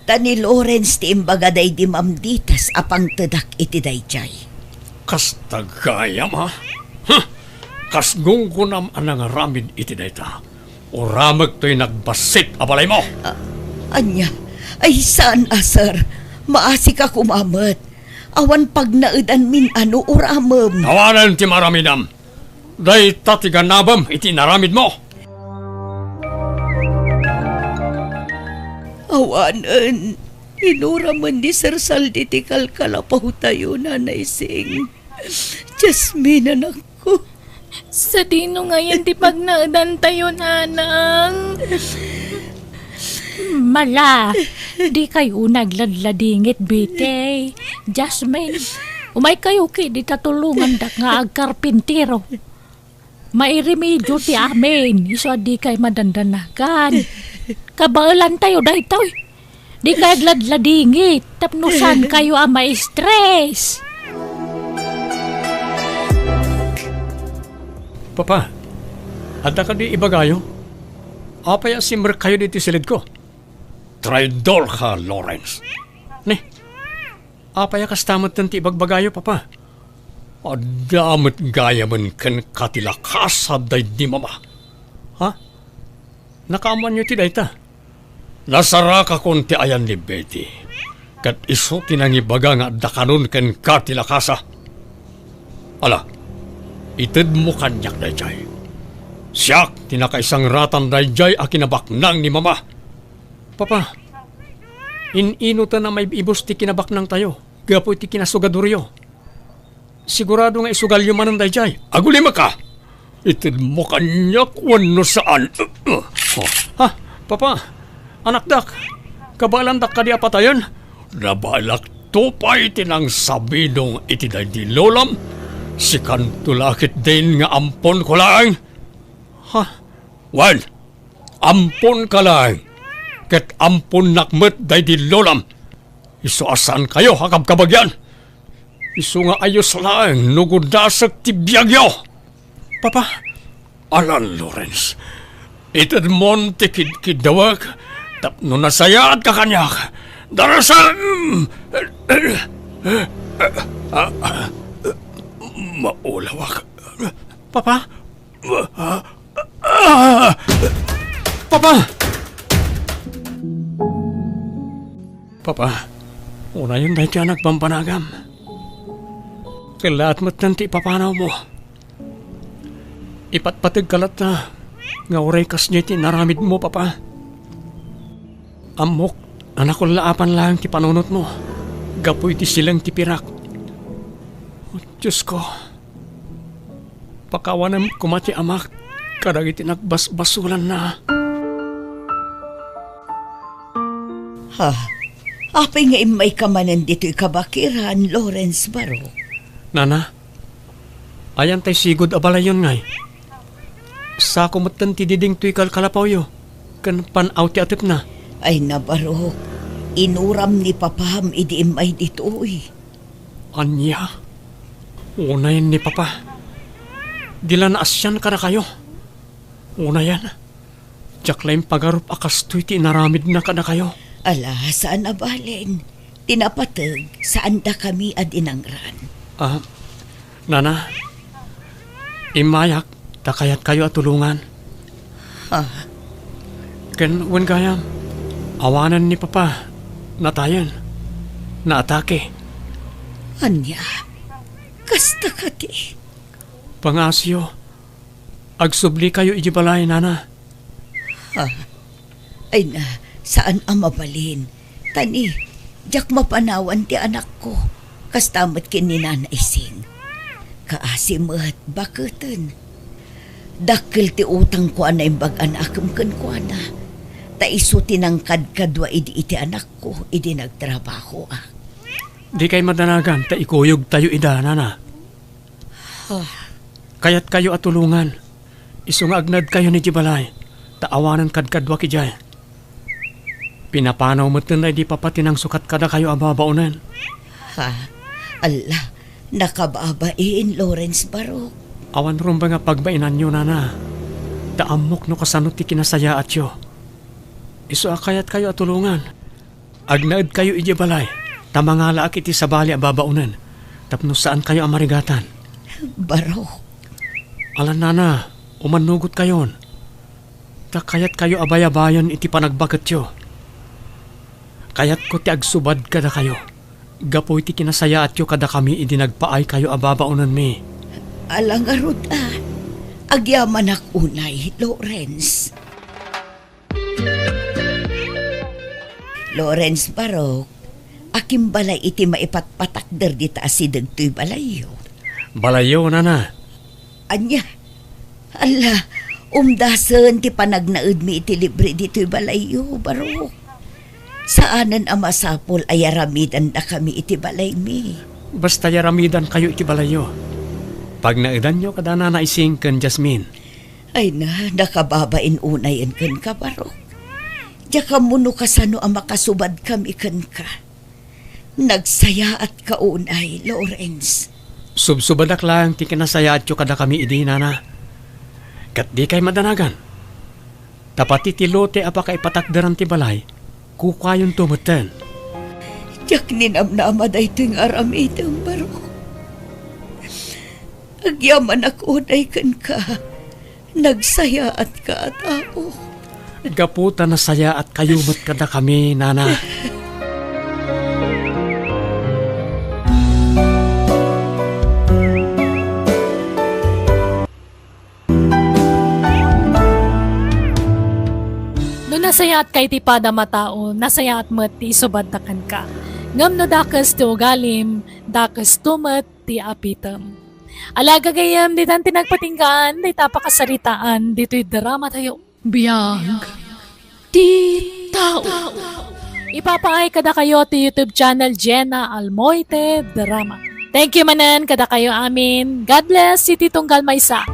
Ta ni Lawrence ti imbaga daydi mamditas a pangtedak iti daydiay. Kasta gayam, a? Huh! Kas gunggonam a nangaramid iti dayta. Uramek toy nagbassit a balaymo. A-, ania? Ay, saan a, sir. Maasika koma met. Awan pagnaedanmin a no uramem. Awanen ti maaramidam. Dayta ti ganabem iti inaramidmo. Awanen, inuramen ni Sir Saldi ti kalkalapawtayo, Nana Ising. Jasmine, anakko. Sadino ngayen ti pagnaedantayo, nanang? Mala, dikay unay agladladingit, Betty. Jasmine, umaykayo ketdi ta tulongandak nga agkarpintero. Mairemedio ti amin, isu a dikay madandanagan. Kabaelantayo daytoy. Dikay agladladingit tapno saankayo a ma-stress. Papa, adda kadi ibagayo? Apay a simrekkayo ditoy silidko? Traidorka, Lawrence. Ne, apay a kasta metten ti ibagbagayo, Papa? Adda met gayamen kenka ti lakasa daydi Mama. Ha? Nakaammoanyo ti dayta? Nasarakakon ti ayan ni Betty, ket isu ti nangibaga nga adda kanon kenka ti lakasa. Ala, itedmo kaniak daydiay. Siak ti nakaisangratan daydiay a kinabaknang ni Mama. Papa, in-inoten a maib-ibus ti kinabaknangtayo gapu iti kinasugadoryo. Sigurado nga isugalyo manen daydiay. Agulimekka! Itedmo kaniak wenno saan? Ha? Papa, anakdak, kabaelandak kadi a patayen? Nabaelakto pay ti nangsabidong iti daydi lolam. Sikanto la ketdin nga amponko laeng. Ah, well, amponka laeng, ket amponnak met daydi lolam. Isu a saankayo a kabkabagian. Isu nga ayos laeng no gudasek ti biagyo. Papa. Alan, Lawrence, itedmon ti kidkiddawek tapno nasayaatka kaniak. Darasem! Maulawak. Papa? Papa! Papa, unayen daytoy a nagbambanagam. Kellaat metten ti ipapanawmo. Ipatpategka latta nga uray kasdiay ti inaramidmo, Papa. Ammok a nakullaapan laeng ti panunotmo gapu iti sileng ti pirak. O Diosko, pakawanem koma ti amak kadagiti nagbasbasolanna. Ha? Apay nga immayka manen ditoy kabakiran, Lawrence Barok? Nana, ayan tay sigud a balayyon ngay. Sako metten ti diding toy kalkalapawyo ken pan-aw ti atepna. Ay, nabarok, inuram ni papam idi immay ditoy. Ania? Unayen ni papa. Di la naasian kadakayo. Unayen, diak la impagarup a kastoy ti inaramidna kadakayo. Ala, saan a balin. Ti napateg, saandakami a dinangran. Ah, Nana, immayak ta kayatkayo a tulongan. Ha? Ken wen gayam, awanen ni Papa, natayen, naatake. Ania? Kasta kadi? Pangaasiyo, agsublikayo idiay balay, Nana. Ha? Ay na, saan a mabalin. Tani, diak mapanawan ti anakko. Kasta met ken ni Nana Ising. Kaasi met, baketen. Dakkel ti utangko a naimbag a naakem kenkuana. Ta isu ti nangkadkadua idi iti anakko, idi nagtrabahoak. Dikay madanagan ta ikuyogtayo ida, Nana. Ah. Kayatkayo a tulongan. Isu nga agnaedkayon idiay balay, ta awanen kadkaduak idiay. Pinapanaw metten daydi papa ti nangsukat kadakayo a babaonen. Ha? Alla, nakababain, Lawrence Barok. Awan rumbeng a pagbainanyo, Nana. Ta ammok no kasano ti kinasayaatyo. Isu a kayatkayo a tulongan. Agnaedkayo idiay balay, ta mangalaak iti sabali a babaonen, tapno saankayo a marigatan. Barok. Alan, Nana, umannugotkayon. Ta kayatkayo a bayabayen iti panagbaketyo. Kayatko ti agsubad kadakayo, gapu iti kinasayaatyo kadakami idi nagpaaykayo a babaonenmi. Ala ngarud a, agyamanak unay, Lawrence. Lawrence Barok, akimbalay iti maipatpatakder dita asideg toy balayyo. Balayyo, Nana. Ania? Alla, umdasen ti panagnaedmi iti libre ditoy balayyo, Barok. Saanen a masapul a yaramidandakami iti balaymi. Basta yaramidankayo iti balayyo. Pagnaedanyo kada Nana Ising ken Jasmine. Ay na, nakababain unayen kenka, Barok. Diak ammo no kasano a makasubadkami kenka. Nagsayaatka unay, Lawrence. Subsubadak laeng ti kinasayaatyo kadakami idi, Nana. Ket dikay madanagan. Ta pati ti lote a pakaipatakderan ti balay, kukuayonto metten. Diak ninamnama daytoy nga aramidem, Barok. Agyamanak unay kenka. Nagsayaatka a tao. Gapu ta nasayaatkayo met kadakami, Nana. No nasayaatka iti padam a tao, nasayaat met ti isubadda kenka. Ngem no dakes ti ugalim, dakesto met ti apitem. Ala, gagayyem, ditan ti nagpatinggaan dayta a pakasaritaan ditoy drama tayo. Biag ti tao. Ipapaay kadakayo ti YouTube channel Jenna Almoite Drama. Thank you manen kadakayo amin. God bless, iti tunggal maysa.